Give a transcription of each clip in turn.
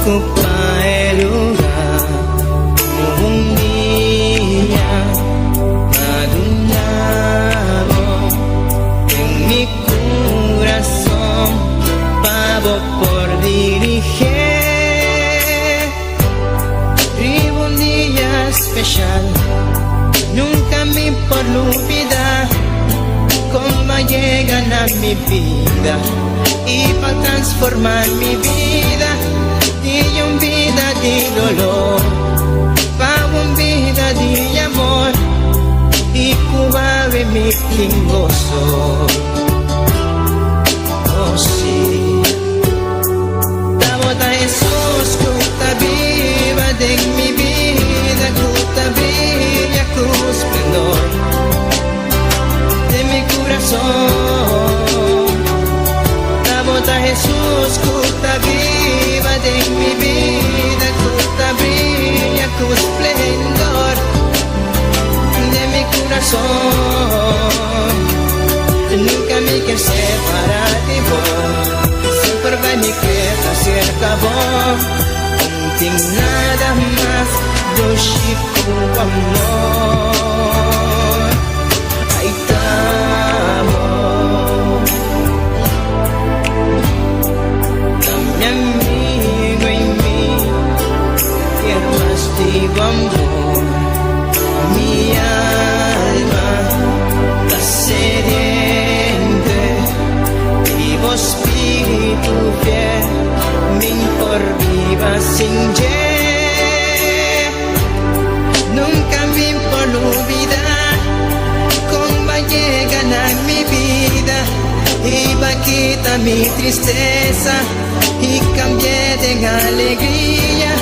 Ocupa e lugar cu un dia m'a duna bo den mi curason pa bo por dirige riba un dia special nunca mi por lubida con b'a yega na mi bida y pa transforma mi bida di un bida di dolor pa un bida di amor y cu awe mi tin goso. Oh sí. Ta bo ta Hesus cu ta biba den mi bida cu ta briya cu splendor den mi curason. Ta bo ta Hesus cu ta biba den mi bida cu ta briya cu splendor den mi curason. Nunca mi kier separa di bo, semper bay mi keda cerca bo. No tin nada mas dushi cu amor. Ay ta bo. Ta mi amigo y mi kier mas di bo amor. Mi alma ta sediente di bo spiritu fiel, mi n'por biba sin dje. Nunca mi por lubida con b'a yega na mi bida y b'a kita mi tristeza y cambi'e den alegria.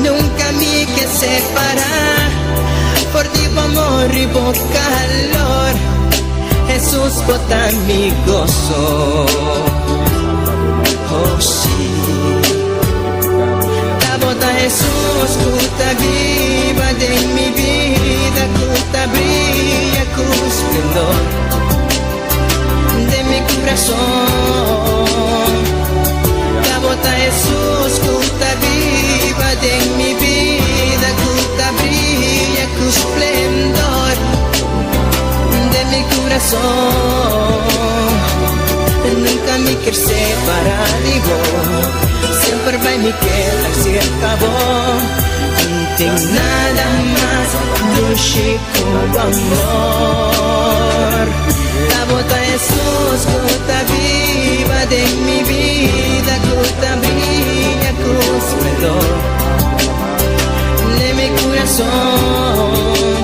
Nunca mi ke separa for di bo amor y bo calor. Hesus bo ta mi goso. Oh sí. Ta bo ta Hesus cu ta biba den mi bida cu ta briya cu splendor den mi curason. Ta bo ta Hesus cu ta biba den mi bida cu ta briya cu splendor den mi curason. Nunca mi kier separa di bo, semper bay mi keda cerca bo. No tin nada mas dushi cu amor. Ta bo ta Hesus cu ta biba den mi bida cu ta briya cu splendor den mi curason.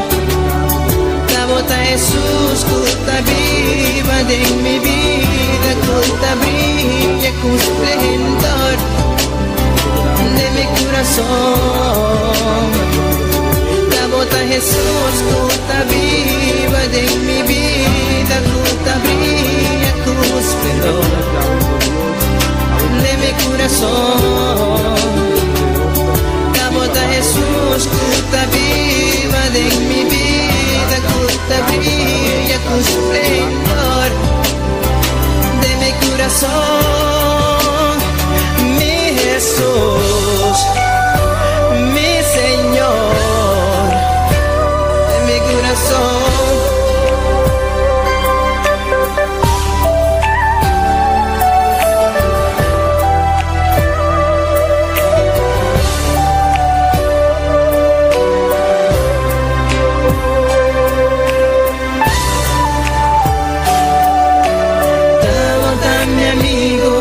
Ta bo ta Hesus cu ta biba den mi bida cu ta briya cu splendor den mi curason. Ta bo ta Hesus cu ta biba den mi bida cu ta briya cu splendor den mi curason. Ta bo ta Hesus cu ta biba den mi bida cu ta briya cu splendor den mi curason. Mi Hesus, mi Señor, den mi curason. Ta bo ta mi amigo.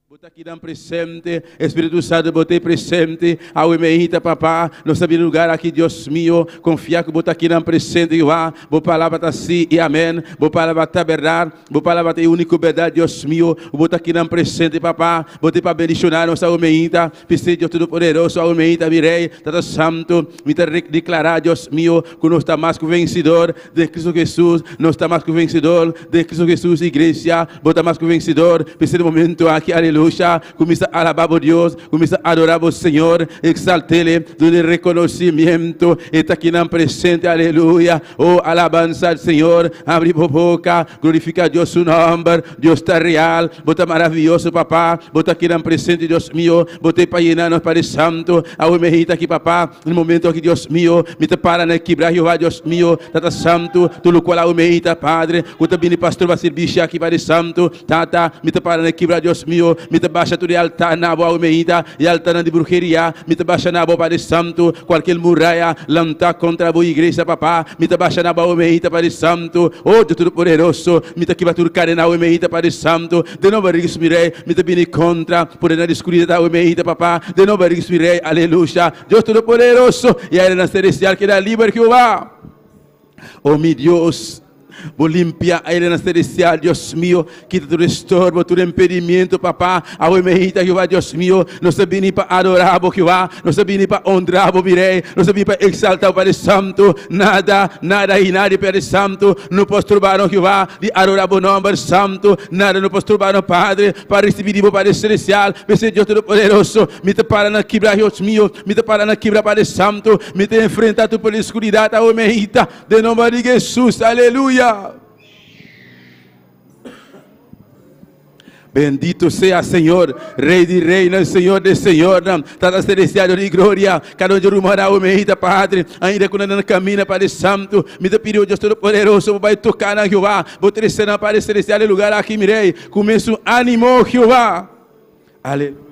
Bo ta kidan presente, Espíritu Santo bo ta presente, awe meinta Papa, nos ta bini lugar aki Dios mio, confia cu bo ta kidan presente Jehová, bo palabra ta sí y amén, bo palabra ta berdad, bo palabra ta e unico berdad Dios mio, bo ta kidan presente Papa, bo ta pa bendiciona nos awe meinta, p'esey Dios Todopoderoso awe meinta mi Rey, Tata Santo, mi ta declara Dios mio cu nos ta mas cu vencedor den Cristo Jesus, nos ta mas cu vencedor den Cristo Jesus, Iglesia, Bo ta mas ku vensidor. P'esei den momento aki, aleluya, kuminsá alabá bo Dios, kuminsá adorá bo Señor, eksalt'El, dun'E rekonosimiento. E ta kinan presente, aleluya. O, alabansa al Señor, abri bo boka, glorifiká Dios su nòmber. Dios ta real, bo ta maravioso, Papá. Bo ta kinan presente, Dios mio. Bo ta e pa yena nos, Padre Santo. Awe mi hita aki, Papá, den momento aki, Dios mio, mi ta para na e kibra, Jehová, Dios mio, Tata Santo, tur lokual awe mi hita, Padre. Ku ta bini pa stroba sirbishi aki, Padre Santu. Tata, mi ta para na e kibra, Dios mio. Mi ta basha tur e altar na bo awe meinta, e altarnan di bruheria. Mi ta basha na bo, Padre Santu. Kualkier muraya lantá kontra bo iglesia, Papá, mi ta basha na bo awe meinta, Padre Santu. O Dios Todopoderoso, mi ta kibra tur kadena awe meinta, Padre Santu. Den nomber di Jesús, mi Rei, mi ta bini kontra podernan di skuridat awe meinta, Papá. Den nomber di Jesús, mi Rei. Aleluya. Dios Todopoderoso, e airenan selestial keda liber, Jehová. O mi Dios, bo limpia airenan celestial, Dios mio, kita tur estorbo, tur impedimento, Papá. Awe mehita, Jehová, Dios mio, nos ta bini pa adorá bo, Jehová, nos ta bini pa honrá bo, mi Rey, nos ta bini pa exaltá bo, Padre Santo. Nada, nada i nadie, Padre Santo, no por stroba nos, Jehová, di adorá bo nomber santo. Nada no por stroba nos, Padre, pa ricibi di bo, Padre Celestial. P'esei, Dios Todopoderoso, mi ta para na kibra, Dios mio, Mi ta para na kibra Padre Santo. Mi ta enfrenta tur por oscuridad awe mehita. Den nomber di Jesus. Aleluya. Bendito sea Señor, Rey di Reynan, Señor de Señornan, Tata Celestial, Dios di Gloria. Cada un di ruman awe mehita, Padre, ainda cu nan na camina, Padre Santo, mi ta pidi, oh Dios Todopoderoso, bo bay toca nan, Jehová, bo trece nan, Padre Celestial, e lugar aki, mi Rey, cu mesun animo, Jehová. Aleluya.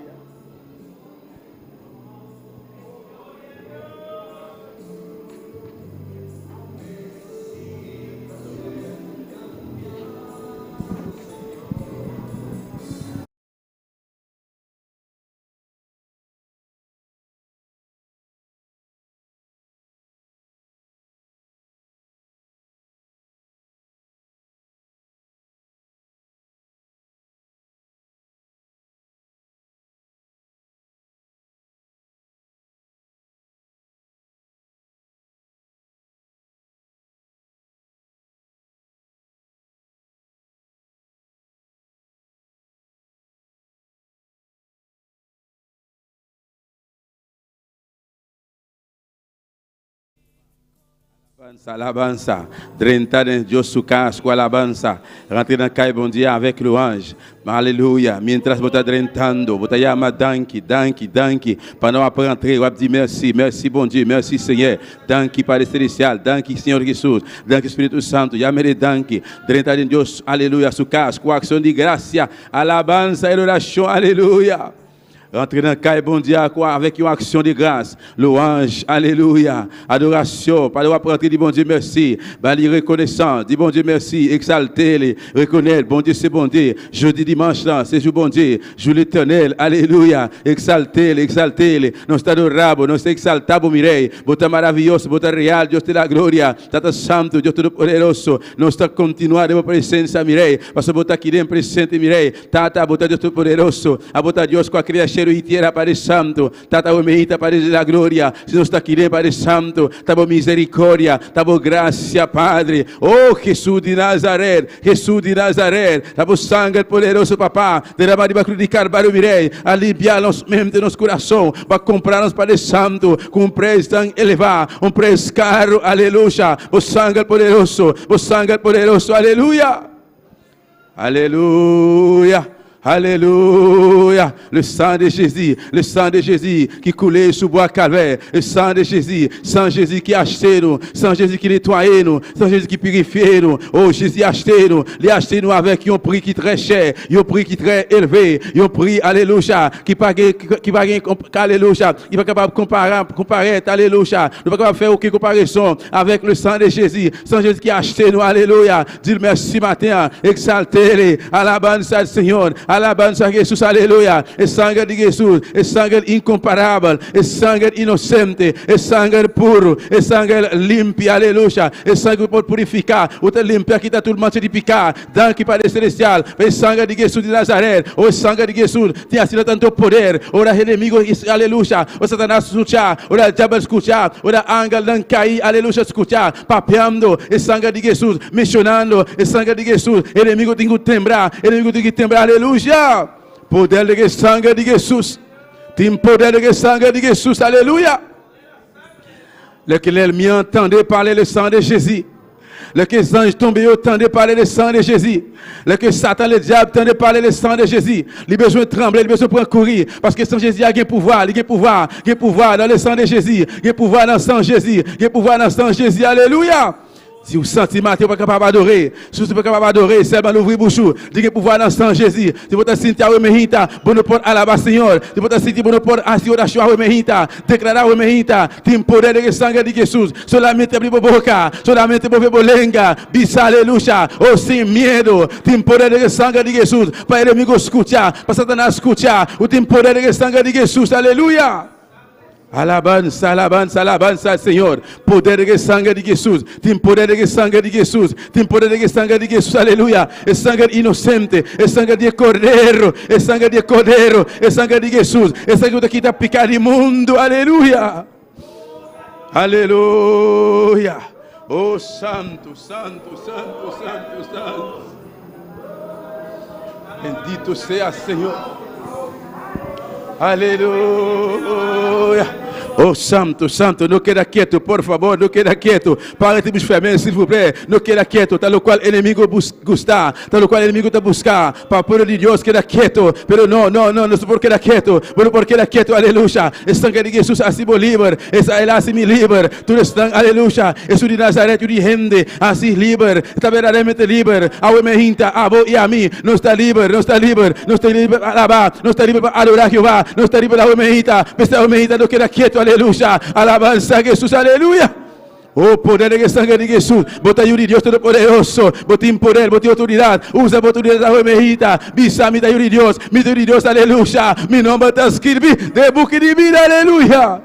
Alabansa, alabansa, drenta den Dios su cas cu alabansa, rantra na cay bon dia avek louange, aleluya, mientras bo ta drentando, bo ta yama danki, danki, danki, pa no ap rantre, wap di merci, merci bon Dieu, merci Señor, danki Padre Celestial, danki Señor Jesus, danki Spiritu Santo, yamele danki, drenta den Dios, aleluya, su cas cu accion di gracia, alabansa, adoracion, aleluya. Rantre nan kay Bondye a kwa avèk yon aksyon de gras, lwanj, alelouya, adorasyon, pandan wap rantre di Bondye mèsi, ba li rekonesans, di Bondye mèsi, egzalte li, rekonèt Bondye se Bondye, jodi dimanch lan se jou Bondye, jou Letènèl, alelouya, egzalte li, egzalte li, nos ta adora bo, nos ta egzalta bo mi Rei, bo ta maravioso, bo ta real, Dios de la gloria, Tata Santu, Dios Todopoderoso, nos ta kontinua den bo presensia mi Rei, pasobra bo ta aki den presente mi Rei. Tata, abo ta Dios Todopoderoso, abo ta Dios ku a krea shelu i tera, Padre Santu. Tata, abo merita, Padre di la gloria. Si nos ta kere, Padre Santu, ta bo misericordia, ta bo gracia, Padre. Oh, Jesús di Nazaret, Jesús di Nazaret, ta bo sanger poderoso, Papá, derama riba cruz di Calvario, mi Rey, a limpia nos mente, nos curason, pa compra nos, Padre Santu, cu un prijs tan elevá, un prijs caro, aleluya. Bo sanger poderoso, bo sanger poderoso, aleluya. Aleluya, aleluya, le sang de Jezi, le sang de Jezi ki koule sou bwa kalvè, le sang de Jezi, sang Jezi ki achte nou, sang Jezi ki netwaye nou, sang Jezi ki pirifye nou, o Jezi achte nou, li achte nou avèk yon pri ki trè chè, yon pri ki trè elve, yon pri alelouya ki pa gen, ki pa gen, alelouya, ki pa kapab konparab, konparèt, alelouya, nou pa kapab fè oken konparezon avèk le sang de Jezi, sang Jezi ki achte nou, alelouya. Dil mèsi maten an, exalte li, alabanza al Señor, Alabansa a Hesus, aleluya. E sanger di Hesus, e sanger inkomparabel, e sanger inosente, e sanger puru, e sanger limpi, aleluya. E sanger ku por purifiká, ku ta limpia kita tur mancha di piká. Danki Padre Celestial pa e sanger di Hesus di Nazaret. O e sanger di Hesus tin asina tantu poder. Ora enemigo, aleluya, ora Satanas skucha, ora diabel skucha, ora angelnan kai, aleluya, skucha, papiando e sanger di Hesus, mencionando e sanger di Hesus, enemigo tin ku tembra, enemigo tin ku tembra, aleluya. Poder di e sanger di Hesus. Tin poder di e sanger di Hesus, aleluya. Lè ke lèlmi an tande pale le san de Jezi, lè ke zanj tonbe yo tande pale le san de Jezi, lè ke Satan le dyab tande pale le san de Jezi, li bezwen tranble, li bezwen pran kouri, paske san Jezi a gen pouvwa, li gen pouvwa, gen pouvwa nan le san de Jezi, gen pouvwa nan san Jezi, gen pouvwa nan san Jezi, alelouya! Si ou santi maten ou pa kapab adore, si ou pa kapab adore, sèlman louvri bouch ou, di gen pouvwa nan san Jezi. Si bo ta sinti awe mehita, bo no por alaba Señor. Si bo ta sinti bo no por hasi orashon awe mehita, deklará awe mehita, tin poder den e sanger di Jesus. Solamente abri bo boka, solamente move bo lenga, bisa aleluya, oh sin miedo. Tin poder den e sanger di Jesus pa enemigo skucha, pa Satanas skucha. Ou tin poder den e sanger di Jesus, aleluya. Alabansa, alabansa, alabansa al Señor. Poder den e sanger di Jesus. Tin poder den e sanger di Jesus. Tin poder den e sanger di Jesus. Aleluya. E sanger inosente. E sanger di e Cordero. E sanger di e Cordero. E sanger di Jesus. E sanger ku ta kita piká di mundu. Aleluya. Aleluya. Oh, santu, santu, santu, santu, santu. Bendito sea Señor. Aleluya. Oh, santo, santo, no queda quieto, por favor, no queda quieto. Párate bus fermé, s'il vous plaît. No queda quieto, tal lo cual enemigo bus gusta, tal lo cual enemigo te busca. Pa pueblo de Dios queda quieto, pero no, no, no, no se por queda quieto. Bo no por queda quieto, aleluya. E sangre di Jesús hasi bo liber, esa el hasi mi liber. Tur esnan, aleluya, Jesús di Nazaret, yu di hende, hasi liber, ta berdaderamente liber. Awe me hinta, abo i ami, nos ta liber, nos ta liber, nos ta liber pa alabá, nos ta liber pa adorá Jehová, nos ta liber awe me hinta, p'esei awe me hinta no keda ketu, aleluya, alabansa Jesús, aleluya. Oh, poder den e sangre di Jesús. Bo ta yu di Dios Todopoderoso. Bo tin poder, bo tin outoridat. Usa bo outoridat awe me hinta. Bisa, mi ta yu di Dios, mi ta yu di Dios, aleluya. Mi nomber ta skirbi den e buki di bida, aleluya.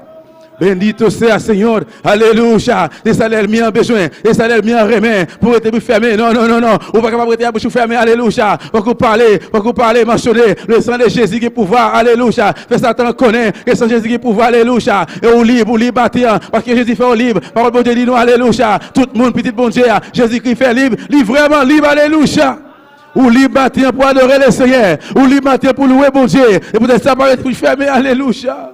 Bendito sea Señor, aleluya. Se sa lèlmi an bezwen, se sa lèlmi an renmen pou rete bouch fèmen. Non, non, non, non. Ou pa kapab rete a bouch ou fèmen, aleluya. Fòk ou pale, fòk ou pale, mansyone le san de Jezi gen pouvwa, aleluya. Fè Satan konnen ke san Jezi gen pouvwa, aleluya. E ou lib, ou lib maten an, paske Jezi fè ou lib. Pawòl Bondye di nou, aleluya, tout moun pitit Bondye a, Jezikri fè lib, li vrèman lib, aleluya. Ou lib maten an pou adore le Senyè, ou lib maten an pou louwe Bondye. E poutèt sa pa ret bouch fèmen, aleluya.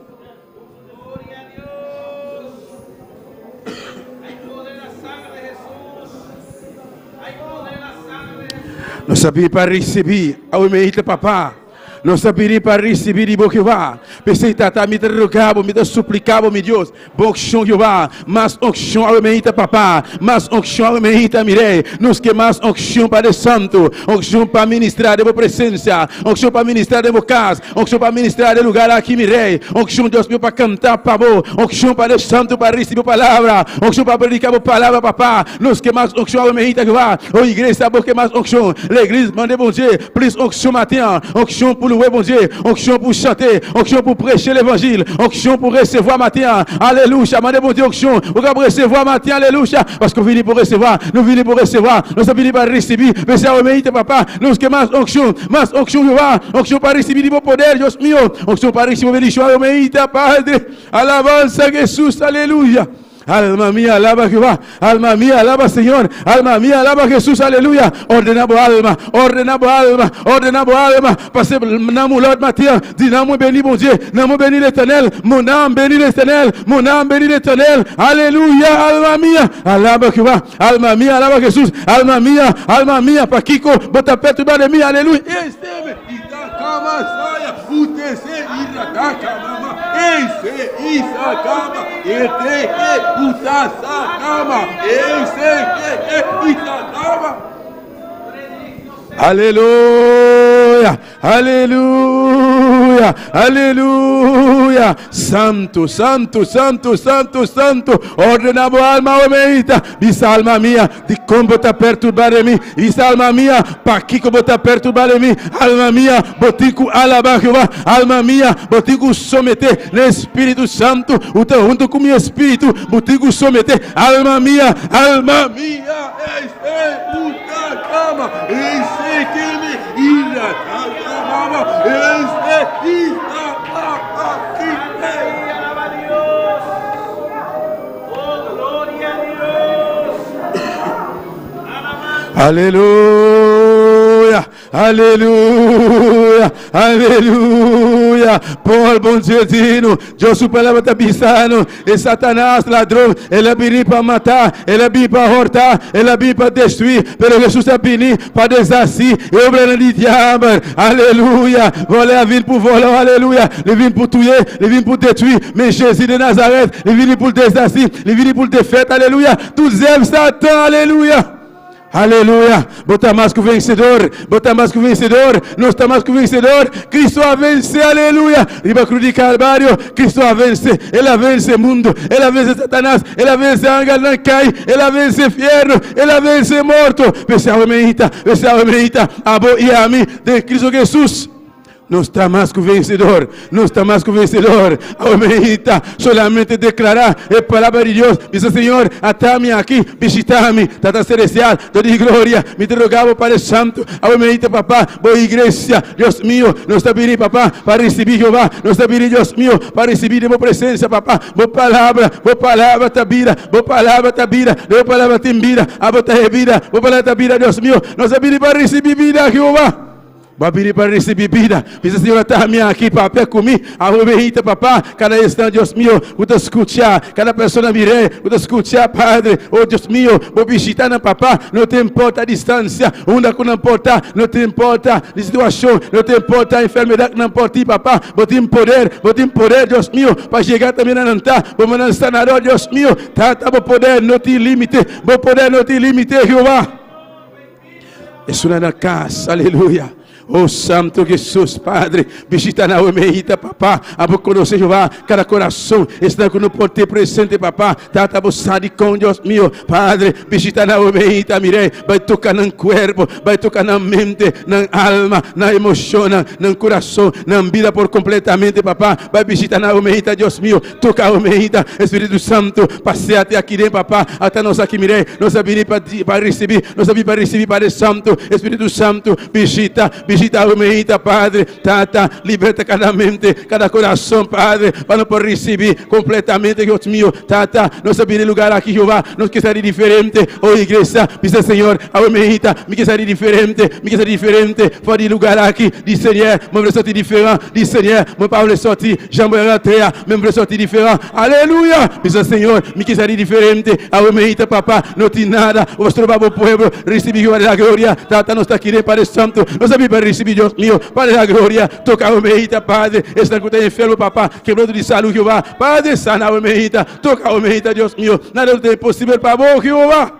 Nos a bini pa risibí, awe mi ta Papa. Nos a bini pa risibí di bo, Jehová. P'esei, Tata, mi ta roga bo, mi ta supliká bo, mi Dios, bo onkshon, Jehová, mas onkshon, awe mi ta Papa, mas onkshon, awe mi ta mi Rei. Nos ke mas onkshon, Padre Santu, onkshon pa ministrá den bo presensia, onkshon pa ministrá den bo kas, Onkshon pa ministrá den lugar aki, mi Rei. Onkshon, Dios mio, pa kantá pa bo. Onkshon, Padre Santu, pa risibí bo palabra. Onkshon pa prediká bo palabra, Papá. Nos ke mas onkshon awe mehita, Jehová. O iglesia, bo ke mas onkshon. Legliz mande Bondye plis onkshon maten an. Onkshon pou louwe Bondye. Onkshon pou chante. Onkshon pou preche levanjil. Onkshon pou resevwa maten an. Alelouya. Mande Bondye onkshon ou kab resevwa maten an. Alelouya. Paske ou vini pou resevwa. Nou vini pou resevwa. Nou sa vini pa risibi. Mesi awe mehita, Papa. Nos ke mas onkshon. Mas onction Jehová, onction pa recibi di bo poder, Dios mío, onction pa recibi bo bendición, awe meita, Padre, alabanza Jesús, aleluya. Alma mía, alaba Jehová. Alma mía, alaba Señor. Alma mía, alaba Jesús, aleluya. Ordena bo alma, ordena bo alma, ordena bo alma. Pase nanm ou lòd maten an. Di nanm mwen beni Bondye, nanm mwen beni Letènèl. Mon âme bénit l'Éternel, mon âme bénit l'Éternel. Aleluya, alma mía, alaba Jehová. Alma mia, alaba Jesus. Alma mia, alma mia, pakiko bo ta perturba den mi? Aleluya. Eseme itakama saya utese irakaka mama ese isakama eteke utasakama ese ke itakama. Aleluya, aleluya. Aleluya, aleluya. Santu, santu, santu, santu, santu. Ordena bo alma, o meita. Bisa alma mia, di kon bo ta perturba den mi? Bisa alma mia, pakiko bo ta perturba den mi? Alma mia, bo tin ku alabá Jehová. Alma mia, bo tin ku someté na e Spiritu Santu. U ta huntu ku mi espiritu, bo tin ku someté. Alma mia, alma mia, ei, u ta kama, ei, se kene, ira, ta kama, ei, se, i, ta, ta, ta, ki, ei. Alaba a Dios. Oh, gloria a Dios. Alabanza. Aleluya, aleluya, aleluya. Paul bon Dios dino, Dios su palabra ta bisano, e Satanás ladrón, el a bini pa mata, el a bini pa horta, el a bini pa destruir, pero Jesús a bini pa deshací e obra di diabel. Aleluya. Vòlè a vin pou vòlè, aleluya. Li vin pou touye, li vin pou detwi, men Jezi de Nazarèt, li vini pou deshasi, li vini pou defèt, aleluya. Tout zèv Satan, aleluya. Aleluya. Bo ta mas ku vensedor. Bo ta mas ku vensedor. Nos ta mas ku vensedor. Kristu a vense. Aleluya. Riba krus di Kalvario, Kristu a vense. El a vense mundu. El a vense Satanas. El a vense angelnan kai. El a vense fièrnu. El a vense morto. P'esei awe meita, p'esei awe meita, abo i ami den Kristu Hesus. Nos ta mas ku vensedor. Nos ta mas ku vensedor. Awe meita, solamente deklará e palabra di Dios. Bisa, Señor, ata mi aki, bishitá mi. Tata Selestial, Dios di gloria, mi ta roga bo, Padre Santu, awe meita, Papá, bo iglesia, Dios mio, nos ta bini, Papá, pa risibí Jehová. Nos ta bini, Dios mio, pa risibí den bo presensia, Papá. Bo palabra, bo palabra ta bida, bo palabra ta bida, den bo palabra tin bida. Abo ta e bida, bo palabra ta bida, Dios mio. Nos ta bini pa risibí bida, Jehová. Bo a bini pa ricibi bida. Bisa, Señor, ata mi aki, papia cu mi. Awe bihita, Papá, cada esnan, Dios mio, cu ta scucha, cada persona mir'é, cu ta scucha, Padre, oh Dios mio, Bo bishita nan, Papá, no ta importa distancia, unda cu nan por ta, no ta importa di situacion, no ta importa enfermedad cu nan por tin, Papá, Bo tin poder, Bo tin poder, Dios mio, pa yega tambe na nan ta. Bo mannan sanador, Dios mio. Tata, Bo poder no tin limite, Bo poder no tin limite, Jehová. Esun na cas, aleluya. Oh Santo Jesús, Padre, visita na meita, papá. Abo conoce Jehová, cada corazón está con un porte presente, papá. Tata, bo sabi con Dios mío, Padre, visita na meita, mire, vai tocar nan cuerpo, vai tocar na mente, nan alma, na emoción, nan corazón, nan vida por completamente, papá. Vai visita na meita, Dios mío, toca meita, Espíritu Santo, paseate aqui dentro, papá. Ata nos aqui, mire, nos a bini pa, pa recibir, nos a bini pa recibir, Padre Santo, Espíritu Santo, visita, visita a Padre, Tata, liberta cada mente, cada corazón, Padre, para no poder recibir completamente, Dios mío, Tata, nos a bini lugar aqui, Jehová, nos ke ser diferente, oh iglesia, bisa Señor, awe mi ke ser diferente, mi ke ser diferente, for di lugar aki, di Señor, mi vle sorti diferente, di Señor, mi pa vle sorti, jan mwen rantre, mi vle sorti diferente, aleluya, bisa Señor, mi ke ser diferente, awe papá, no tin nada, vuestro babo pueblo, recibir Jehová de la gloria, Tata, nos ta aki, Padre Santo, nos a recibir Dios mío, Padre de la gloria, toca awe Padre, está ku enfermo, papá, quebrando de salud, Jehová, Padre, sana awe toca awe Dios mío, nada es imposible para vos, Jehová.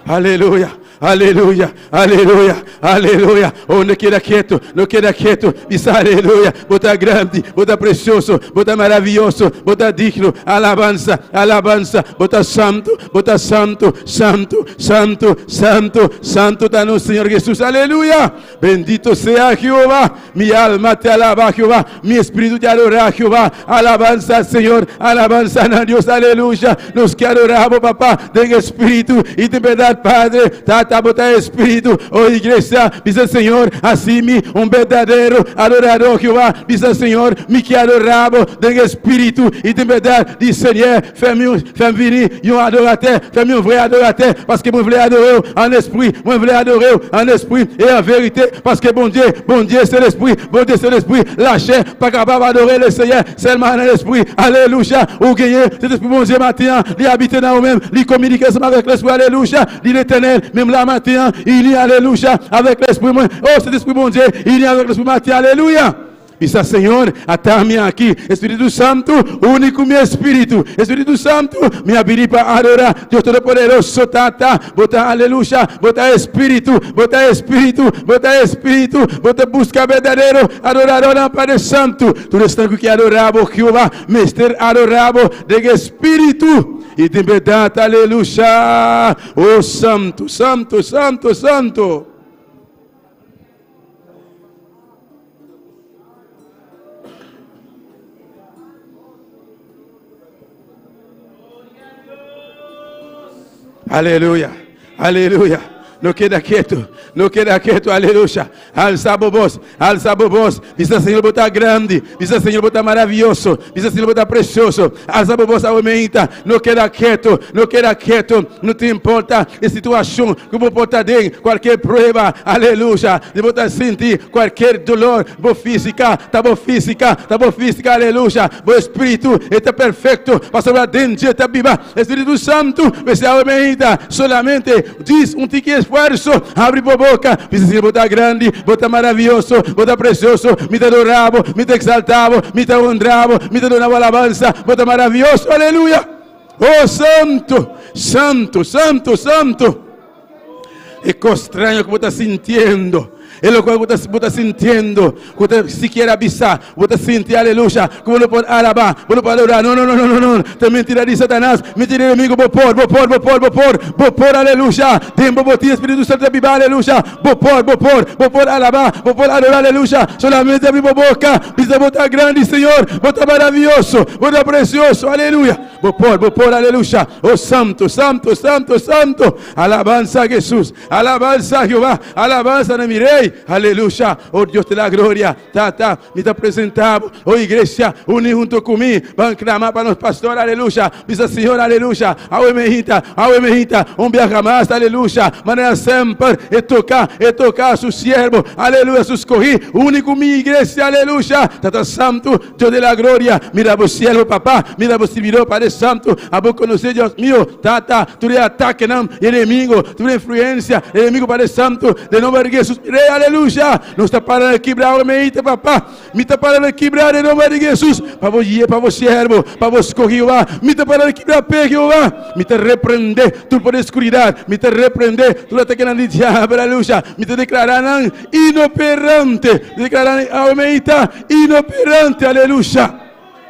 Aleluya. Aleluya, aleluya, aleluya. Oh, no keda ketu, no keda ketu. Bisa aleluya. Bo ta grandi, bo ta presioso, bo ta maravioso, bo ta digno. Alabansa, alabansa. Bo ta santu, bo ta santu, santu, santu, santu, santu ta nos Señor Jesús. Aleluya. Bendito sea Jehová. Mi alma te alaba, Jehová. Mi espíritu te adora, Jehová. Alabanza al Señor. Alabanza a Dios. Aleluya. Nos ke adoramos, papá, den espíritu y de verdad, Padre. Tata, bo ta espíritu. Oh, iglesia, dice el Señor, hasi mi un berdadero adorador, Jehová. Dice el Señor, mi ke adoramos den espíritu y de verdad. Dice Señor, fè vini un adoratè, fè un vrè adoratè, paske mwen vle adore an espri, mwen vle adore an espri e an verite, paske Bondye, Bondye se lespri, Bondye se lespri, lachè pa kapab adore le Seyè, sèlman nan lespri. Alelouya. Ou genyen Sentespri Bondye maten, li abite nan ou menm, li kominike ansanm avèk lespri, alelouya, di Letènèl, menm la maten, li alelouya, avèk lespri mwen. Oh, Sentespri Bondye, li avèk lespri maten, alelouya. Bisa, Señor, ata mi aki. Espíritu Santu, uni ku mi espíritu. Espíritu Santu, mi a bini pa adorá. Dios Todopoderoso, Tata, Bo ta aleluya, Bo ta Espíritu, Bo ta Espíritu, Bo ta Espíritu, Bo ta buska berdadero adoradónan, Padre Santu. Tur esnan ku ke adorá Bo, Jehová, mester adorá Bo den espíritu i den bèrdat. Aleluya! O Santu, Santu, Santu, Santu! Aleluya, aleluya. No keda ketu, no keda ketu, aleluya. Alsa bo bos, alsa bo bos. Bisa Señor bo ta grandi, bisa Señor bo ta maravioso, bisa Señor bo ta precioso. Alsa bo bos awe meinta, no keda ketu, no keda ketu. No te importa e situacion ku bo por ta den, cualkier prueba, aleluya. Di bo ta sinti cualkier dolor, bo física, ta bo física, ta bo física, aleluya. Bo espíritu e ta perfecto, pasobra den dje ta biba Espíritu Santu. P'esei awe meinta, solamente djis un tiki esfuerso, habri bo boca, bisa Señor bo ta grandi, bo ta maravioso, bo ta precioso, mi ta adora bo, mi ta exalta bo, mi ta honra bo, mi ta duna bo alabansa, bo ta maravioso, aleluya. Oh Santu, Santu, Santu, Santu. E kos straño ku bo ta sintiendo, e lokual ku bo ta sintiendo, ku ta sikiera bisa, bo ta sinti, aleluya, ku bo no por alabá, bo no por adorá. No, no, no, no, no, no. Ta mentira di Satanas, mentira di enemigo. Bo por, bo por, bo por, bo por, bo por, aleluya. Den bo bo tin Espíritu Santo ta biba, aleluya. Bo por, bo por, bo por alabá, bo por adorá, aleluya. Solamente abri bo boka, bisa bo ta grandi, Señor, bo ta maravioso, bo ta precioso, aleluya. Bo por, bo por, aleluya. Oh, santo, santo, santo, santo. Alabanza a Jesús, alabanza a Jehová, alabanza na mi Rey, aleluya. Oh Dios de la gloria, Tata, mi ta presentá bo, oh iglesia, uni hunto ku mi, ban clama pa nos pastor, aleluya. Bisa Señor, aleluya, awe mehita, awe mehita, un biaha mas, aleluya, manera semper e toca, e toca su siervo, aleluya, su scogi, uni ku mi iglesia, aleluya. Tata Santo, Dios de la gloria, mira bo siervo, papá, mira bo sirbidor, Padre Santo, abo conoce, Dios mío, Tata, tur e atakenan di enemigo, tur e influencia di enemigo, Padre Santo, den nomber di Jesus, mi Rey, aleluya, nos ta para na kibra awe meita, papá, mi ta para na kibra den nomber di Jesus, pa bo guia, pa bo siervo, pa bo scoge, Jehová, mi ta para na kibra p'e, Jehová, mi ta reprende tur poder di oscuridad, mi ta reprende tur atakenan di diabel, aleluya, mi ta declara nan inoperante, mi ta declara nan awe meita inoperante, aleluya.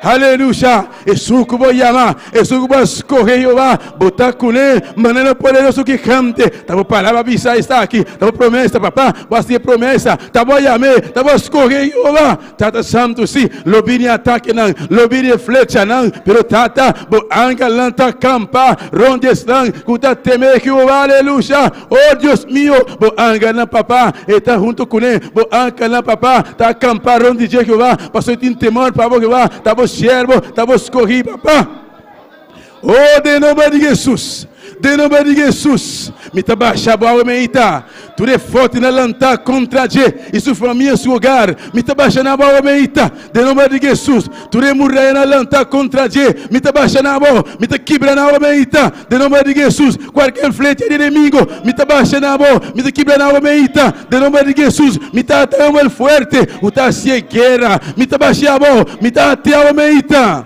Aleluya! Esun ku bo yama, esun ku bo a skohe, Jehová, bo ta kuné manera poderoso gigante. Ta bo palabra bisa esaki, ta bo promesa, Papá, bo a hasi e promesa, ta bo a yam'é, ta bo a skohe, Jehová. Tata Santu, sí, lo bini atakenan, lo bini e flechanan, pero Tata, bo angelnan ta kampa rond di esnan ku ta teme Jehová. Aleluya! Oh Dios mio, bo angelnan, Papá, e ta huntu kuné, bo angelnan, Papá, ta akampá rond di dje, Jehová, pasobra e tin temor pa bo, Jehová, ta bo siervo, ta bo skohí, Papá. Oh, den nomber di Hesus, den nomber di Hesus, mi ta basha bo awe meita, tur e fortenan lantá kontra dje i su famia, su hogar, mi ta basha nan bo awe meita, Den nomber di Jesus, tur e murayanan lantá kontra dje, mi ta basha na bo, mi ta kibra na bo meita. Den nomber di Jesus, kualker flecha di enemigo, mi ta basha na bo, mi ta kibra na bo meita. Den nomber di Jesus, mi ta ata e homber fuerte ku ta hasi e guera, mi ta basha bo, mi ta atea bo meita.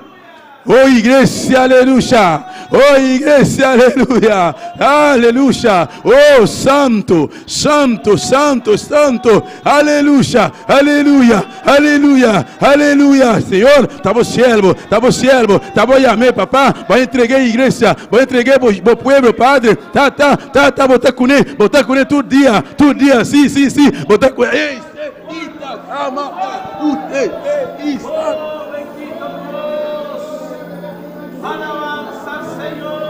Oh iglesia, aleluya! Oh iglesia, aleluya! Aleluya! Oh santo, santo, santo, santo! Aleluya, aleluya, aleluya, aleluya! Señor, ta bo siervo, ta bo siervo, ta bo yam'é, papá, bo a entreg'é iglesia, bo a entreg'é bo, bo pueblo, Padre, Tata, Tata, bo ta kuné, bo ta kuné tur dia, tur dia, sí, sí, sí, bo ta kuné. Ey, se, ita, ama, a, u, e, e, i, sa. Oh, bendito Dios. Alabanza al Señor.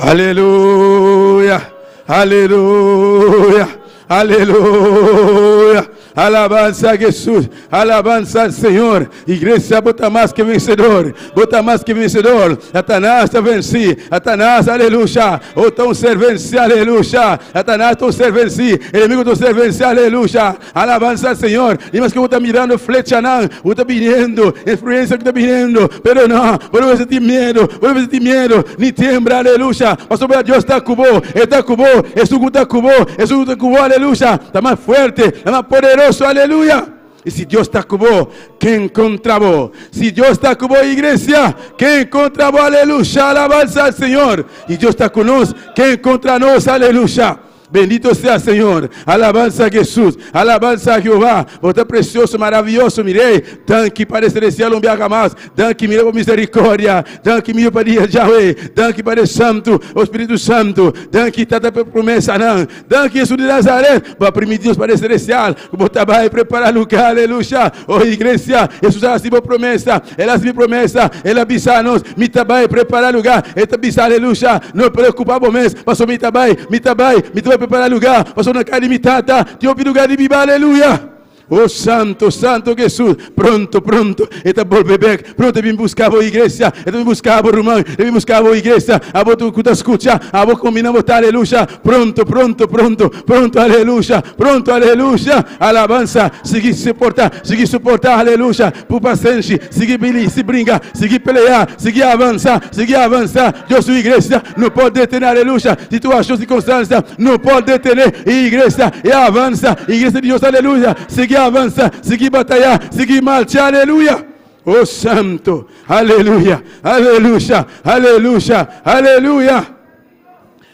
Aleluya, aleluya, aleluya. Alabanza a Jesús. Alabanza al Señor. Iglesia, bo ta mas cu vencedor. Bo ta mas cu vencedor. Satanás ta venci. Satanás, aleluya. Oh, ta un ser venci, aleluya. Satanás ta un ser venci. Enemigo ta un ser venci, aleluya. Alabanza al Señor. Y mas cu bo ta mirando flechanan, bo ta biniendo, influencia cu ta biniendo. Pero no, bo no mester tin miedo, bo no mester tin miedo, ni tembla, aleluya. Pasobra Dios ta cu bo, E ta cu bo, Esun cu ta cu bo, Esun cu ta cu bo, aleluya, ta mas fuerte, ta mas poderoso, aleluya. Y si Dios ta cu bo, ken contra bo? Si Dios ta cu bo, iglesia, ken contra bo? Aleluya, alabanza al Señor. Y Dios ta cu nos, ken contra nos? Aleluya. Bendito sea Señor. Alabanza a Jesús. Alabanza a Jehová. Bo ta precioso, maravilloso, mi Rey. Danki, Padre Celestial, un biaha mas. Danki, mi Rey, pa misericordia. Danki, mi pa dia Yahweh. Danki, Padre Santo, o Spiritu Santo. Danki, Tata, pa promesanan. Danki, Jesús di Nazaret. Bo a primiti nos, Padre Celestial, cu bo ta bay prepara lugar. Aleluya. O iglesia, Jesús a haci bo promesa. El a haci mi promesa. El a bisa nos, mi ta bay prepara lugar. E ta bisa, aleluya, no preocupa bo mes, pasobra mi ta bay, mi ta bay, mi ta bay prepara lugar, pasobra na cas di mi Tata tin hopi lugar di biba, aleluya. Oh santo, santo Jesús, pronto, pronto e ta bolbe bek, pronto e bin busca bo iglesia, e ta bin busca bo ruman, e bin busca bo iglesia, abo tur cu ta scucha, abo cu mina bo ta, aleluya, pronto, pronto, pronto, pronto, aleluya, pronto, aleluya, alabanza, sigui soporta, sigui soporta, aleluya. Ku pasenshi, sigui bini, sigui bringa, sigui pelea, sigui avansa, sigui avansa. Dios su iglesia no por detene, aleluya. Situashon, sirkunstansia no por detene e iglesia, e avansa. Iglesia di Dios, aleluya. Sigui avansa, sigui bataya, sigui marcha, aleluya. Oh santo, aleluya, aleluya, aleluya, aleluya.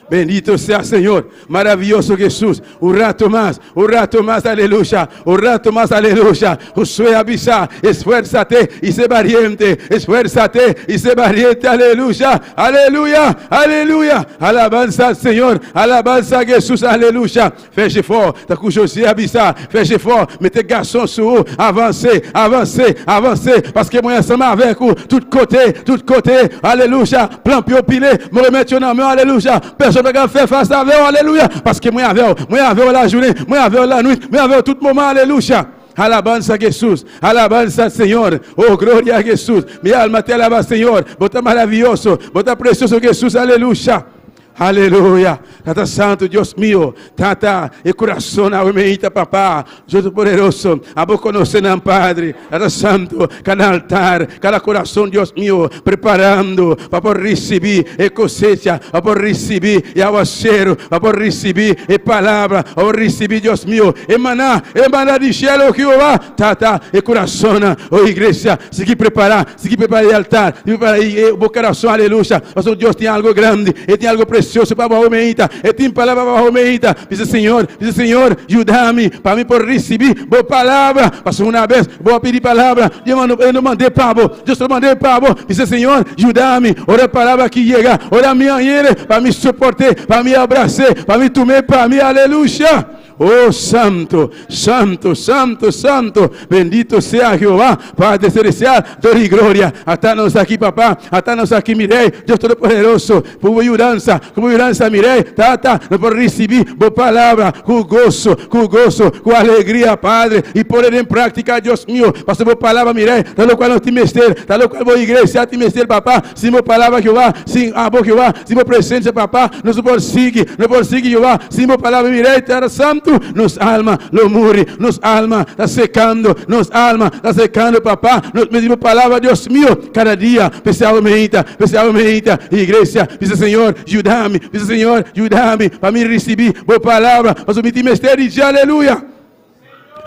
Bendito sea Señor, maravilloso Jesús. Un rato mas, un rato mas, aleluya. Un rato mas, aleluya. Josué a bisa, esfuérzate y sé valiente. Esfuérzate y sé valiente, aleluya. Aleluya, aleluya. Alabanza al Señor, alabanza a Jesús, aleluya. Fè jefò, tankou Jozye a bisa, fè jefò, mete gason sou ou, avanse, avanse, avanse, paske mwen ansanm avèk ou tout kote, tout kote, alelouya, plan pou yo pile, mwen remèt yo nan men w, alelouya, pèsonn pa kapab fè fas avè w, alelouya, paske mwen avè w, mwen avè w lajounen, mwen avè w lannwit, mwen avè w tout moman, alelouya. Alabanza a Jesús, alabanza al Señor, oh gloria a Jesús, mi alma te alaba Señor, bo ta maraviyoso, bo ta precioso Jesús, aleluya. Aleluya! Tata Santo, Dios mio, Tata, e corazon awe meita, Papá, Dios Todopoderoso, abo conoce nan, Padre, Tata Santo, cada altar, cada corazon, Dios mio, preparando pa por ricibi e cosecha, pa por ricibi e aguacero, pa por ricibi e palabra, pa por ricibi, Dios mio, e maná, e maná di cielo, Jehová, Tata, e corazonnan, oh iglesia, sigui prepara, Sigui prepara e altar, sigui prepara e bo corazon, aleluya. Pasobra Dios tin algo grandi, E tin algo precioso pa bo awe-meita. E tin palabra pa bo awe-meita. Bisa, Señor, bisa, Señor, yuda mi pa mi por ricibi bo palabra. Pasobra una bes bo a pidi palabra, Dios no, E no mand'é pa bo, Dios lo mand'é pa bo. Bisa, Señor, yuda mi ora e palabra aki yega, ora mi a yere, pa mi soport'é, pa mi abras'é, pa mi tum'é pa mi, aleluya. Oh santo, santo, santo, santo, bendito sea Jehová, Padre celestial, dor y gloria. Ata nos aki, Papá, ata nos aki, mi Rey, Dios Todopoderoso, ku bo yudansa, ku bo yudansa, mi Rey, Tata, nos por ricibi bo palabra ku goso, ku goso, ku alegria, Padre, y poner en práctica, Dios mío, pasobra bo palabra, mi Rey, ta locual nos tin mester, ta locual bo iglesia tin mester, Papá, sin bo palabra, Jehová, sin abo, Jehová, sin bo presencia, Papá, nos no por sigui, no por sigui, Jehová, sin bo palabra, mi Rey, Tata Santu, nos alma lo muri, nos alma ta secando, nos alma ta secando, Papá, nos mester bo palabra, Dios mio, cada dia, p'esei awe meita, p'esei awe meita, iglesia, bisa Señor, yuda mi, bisa Señor, yuda mi, pa mi ricibi bo palabra, pasobra mi tin mester di dje, aleluya.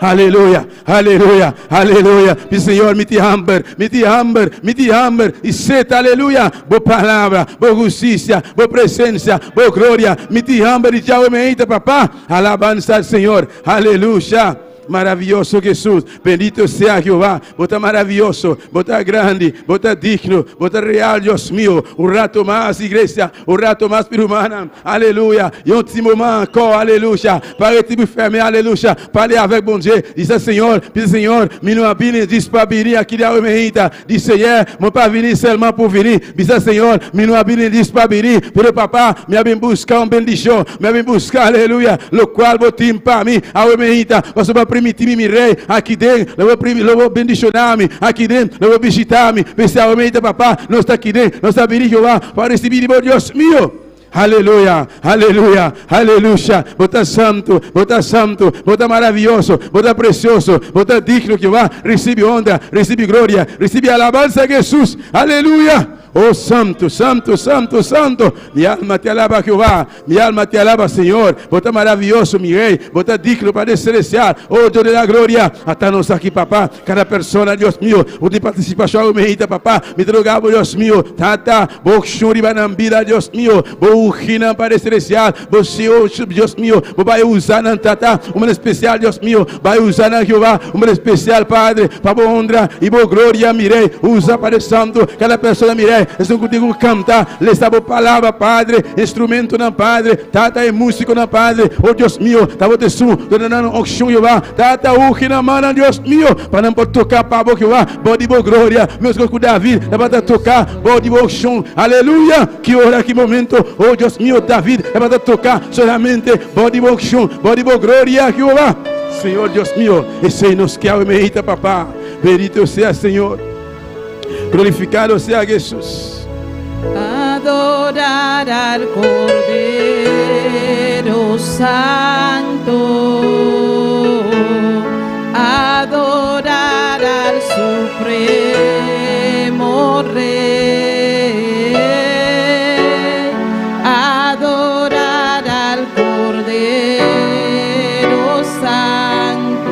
Aleluya, aleluya, aleluya. Mi Señor, mi tin hamber, mi tin hamber, mi tin hamber i set, aleluya. Bo palabra, bo hustisia, bo presencia, bo gloria. Mi tin hamber di Yahweh mi eita, Papá. Alabanza al Señor, aleluya. Maravilloso Jesús, bendito sea Jehová. Bo ta maravilloso, bo ta grandi, bo ta digno, bo ta real, Dios mío. Un rato mas, iglesia, un rato mas, mi rumannan. Aleluya! Yon ti moman ankò, aleluya! Pa rete bouch fèmen, aleluya! Pale avèk Bondye, di sa Senyò, di Senyò, mi nou a bini jis pa bini aki di awe mehita, di Seyè, mwen pa vini sèlman pou vini, di sa Senyò, mi nou a bini jis pa bini, pero Papa, mi a bin buska un bendishon, mi a bin buska, aleluya, lokual bo tin pa mi awe mehita, pasobra. primintí mi, mi Rei, aki den, lo bo primi, lo bo bendishoná mi, aki den, lo bo bishitá mi. P'esei awe meita, Papá, nos ta aki den, nos ta bini, Jehová, pa risibí di bo, Dios mio. Aleluya, aleluya, alelusha. Bo ta santu, bo ta santu, bo ta maravioso, bo ta presioso, bo ta digno, Jehová. Risibi honra, risibi gloria, risibi alabansa, Jesús. Aleluya. Oh, santu, santu, santu, santu. Mi alma te alaba, Jehová. Mi alma te alaba, Señor. Bo ta maravioso, mi Rey. Bo ta digno, Padre Celestial. Oh, Dios de la gloria. Ata nos aki, Papá. Cada persona, Dios mío, cu tin participacion awe mehita, Papá. Mi ta roga bo, Dios mío, Tata, bo uncion riba nan bida, Dios mío. Bo ungi nan, Padre Celestial. Bo Señor, Dios mío, bo bai usa nan, Tata, un manera especial, Dios mío. Bai usa nan, Jehová, un manera especial, Padre, pa bo honra y bo gloria, mi Rey. Usa, Padre Santo, cada persona, mi Rey, esun cu tin cu canta, lesa bo palabra, Padre, instrumentonan, Padre, Tata, e musiconan, Padre. Oh, Dios mío, ta bo ta esun, duna nan un uncion, Jehová. Tata, ungi nan mannan, Dios mío, pa nan por toca pa bo, Jehová, bou di bo gloria, mescos cu David tabata toca bou di bo uncion. Aleluya! Ki ora, ki momento, oh Dios mío, David tabata toca solamente bou di bo uncion, bou di bo gloria, Jehová. Señor Dios mío, esey nos ke awe meita, Papá. Bendito sea Señor. Glorificado sea Jesús. Adorar al Cordero Santo, adorar al Supremo Rey, adorar al Cordero Santo,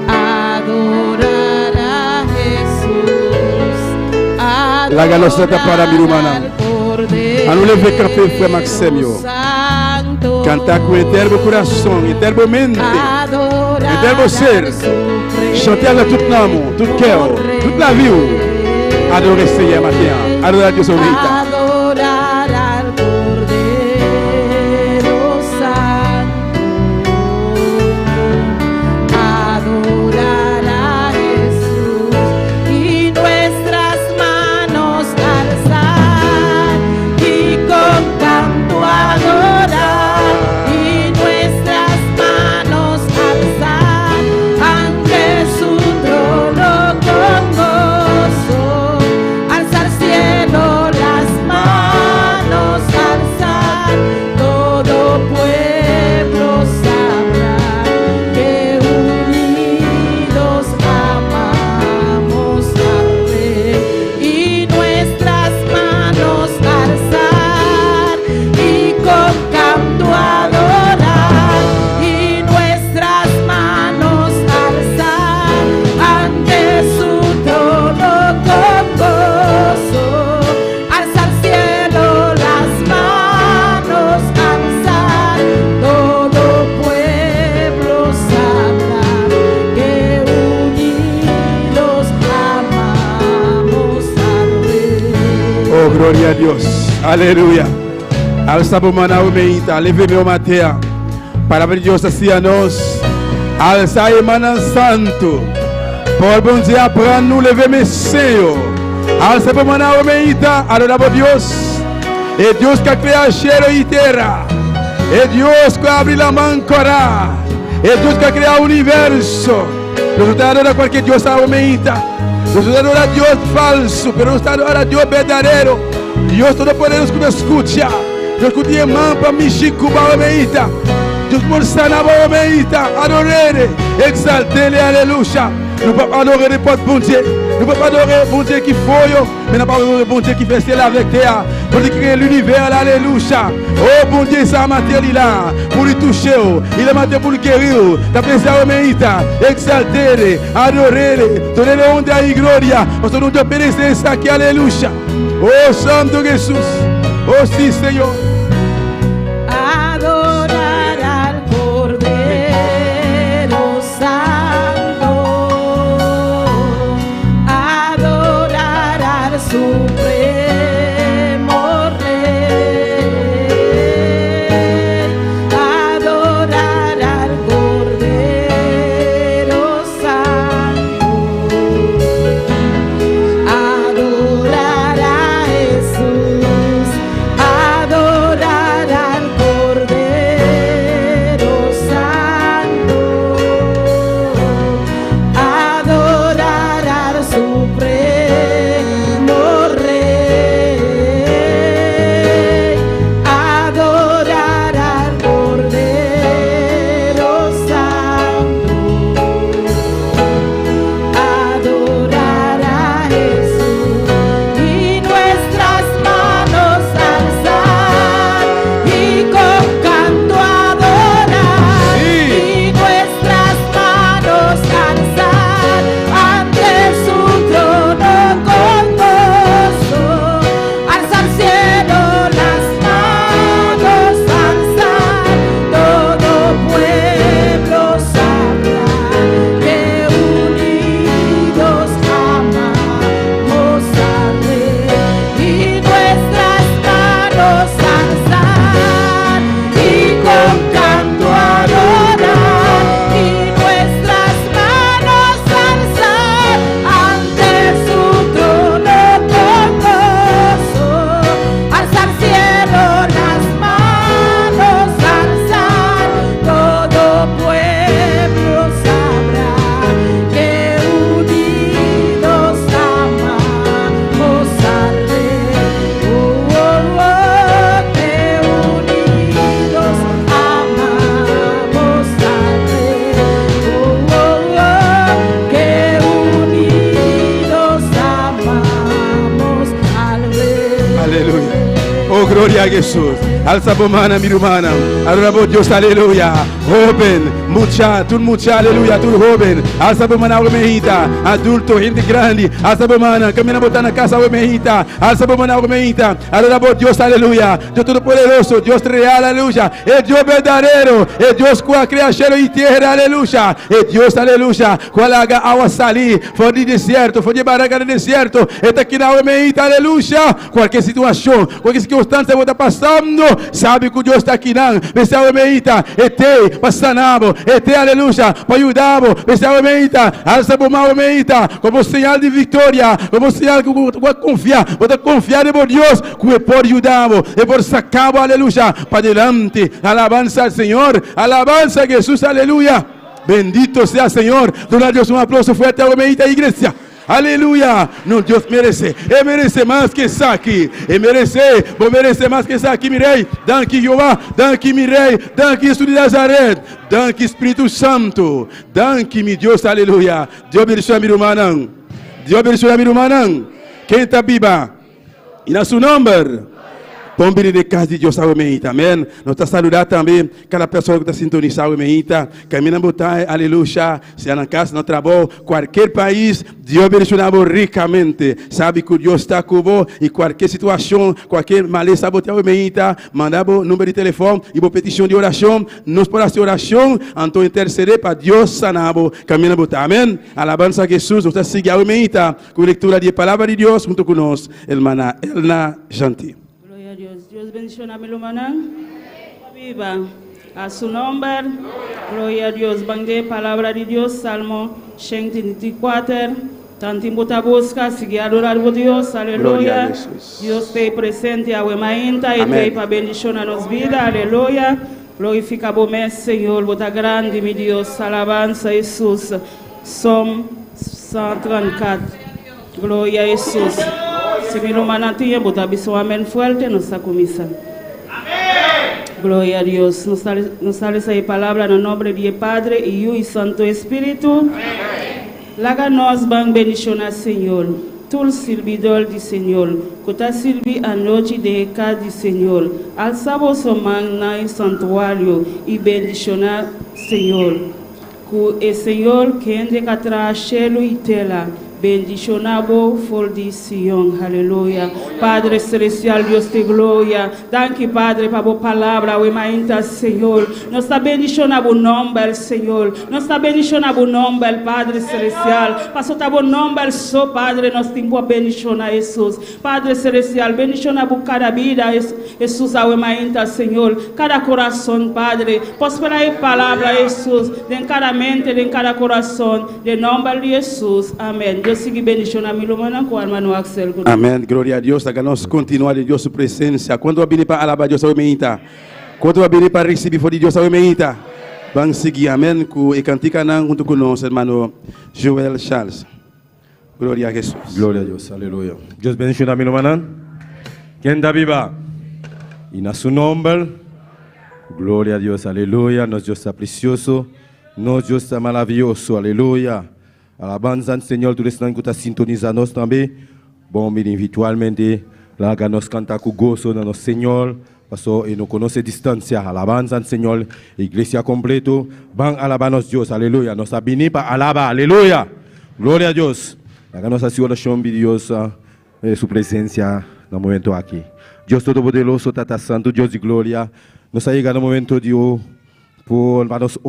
adorar a Jesús, Laga nos trata para mi rumannan. adorar al Cordero A no leve café fue Maxemio. Santo, Canta cu eterno corazón, eterno mente. adorar Eterno ser. al Supremo Chante avec tout l'amour, tout cœur, toute la vie. Adore Seigneur matin. Adore Dios ahorita. Adorar al Cordero Santo, adorar a Jesús y nuestras manos alzar y con canto adorar y nuestras manos alzar ante su trono con gozo, alzar cielo las manos, alzar todo pueblo sabrá que unidos amamos al Rey y nuestras manos alzar y con canto adorar y nuestras manos alzar ante su trono con gozo, alzar cielo las manos, alzar todo pueblo sabrá que unidos amamos al Rey. Oh, gloria a Dios. Aleluya. Alsa bo man awe meita, leve mi matea. Palabra di Dios así a nos. Alsa e manan santo. Por bon dia apranu leve mi Señor. Alsa bo man awe meita, adora bo Dios. E Dios que crea cielo y tierra. E Dios que abre la man cora. E Dios que crea universo. Nos ta adora cualquier Dios awe meita. Nos ta adora Dios falso, pero nos ta adora Dios verdadero. Dios Todopoderoso que nos escucha. Dios que tiene man pa mishi cu awe meita. Dios por sana awe meita. Adorere, exaltele, aleluya. Nou pa adore nenpòt Bondye. Nou pa adore Bondye ki fo yo, men nou adore Bondye ki fè syèl avèk tè. Bondye ki kreye linivè, aleluya. Oh, Bondye, sa maten li la pou li touche, li la maten pou li geri. Ta plezi meita, egzalte, adore, done onra i gloria. Paske nou merese sa ki aleluya. Oh, Santo Jesús. Oh, sí, Señor. Adorar al Cordero Santo, adorar al Supremo Rey, adorar al Cordero Santo, adorar a Jesús, adorar. Oh, gloria a Jesús. Alza bo man, mi ruman. Adora bo Dios, aleluya. Hoben, mucha, tur mucha, aleluya, tur hoben. Alza bo man, mejita. Adulto, hende grandi. Alza bo man, camina bo ta na cas, mejita. Alza bo man, mejita. Adora bo Dios, aleluya. Dios Todopoderoso, Dios real, aleluya. E Dios berdadero, e Dios cu a crea cielo y tera, aleluya. E Dios, aleluya, cu a laga awa sali for di desierto, for di baranca di desierto. E ta aki na mejita, aleluya. Cualkier situacion, cualkier circunstancia cu ta pasando, sabi cu Dios ta aki nan. Mester mejita, e t'ey pa sana bo, e t'ey, aleluya, pa yuda bo. Mester mejita, alsa bo man mejita, como señal di victoria, como señal cu bo ta confia, bo ta confia den bo Dios, cu e por yuda bo, e por saca bo, aleluya, padilanti. Alabanza al Señor, alabanza a Jesús, aleluya. Bendito sea Señor. Duna Dios un aplauso fuerte, mejita, iglesia. Aleluya! No, Dios merece. E merece mas cu esaki. E merece. Bo merece mas cu esaki, mi Rey. Danki, Jehová. Danki, mi Rey. Danki, Jesús di Nazaret. Danki, Spirito Santo. Danki, mi Dios. Aleluya. Dios bendiciona mi rumannan. Dios bendiciona mi rumannan. Ken ta biba? Y na su nomber. Bon bini den cas di Dios awe meinta. Amen. Nos ta saluda tambe cada persona cu ta sintonisa awe meinta. Caminda bo ta, aleluya. Sea na cas, na trabou, cualkier pais, Dios bendiciona bo ricamente. Sabi cu Dios ta cu bo y cualkier situacion, cualkier malesa bo tin awe meinta, manda bo number di telefon y bo peticion di oracion. Nos por haci oracion, anto intercede pa Dios sana bo caminda bo ta. Amen. Alabansa a Jesus. Nos ta sigui awe meinta cu lectura di e Palabra di Dios hunto cu nos, hermana Elna Janti. Gloria a Dios. Dios bendiciona mi rumannan. Viva a su nomber. Gloria a Dios. Ban den e Palabra di Dios, Salmo 134. Tantin bo ta busca, sigui adora bo Dios. Gloria a Aleluya. Jesus. Dios t'ei presente awe mainta. E Amen. t'ei pa bendiciona nos bida. Aleluya. Glorifica bo mes, Señor. Bo ta grandi, mi Dios. Alabanza, Jesus. Psalm 134. Gloria a Jesus. Si mi rumannan tin e, bo ta bisa un amen fuerte, nos ta cuminsa. Gloria a Dios. Nos ta, nos ta lesa e palabra na nombre di e Padre y Yu y Santo Espíritu. Laga nos ban bendiciona Señor, tur sirbidor di Señor, cu ta sirbi anochi den e cas di Señor. Alsa boso man na e santuario y bendiciona Señor. Ku e Señor, kende ka traha shelu i tera, bendishoná bo for di Sion. Aleluya. Padre Celestial, Dios di gloria, danki, Padre, pa bo palabra awe mainta, Señor. Nos ta bendishoná bo nòmber, Señor. Nos ta bendishoná bo nòmber, Padre Celestial. Paso ta bo nòmber so, Padre, nos tin por bendishoná, Hesus. Padre Celestial, bendiciona bo cada bida, Hesus awe mainta, Señor, cada corazon, Padre, prospera e palabra, Hesus, den cada mente, den cada corazon, den nomber di Hesus, amen. Dios sigui bendiciona mi rumannan cu hermano Axel. Cu Amen, gloria a Dios. Laga nos continua den Dios su presencia. Cuanto a bini pa alaba Dios awe mainta? Cuanto a bini pa ricibi for di Dios awe mainta? Ban sigui, amen, cu e canticanan hunto cu nos hermano Joel Charles. Gloria a Hesus. Gloria a Dios, aleluya. Dios bendiciona mi rumannan. Ken ta biba? Y na su nomber. Gloria a Dios, aleluya. Nos Dios ta precioso. Nos Dios ta maravilloso, aleluya. Alabanza al Señor, tur esnan cu ta sintoniza nos tambe. Bon bini virtualmente. Laga nos canta cu gozo na nos Señor. Paso e no conoce distancia. Alabanza al Señor. Iglesia completo. Ban alaba nos Dios, aleluya. Nos a bini pa alaba, aleluya. Gloria a Dios. Laga nos haci oracion pidi Dios su presencia na momento aki. Dios Todopoderoso, Tata Santo, Dios di gloria, nos a yega na momento di por pa nos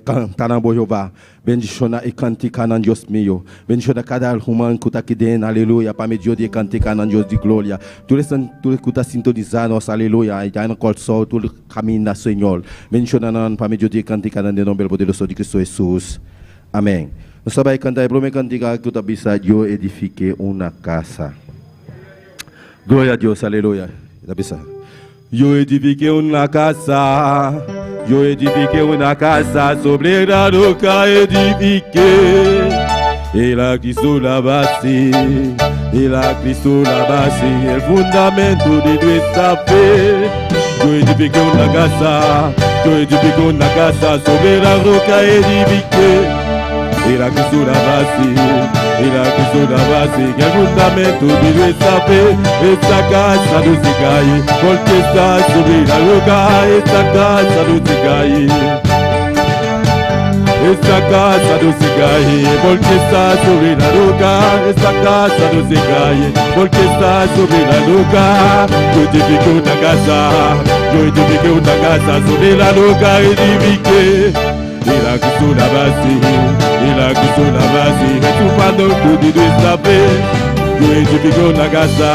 canta na bo Jehová. Bendiciona e canticanan, Dios mio. Bendiciona cada ruman cu ta aki den, aleluya, pa medio di e canticanan, Dios di gloria. Tur esnan tur cu ta sintonisa nos, aleluya, y ta na Corsou, tur caminda, Señor. Bendiciona nan pa medio di e canticanan den nomber poderoso di Cristo Jesus. Amén. Nos ta bai canta e prome cantica cu ta bisa Yo edifiqué una casa. Gloria a Dios, aleluya. Ta bisa. Yo edifiqué una casa, yo edifiqué una casa sobre la roca edifiqué. El a Cristo la base, el a Cristo la base, el fundamento de nuestra fe. Yo edifiqué una casa, yo edifiqué una casa sobre la roca edifiqué. El a Cristo la base, Y la cruzó la base, que el fundamento de nuestra fe, esta casa no se cae, porque está sobre la roca, esta casa no se cae. Esta casa no se cae, porque está sobre la roca. Esta casa no se cae, porque está sobre la roca. Yo edifiqué una casa, yo edifiqué una casa sobre la roca, edifiqué. Y la cruzó la base, y la cruzó la base, el fundamento de nuestra fe. Yo edifiqué una casa,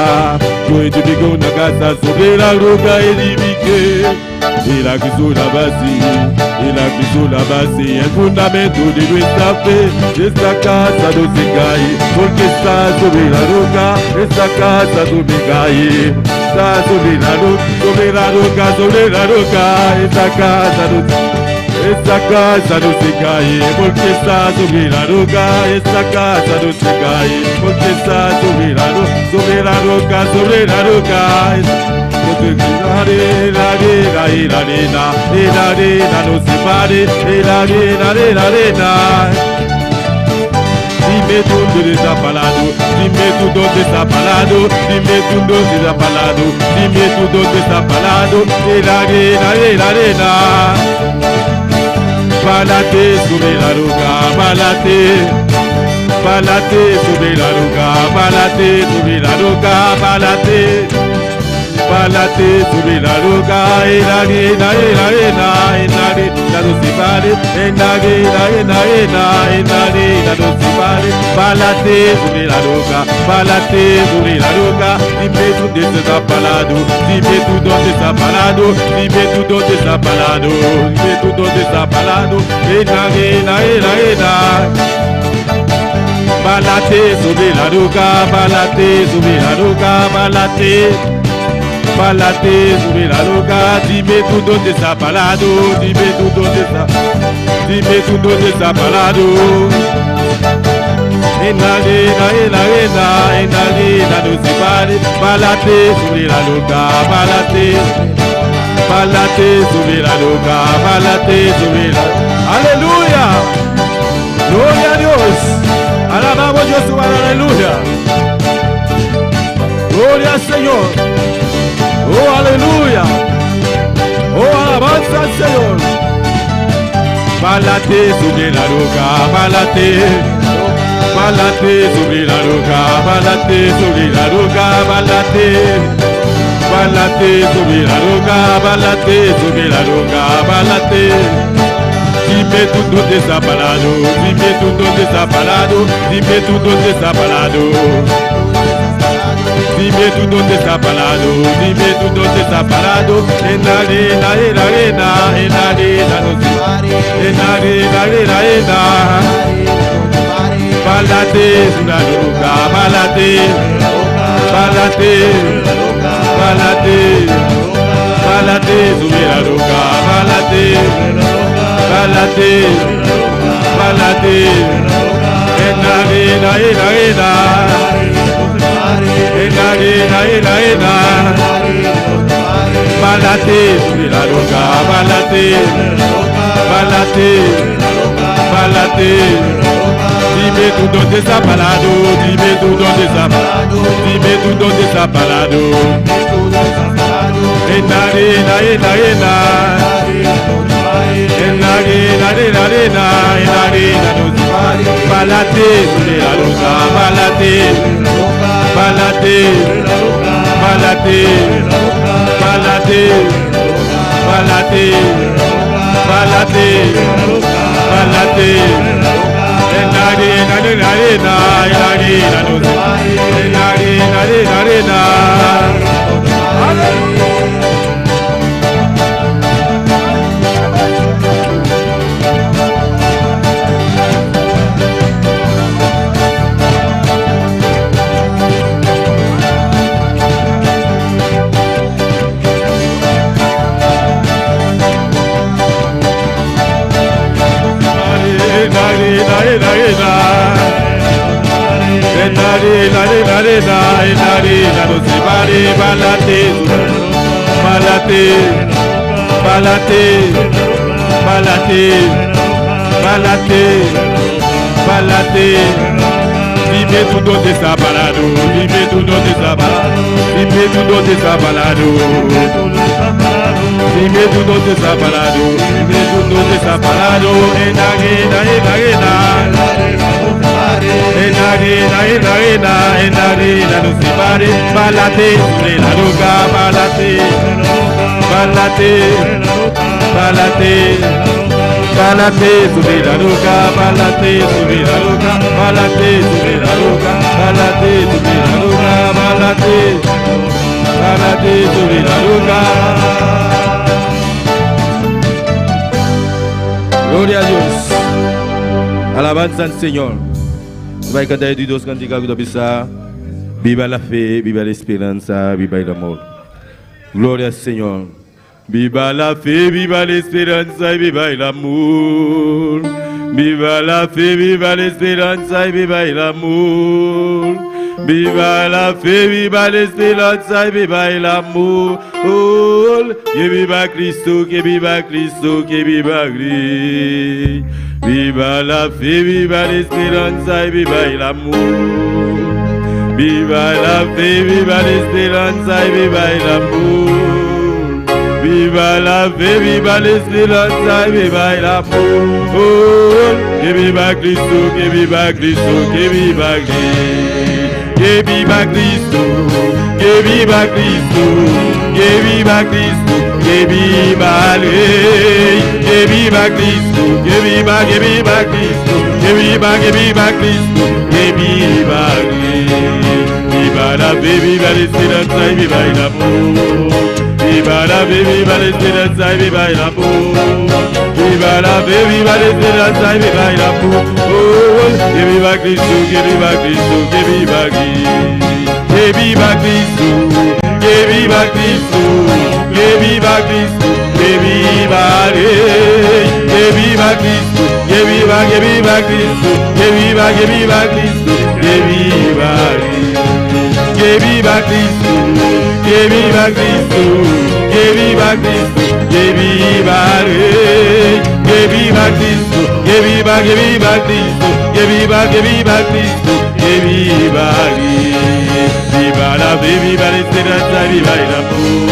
yo edifiqué una casa sobre la roca, edifiqué. Y la cruzó la base, y la cruzó la base, el fundamento de nuestra fe. Esta casa no se cae, porque está sobre la roca. Esta casa no me cae, está sobre la roca, sobre la roca, sobre la roca. Esta casa no esta casa no se cae, porque está sobre la roca. Esta casa no se cae, porque está sobre la roca, sobre la roca, sobre la roca. La arena, la arena no se pare, la arena, la arena. Dime tú dónde está parado, dime tú dónde está parado, dime tú dónde está parado, dime tú dónde está parado, la arena, la arena. Pálate sobre la roca, pálate, pálate sobre la roca, pálate sobre la roca, pálate. Pálate sobre la roca, en la arena, en la arena, en la arena no se pare, en la arena, en la arena, en la arena no se pare. Pálate sobre la roca, pálate sobre la roca, dime tú dónde está parado, dime tú dónde está parado, dime tú dónde está parado, dime tú dónde está parado, en la arena, en la arena. Pálate sobre la roca, pálate sobre la roca, pálate. Pálate sobre la roca, dime tú dónde está parado, dime tú dónde está, dime tú dónde está parado. En la arena, en la arena, en la arena no se pare, pálate sobre la roca, pálate, pálate sobre la roca, pálate sobre la. Aleluya, gloria a Dios, alabamos a Dios, aleluya, gloria al Señor. Oh, aleluya. Oh, alabanza al Señor. Pálate sobre la roca, pálate. Pálate sobre la roca, pálate sobre la roca, pálate. Pálate sobre la roca, pálate sobre la roca, pálate. Dime tú dónde está parado, dime tú dónde está parado, dime tú dónde está parado. Dime tú dónde está parado, dime tú dónde está parado. En la arena, en la arena, en la arena no se en la arena, en la arena. Pálate sobre la roca, pálate, pálate, pálate, pálate sobre la roca, pálate, pálate, pálate. En la arena, en la arena. En la arena, en la arena. Pálate sobre la roca, pálate, pálate, pálate. Dime tú dónde está parado, dime tú dónde está parado, dime tú dónde está parado. En la arena, en la arena. En la arena, en la arena, en la arena no se pare. Pálate sobre la roca, pálate. Pálate, pálate, pálate, pálate, pálate, pálate. En la arena, en la arena, en la arena no se en la arena, en la arena. Pálate, pálate, pálate, pálate, pálate. Dime tú dónde está parado, dime tú dónde está parado, dime tú dónde está parado. Dime tú dónde está parado, dime tú dónde está parado, en la arena, en la arena. En la arena, en la arena, en la arena no se pare, balate sobre la roca, balate, balate, balate. Balate sobre la roca, balate sobre la roca, balate sobre la roca, balate sobre la roca, balate, balate sobre la roca. Gloria a Dios. Alabanza al Señor. Vai cantar de dos cantigas que bisa. Viva la fe, viva la esperanza, viva el amor. Gloria al Señor. Viva la fe, viva la esperanza y viva el amor. Viva la fe, viva la esperanza y viva el amor. Viva la fe, viva la esperanza y viva el amor. Que viva Cristo, que viva Cristo, que viva Cristo. Viva la fe, viva la esperanza y viva el amor. Viva la fe, viva la esperanza y viva el amor. Viva la fe, viva la esperanza y viva el amor. Que viva Cristo, que viva Cristo, que viva Cristo. Que viva Cristo, que viva Cristo, que viva Cristo, que viva el Rey, que viva Cristo, que viva Cristo, que viva Cristo, que viva el Rey. Viva la fe, viva la esperanza y viva el amor. Viva la fe, viva la esperanza y viva el amor. Viva la fe, viva la esperanza y viva el amor. Que viva Cristo, que viva Cristo, que viva Cristo. Que viva Cristo, que viva Cristo, que viva Cristo, que viva el Rey. Que viva Cristo, que viva Cristo, que viva Cristo, que viva el Rey. Que viva Cristo, que viva Cristo, que viva Cristo, que viva el Rey. Que viva Cristo, que viva Cristo, que viva Cristo, que viva el Rey. Viva la fe, viva la esperanza, viva el amor.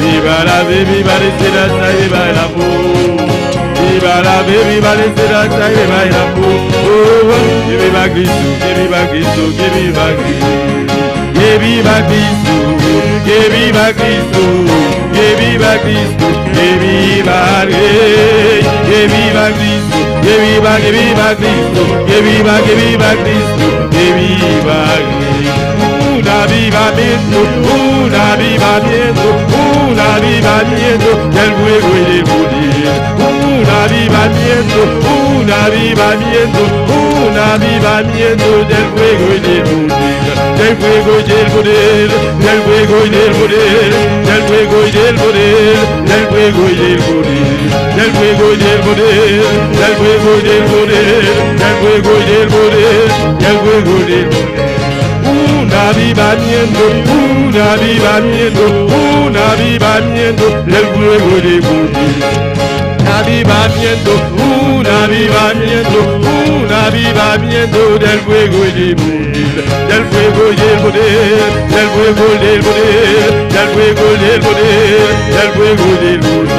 Viva la fe, viva la esperanza, viva el amor. Viva la fe, viva la esperanza, viva el amor. Que viva Cristo, que viva Cristo, que viva Cristo. Que viva Cristo, que viva Cristo, que viva Cristo, que viva el Rey. Que viva Cristo, que viva Cristo, que viva Cristo, que viva el Rey. Un avivamiento, un avivamiento, un avivamiento del fuego y del poder. Un avivamiento, un avivamiento, un avivamiento del fuego y del poder. Del fuego y del poder, del fuego y del poder, del fuego y del poder, del fuego y del poder, del fuego y del poder, del fuego y del poder, del fuego y del poder, del fuego y del poder. Un avivamiento, un avivamiento, un avivamiento del fuego y del poder. Avivamiento, un avivamiento, un avivamiento del fuego y del poder, del fuego y del poder, del fuego y del poder, del fuego y del poder, del fuego y del poder,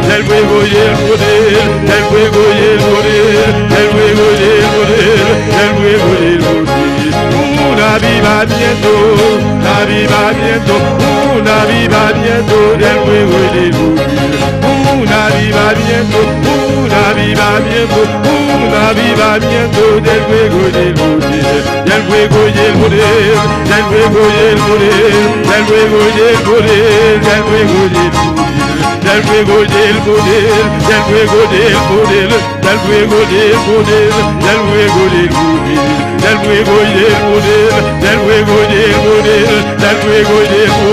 del fuego y del poder, del fuego y del poder, del fuego y del poder, del fuego y del poder. Un avivamiento, un avivamiento, un avivamiento del fuego y del poder. Un avivamiento, un avivamiento, un avivamiento del fuego y del poder, del fuego y del poder, del fuego y del poder, del fuego y del poder, del fuego y del poder, del fuego y del poder, del fuego del poder, del fuego del poder, del fuego del poder, del fuego y del poder, del fuego del poder, del fuego del poder,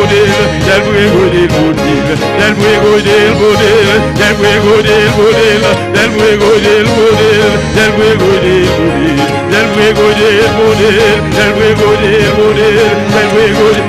del fuego del poder, del fuego del poder, del fuego del poder, del fuego del poder, del fuego del poder, del fuego del poder, del fuego del poder, del fuego del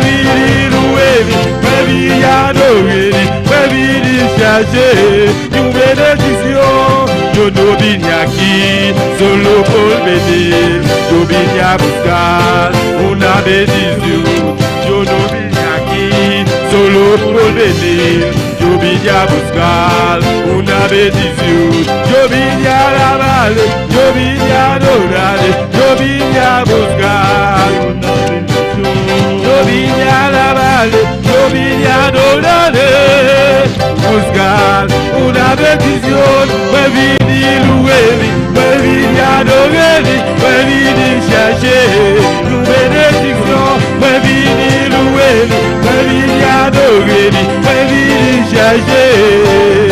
chache yon benediksyon. Yo no vine aquí solo por venir. Yo vine a buscar una bendición. Yo no vine aquí solo por venir. Yo vine a buscar una bendición. Yo vine a alabarle, yo vine a adorarle, yo vine a buscar una bendición. Yo vine a alabarle, yo vine a adorarle, buscar una bendición. Me vine louer, me vine adorer, me vine chercher une bénédiction. Me vine louer, me vine adorer, me vine chercher,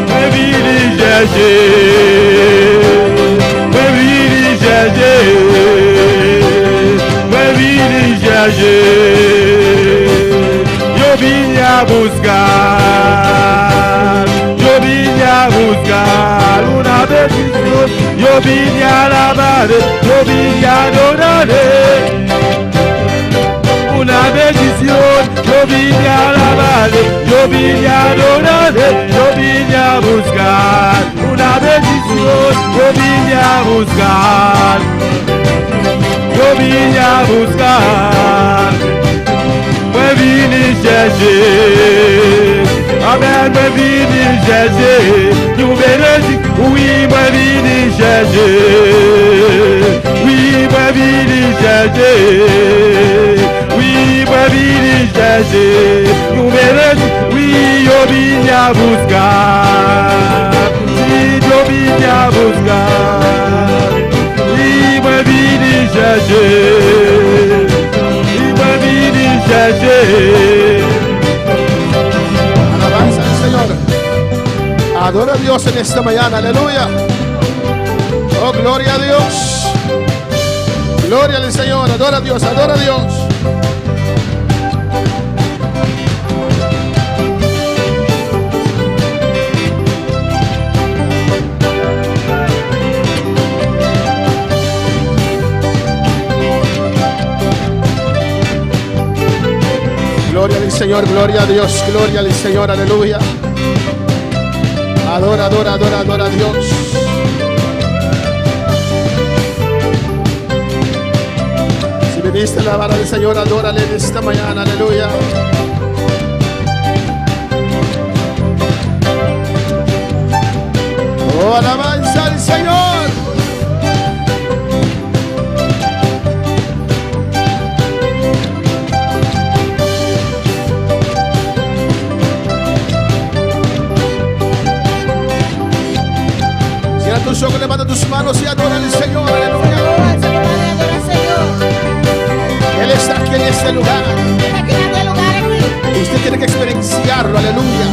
me vine chercher, me vine chercher, me vine chercher. Yo vine a buscar, yo vine a buscar una bendición. Yo vine a alabar, yo vine a adorar. Una bendición, yo vine a alabar, yo vine a adorar, yo vine a buscar. Una bendición, yo vine a buscar, yo vine a buscar. Me vine chercher, Amen, me vine chercher, une bénédiction, oui, me vine chercher, oui, me vine chercher, oui, me vine chercher, une bénédiction, oui, yo vine a buscar, oui, yo vine a buscar, oui, me vine chercher, oui, me vine chercher. Alabanza al Señor. Adora a Dios en esta mañana. Aleluya. Oh, gloria a Dios. Gloria al Señor. Adora a Dios. Adora a Dios. Gloria al Señor, gloria a Dios, gloria al Señor, aleluya. Adora, adora, adora, adora a Dios. Si viniste a alabar al Señor, adórale en esta mañana, aleluya. Oh, alabanza al Señor. Cierra tus ojos, levanta tus manos y adora al Señor, aleluya. Él está aquí en este lugar. Usted tiene que experienciarlo, aleluya.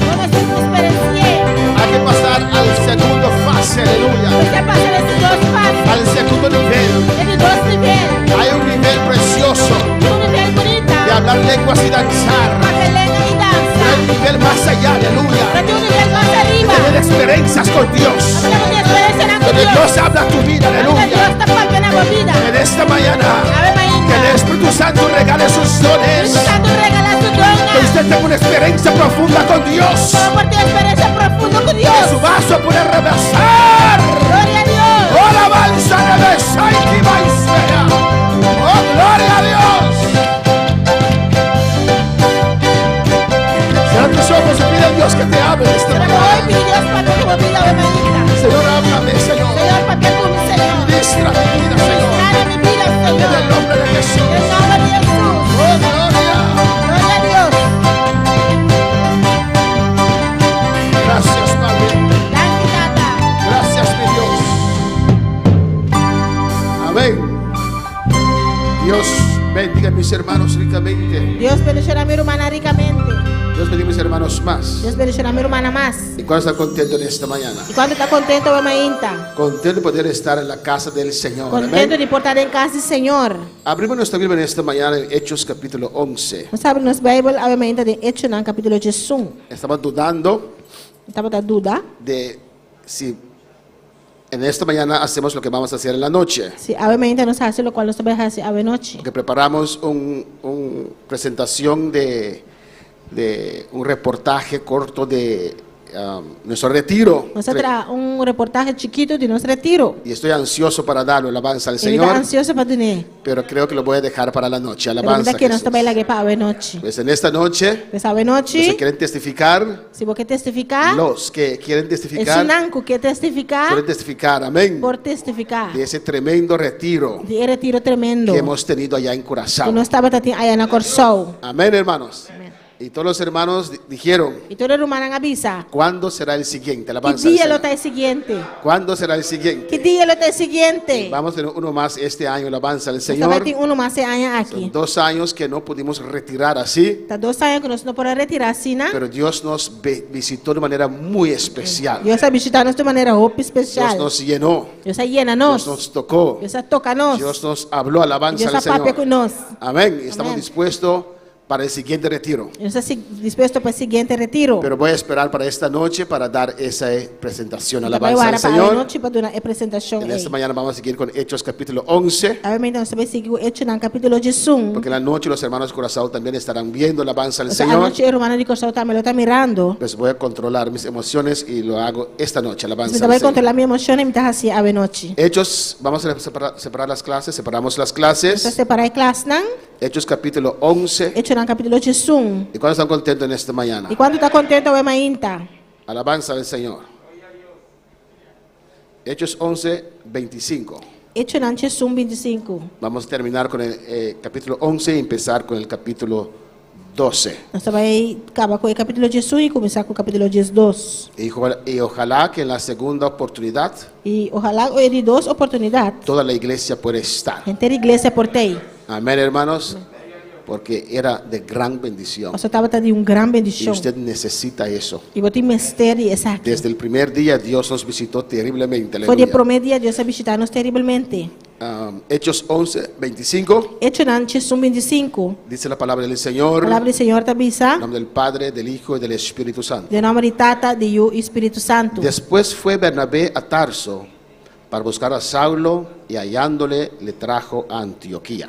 Hay que pasar al segundo fase, aleluya. Al segundo nivel. Hay un nivel precioso de hablar lenguas y danzar. Pero hay un nivel más allá, aleluya. De tener experiencias con Dios. Donde Dios habla tu vida, aleluya. En esta mañana, que el Espíritu Santo regale sus dones. Que usted tenga una experiencia profunda con Dios. Que su vaso pueda rebosar. Oh, alabanza de Oh, gloria a Dios. Cierra tus ojos y pide a Dios que te hable esta mañana. Señor, háblame, Señor. Ministra mi vida, Señor. En el nombre de Jesús. Oh, gloria. Gracias, Padre. Gracias, mi Dios. Amén. Dios bendiga a mis hermanos ricamente. Dios bendishoná mi rumannan rikamente. Dios bendiga a mis hermanos más. Dios bendishoná mi rumannan mas. ¿Y cuántos están contentos en esta mañana? I kuantu ta kontentu awe mainta? Contento de poder estar en la casa del Señor. Kontentu Amén. di por ta den kas di Señor. Abrimos nuestra Biblia en esta mañana en Hechos capítulo 11. Nos ta habri nos Beibel awe mainta den Echonan kapítulo 11. Estaba dudando Tabata duda de si en esta mañana hacemos lo que vamos a hacer en la noche. si awe mainta nos hasi lokual nos ta bai hasi awe nochi. Porque preparamos un, un presentación de de un reportaje corto de nuestro retiro. Nos a traha un reportahe chikitu di nos retiro. Y estoy ansioso para darlo, alabanza al I mi ta Señor. ansioso pa dun'é. Pero creo que lo voy a dejar para la noche, Pero mi alabanza ta a kere nos ta Jesús. bai lag'é pa awenochi. Pues en esta noche, Pues awenochi, los que quieren testificar, si bo ke testifiká, los que quieren testificar, esunnan ku ke testifiká, pueden testificar, amén, por testifiká de ese tremendo retiro di e retiro tremendo que hemos tenido allá en ku Curazao. nos tabata tin aya na Kòrsou. Amén, hermanos. Amén. Y todos los hermanos dijeron, I tur e rumannan a bisa, ¿cuándo será el siguiente? Ki Alabanza al dia lo Señor. ta e siguiente? ¿Cuándo será el siguiente? Ki dia lo ta e siguiente? Vamos a tener uno más este año, alabanza al Nos ta Señor. bai tin uno mas e aña Son aki. 2 años que no pudimos retirar así, Ta 2 aña ku nos no por a retirá asina. pero Dios nos visitó de manera muy especial. Dios a bishitá nos di manera hopi Dios spesial. nos llenó, Dios a llena Dios nos. nos tocó, Dios a toka nos. Dios nos habló, alabanza Dios al a papia ku Señor. nos. Amén. Estamos Amén. dispuestos para el siguiente retiro. Nos ta dispuesto pa e siguiente retiro. Pero voy a esperar para esta noche para dar esa presentación. Mi ta bai Alabanza al wara pa Señor. anochi pa duna e presentashon En esta ei. mañana vamos a seguir con Hechos capítulo 11. Awe mainta nos ta bai sigui ku Echonan kapítulo 11. Porque en la noche los hermanos de Curazao también estarán viendo alabanza al Pasobra Señor. anochi e rumannan di Kòrsou tambe lo ta mirando. Pues voy a controlar mis emociones y lo hago esta noche. Alabanza Mi ta al bai Señor. kontrolá mi emoshon i mi ta hasi awe nochi. Hechos, vamos a separar las clases, separamos las Nos ta clases. separá e klasnan. Hechos capítulo 11. Echonan kapítulo 11. ¿Y cuántos están contentos en esta mañana? I kuantu ta kontentu awe mainta? Alabanza al Señor. Hechos 11, 25. Echonan 11, 25. Vamos a terminar con el capítulo 11 y empezar con el capítulo 12. Nos ta bai kaba ku e kapítulo 11 i kuminsá ku kapítulo 12. Y ojalá que en la segunda oportunidad I ohalá e di dos oportunidat toda la iglesia pueda estar. henter iglesia por t'ei. Amén, hermanos. Porque era de gran bendición. Pasobra tabata di un gran Y bendishon. usted necesita eso. I bo tin mester di esaki. Desde el primer día Dios nos visitó terriblemente. For di e Aleluya. promé dia Dios a bishitá nos teribelmente. Hechos 11, 25. Echonan 11, 25. Dice la palabra del Señor. Palabra di Señor ta bisa. En nombre del Padre, del Hijo y del Espíritu Santo. Den nòmber di Tata, di Yu i Spiritu Santu. Después fue Bernabé a Tarso para buscar a Saulo y hallándole le trajo a Antioquía.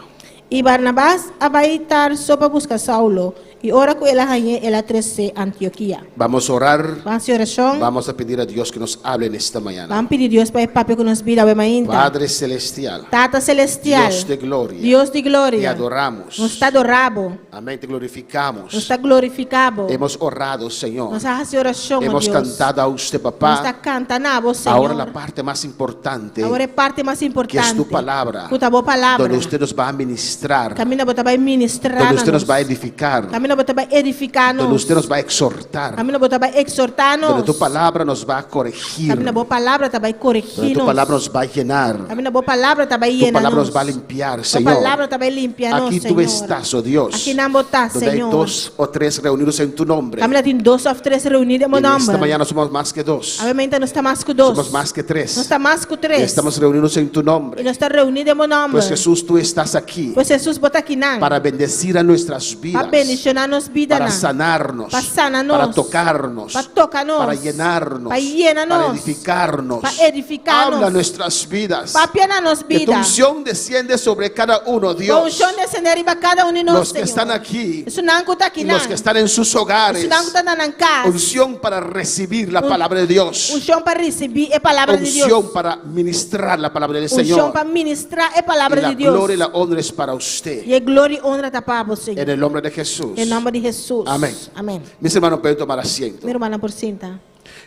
I Barnabas a bai Tarso pa buska Saulo, i ora ku el a hañ'é, el a tres'é Antiokia. Vamos a orar. Ban hasi orashon. Vamos a pedir a Dios que nos hable en esta mañana. Ban pidi Dios pa e papia ku nos bida awe mainta. Padre Celestial, Tata Celestial, Dios de gloria, Dios di gloria, te adoramos. Nos ta adorá bo. Amén, te glorificamos. Nos ta glorifiká bo. Hemos orado, Señor. Nos a hasi orashon, oh Hemos Dios. cantado a usted, Nos ta papá. kanta na bo, Señor. Ahora la parte más importante, Awor e parti mas que importante, es tu palabra, ku ta bo palabra. donde usted nos va a ministrar, Kaminda bo ta bai ministrá donde usted nos. nos va a edificar, Kaminda bo ta bai edifiká nos. donde usted nos va a exhortar, Kaminda bo ta bai ekshortá nos. donde tu palabra nos va a corregir, Kaminda bo palabra ta bai donde koregí tu nos. palabra nos va a llenar, Kaminda bo palabra ta bai tu yena palabra nos. nos va a limpiar, Bo Señor. palabra ta bai limpia nos, Aquí tú Señor. estás, oh Dios, Aki nan bo ta, donde hay Señor. dos o tres reunidos en tu nombre. Kaminda tin dos òf tres reuní den bo En esta nòmber. mañana somos más que dos, Awe mainta nos ta mas ku dos. somos más que tres. Nos ta mas ku tres. Estamos reunidos en tu I nombre. nos ta reuní den bo nòmber. Pues Jesús, tú estás aquí Pues Jesus, bo ta akinan. para bendecir a nuestras Pa vidas, bendishoná nos para bidanan. sanarnos, Pa sana nos. para tocarnos, Pa toka nos. para llenarnos, Pa yena nos. para edificarnos. Pa edifiká nos. Habla nuestras vidas. Papia na nos Que tu bida. unción desciende sobre cada uno, Dios. Unshon desendé riba kada un di nos, Los que Señor. están aquí Esunnan ku ta aki y los que están en sus hogares. Esunnan ku ta na nan kas. Unción para recibir la palabra de Dios. Unshon pa risibí e palabra di Dios. Unción para ministrar la palabra del Unshon Señor. pa ministrá e Y palabra la di Dios. gloria y la honra es para usted. I e gloria i honra ta pa bo, Señor. En el nombre de Jesús. Den nòmber di Hesus. Amén. Amèn. Mis hermanos, pueden tomar asiento. Mi rumannan por sinta.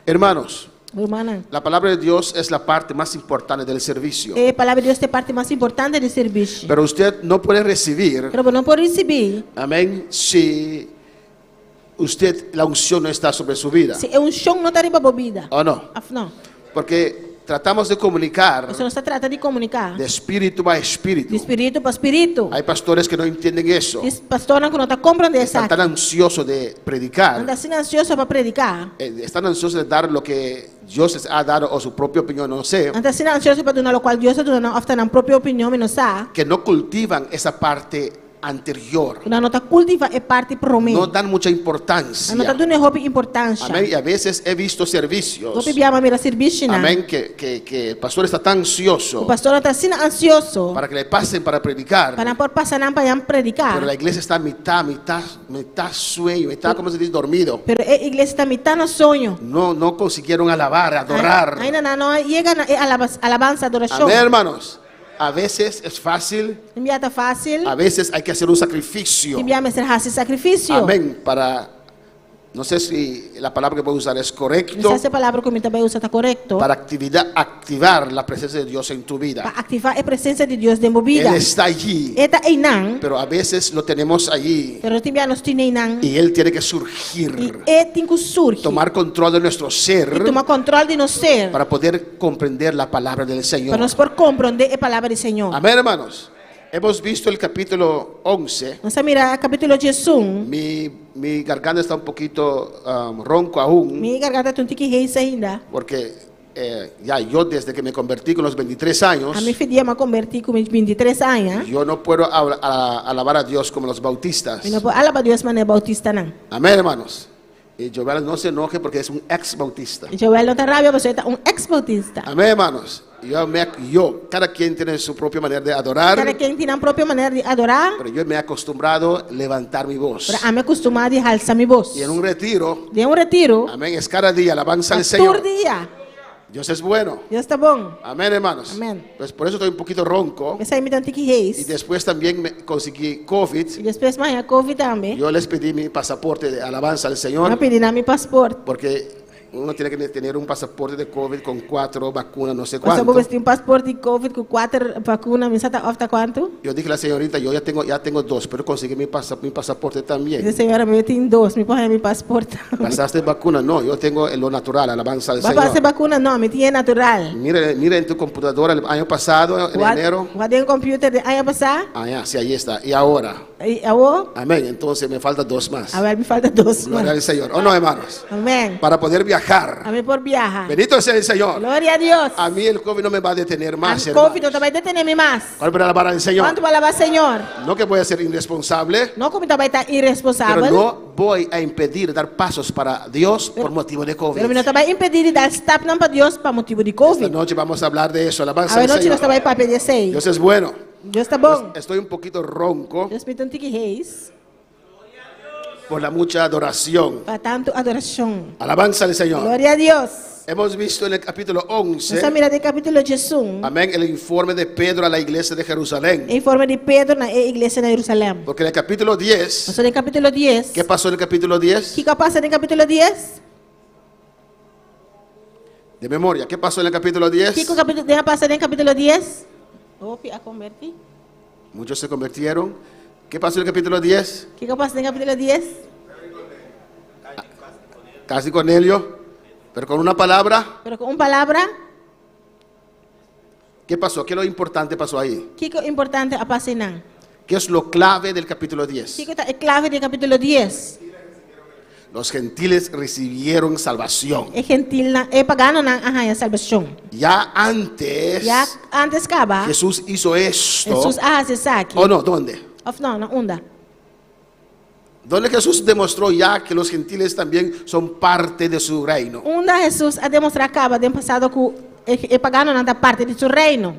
Hermanos, Rumannan. la palabra de Dios es la parte más importante del servicio. E palabra di Dios ta e parti mas importante di servisio. Pero usted no puede recibir, Pero bo no por risibí amén, si usted, la unción no está sobre su vida. si e unshon no ta riba bo bida. ¿O no? Òf no. Porque tratamos de comunicar Pasobra nos ta trata di komuniká. de espíritu a espíritu. Di spiritu pa spiritu. Hay pastores que no entienden eso. Tin pastornan ku no ta komprondé Están esaki. tan ansiosos de predicar. Nan ta asina ansioso pa prediká. Están ansiosos de dar lo que Dios les ha dado o su propia opinión, no sé. Nan ta asina ansioso pa duna lokual Dios a duna nan òf ta nan propio opinion, mi no sa. Que no cultivan esa parte anterior. Ku nan no ta kultivá e parti promé. No dan mucha Nan no ta importancia. duna e hopi importansha. Amén. Y a veces he visto servicios. Hopi bia mi a mira sirbishinan. Amén. Que, que, que el pastor está tan Ku ansioso pastornan ta asina ansioso para que le pasen para predicar. pa nan por pasa nan pa nan prediká. Pero la iglesia está mitad, mitad, mitad sueño, mitad, ¿cómo se dice? Dormido. Pero e iglesia ta mitá na soño. No, no consiguieron alabar, adorar. Ainda nan no a yega na e alabansa, adorashon. Amén, hermanos. A veces es fácil. Tin bia ta fácil. A veces hay que hacer un sacrificio. Tin bia mester hasi sacrificio. Amén. Para, no sé si la palabra que voy a usar es No correcto. sa si e palabra ku mi ta bai usa ta korekto. Para actividad, activar la presencia de Dios en tu vida. Pa aktivá e presensia di Dios den bo bida. Él está allí. E ta einan. Pero a veces lo tenemos allí. Pero tin bia nos tin einan. Y Él tiene que surgir. I e tin ku surgi. Tomar control de nuestro ser. I tuma kòntròl di nos ser. Para poder comprender la palabra del Señor. Pa nos por komprondé e palabra di Señor. Amén, hermanos. Hemos visto el capítulo 11. Nos a mira capítulo 11. Mi, mi garganta está un poquito um, ronco aún. Mi garganta ta un tiki heis ainda. Porque eh, ya yo desde que me convertí con los 23 años. Ami for di dia m'a kombertí ku mi 23 aña. Yo no puedo alabar a Dios como los bautistas. Mi no por alaba Dios manera bautistanan. Amén, hermanos. Y Joel no se enoje porque es un ex bautista. Joel no ta rabia pasobra e ta un ex bautista. Amén, hermanos. Yo, me, yo, cada quien tiene su propia manera de adorar. Cada quien tin nan propio manera di adorá. Pero yo me he acostumbrado a levantar mi voz. Pero ami a kustumá di halsa mi bos. Y en un retiro. Den un retiro. Amén, es cada día alabanza al Ta Señor. tur dia. Dios es bueno. Dios ta bon. Amén, hermanos. Amén. Pues por eso estoy un poquito ronco. P'esei mi ta un tiki heis. Y después también me conseguí COVID. Y despues mi haña COVID tambe. Yo les pedí mi pasaporte de alabanza al Señor. Mi a pidi nan mi pasport. Porque uno tiene que tener un pasaporte de COVID con cuatro vacunas, no sé Pasobra cuánto. bo mester tin un pasport di COVID ku kuater vakuna, mi sa ta òf ta kuantu. Yo dije a la señorita, yo ya tengo, ya tengo dos, pero conseguí mi, pasa, mi pasaporte también. Mi di, señora, mi tin dos, mi por haña mi pasport tambe. Pasaste vacuna? No, yo tengo lo natural, alabanza al Bo a Señor. pasa vacuna? No, mi tin e natural. Mira, mira en tu computadora el año pasado, en Wak, enero. wak den computer di aña pasá. Ah, ya, sí, ahí está. Y ahora. Y awor. Amén. Entonces me falta dos más. Awor mi falta dos Gloria mas. al Señor. ¿O no, hermanos? Amén. Para poder viajar. Pa mi por viaha. Bendito sea el Señor. Gloria a Dios. A mí el COVID no me va a detener más, A hermanos. COVID no ta bai detené mi mas. ¿Cuál para alabar al Señor? Kuantu pa alabá Señor? No que voy a ser irresponsable. No ku mi ta bai ta irresponsabel. Pero no voy a impedir dar pasos para Dios por motivo de COVID. Pero mi no ta bai impedí di dal stapnan pa Dios pa motibu di COVID. Esta noche vamos a hablar de eso. Alabanza al Awe nochi Señor. nos ta bai papia di esei. Dios es bueno. Dios ta bon. Estoy un poquito ronco. Dios mi ta un tiki heis. Por la mucha adoración. Pa tantu adorashon. Alabanza al Señor. Gloria a Dios. Hemos visto en el capítulo 11. Nos a mira den capítulo 11. Amén. El informe de Pedro a la iglesia de Jerusalén. E informe di Pedro na e iglesia na Jerusalén. Porque en el capítulo 10. Pasobra den capítulo 10. ¿Qué pasó en el capítulo 10? Kiko a pasa den capítulo 10? De memoria, ¿qué pasó en el capítulo 10? Kiko a pasa den capítulo 10? Hopi a convertí. Muchos se convirtieron. ¿Qué pasó en el capítulo 10? Kiko a pasa den capítulo 10? Casi Cornelio, pero con una palabra. Pero con un palabra. ¿Qué pasó? ¿Qué es lo importante pasó ahí? Kiko importante a pasa einan? ¿Qué es lo clave del capítulo 10? Kiko ta e clave den capítulo 10? Los gentiles recibieron salvación. E gentilnan, e paganonan a haña salbashon. Ya antes, Ya antes kaba, Jesús hizo esto. Hesus a hasi esaki. ¿O no? ¿Dónde? Of no, na unda? ¿Dónde Jesús demostró ya que los gentiles también son parte de su reino? Unda Hesus a demostrá kaba den pasado ku e paganonan ta parti di su reino?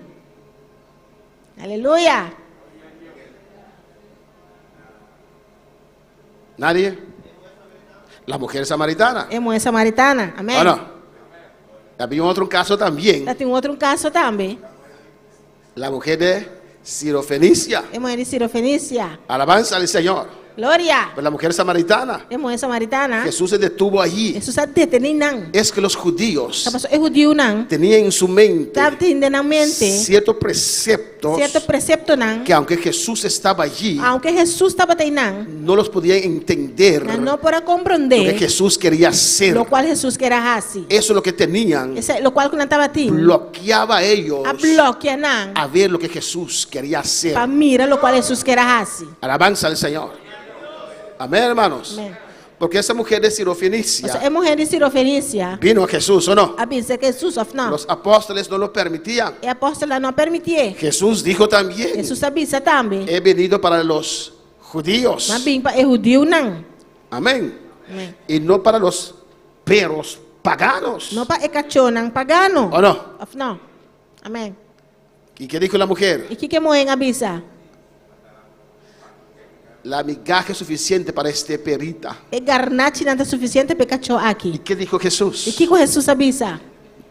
Aleluya! Nadie. La mujer samaritana. E muhé samaritana. Amén. ¿O no? Había otro caso también. Ta tin otro un caso tambe. La mujer de Sirofenicia. E muhé di Sirofenicia. Alabanza al Señor. Gloria. Pero la mujer samaritana. E muhé samaritana. Jesús se detuvo allí. Jesús a detené nan. Es que los judíos Ta paso e hudiunan. tenían en su mente Tabatin den nan mente. ciertos preceptos Cierto preceptonan. que aunque Jesús estaba allí, Aunke Jesús tabata einan. no los podían entender Nan no por a lo comprondé. que Jesús quería hacer. Lokual Jesús ker a hasi. Eso es lo que tenían. Esei lokual ku nan tabatin. Bloqueaba a ellos A blokia nan. a ver lo que Jesús quería hacer. Pa mira lokual Jesús ker a hasi. Alabanza al Señor. Amén, hermanos. Amén. Porque esa mujer de Sirofenicia Pasobra e muhé di Sirofenicia vino a Jesús, ¿o no? a bin serka Jesús, òf no? Los apóstoles no lo permitían. E apòstelnan no a permitié. Jesús dijo también, Jesús a bisa tambe. he venido para los judíos. M'a bin pa e hudiunan. Amén. Amén. Y no para los perros paganos. No pa e kachónan pagano. ¿O no? Òf no? Amèn. ¿Y qué dijo la mujer? I kiko e muhé a bisa? La migaja es suficiente para este perrita. E garnachinan ta sufisiente pa e kachó aki. ¿Y qué dijo I Jesús? kiko Hesus a bisa?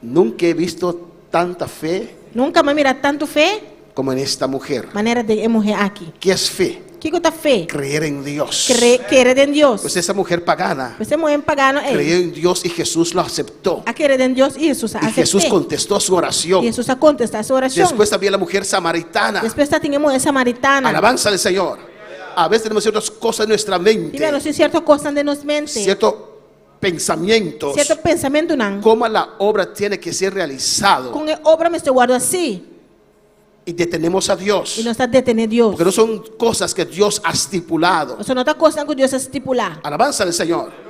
Nunca he visto tanta fe Nunka m'a mira tantu fe como en esta mujer. manera den e muhé aki. ¿Qué es fe? Kiko ta fe? Creer en Dios. Kre, kere den Dios. Pues esa mujer pagana Pues e muhé pagano ei creyó en Dios y Jesús lo aceptó. a kere den Dios i Hesus a Y Jesús asept'é. contestó su oración. I Hesus a kontestá su orashon. Después había la mujer samaritana. Despues tabatin e muhé samaritana. Alabanza al Señor. A veces tenemos ciertas cosas en nuestra mente, Tin bia nos tin sierto kosnan den nos mente, ciertos pensamientos, sierto pensamentunan, cómo la obra tiene que ser realizado. kon e obra mester wòrdu hasí. Y detenemos a Dios. I nos ta detené Dios. Porque no son cosas que Dios ha estipulado. Pasobra no ta kosnan ku Dios a stipulá. Alabanza al Señor.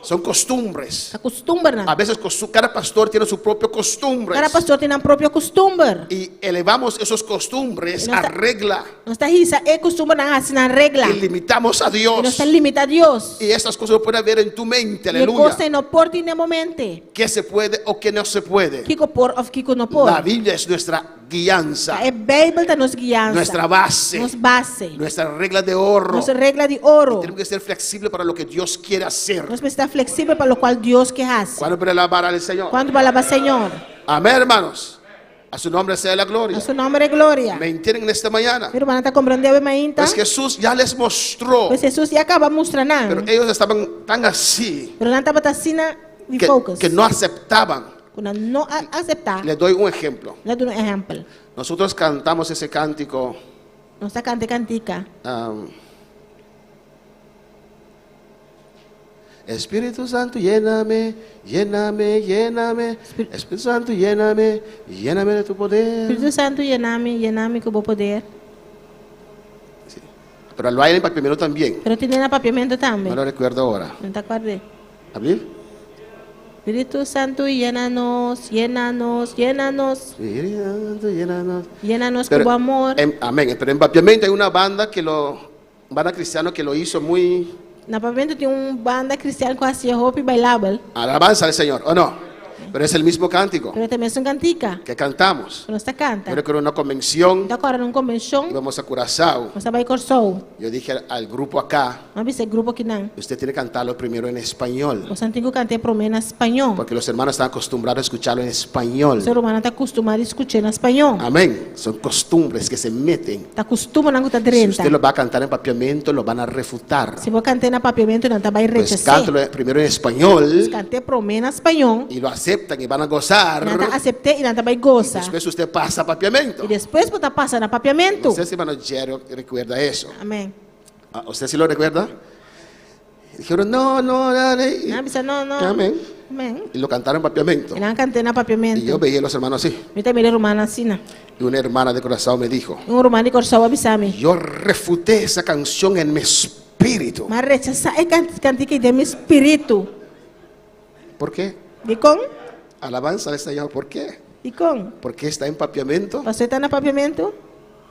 Son costumbres. Ta kustumbernan. A veces cada pastor tiene su propio costumbre. Kada pastor tin nan propio kustumber. Y elevamos esos costumbres I nos a ta, regla. nos ta hisa e kustumbernan hasi nan regla. Y limitamos a I Dios. nos ta limitá Dios. Y esas cosas no puede haber en tu mente. I e Aleluya. kosnan no por tin den bo mente. ¿Qué se puede o qué no se puede? Kiko por òf kiko no por. La Biblia es nuestra guianza. E Beibel ta nos guiansa. Nuestra base. Nos base. Nuestra regla de oro. Nos regla di oro. Y tenemos que ser flexible para lo que Dios quiere hacer. Nos mester ta fleksibel pa lokual Dios ke hasi. ¿Cuándo puede alabar al Señor? Kuantu por alabá Señor? Amén, hermanos. A su nombre sea la gloria. A su nombre gloria. ¿Me entienden en esta mañana? Mi rumannan ta komprondé awe mainta? Pues Jesús ya les mostró. Pues Hesus ya kaba a mustra nan. Pero ellos estaban tan así. Pero nan tabata asina di Que, focus. que no aceptaban. Ku nan no a aseptá. Les doy un ejemplo. Mi ta duna un ehèmpel. Nosotros cantamos ese cántico. Nos ta kanta e kantika. Espíritu Santo, lléname, lléname, lléname. Espíritu Santo, lléname, lléname de tu poder. Spiritu Santu, yena mi, yena mi ku bo poder. Sí. Pero lo hay en papiamento también. Pero tin na papiamento tambe. No lo recuerdo ahora. No ta kòrd'é. ¿Abril? Spiritu Santu, yena nos, yena nos, yena nos. Espíritu Santo, llena nos. Yena nos ku Pero bo amor. En, amén. Pero en papiamento hay una banda que lo, banda cristiano que lo hizo muy Na papiamento tin un banda kristian ku hasi hopi bailabel. Alabanza al Señor, ¿o no? Pero es el mismo cántico Pero ta e mesun kantika que cantamos. ku nos ta kanta. Yo recuerdo una convención, Mi ta kòrda un konvenshon, íbamos a Curazao. nos a bai Kòrsou. Yo dije al grupo acá, Mi a bisa e grupo akinan, usted tiene que cantarlo primero en español, Boso tin ku kant'é promé na spañó. porque los hermanos están acostumbrados a escucharlo en español. Pasobra rumannan ta kustumá di skuch'é na spañó. Amén. Son costumbres que se meten. Ta kustumbernan ku ta Si drenta. usted lo va a cantar en papiamento, lo van a refutar. Si bo kant'é na papiamento, nan ta bai Pues rechas'é. cántalo primero en español Kant'é promé na spañó. y lo aceptan y van a gozar. Nan ta asept'é i nan ta bai gosa. Después usted pasa a papiamento. I despues bo ta pasa na papiamento. No sé si hermano Jerry recuerda eso. Amén. Ah, ¿Usted sí lo recuerda? Dijeron, no, no, dale. Nan a bisa, no, no. Amén. Amén. Y lo cantaron en papiamento. I nan a kant'é na papiamento. Y yo veía a los hermanos así. Mi ta mira e rumannan asina. Y una hermana de Curazao me dijo, Un ruman di Kòrsou a bisa mi. Yo refuté esa canción en mi espíritu. M'a rechasá e kantika ei den mi spiritu. ¿Por qué? Dikon? Alabanza al Señor. ¿Por qué? Dikon? Porque está en papiamento. Pasobra e ta na papiamento?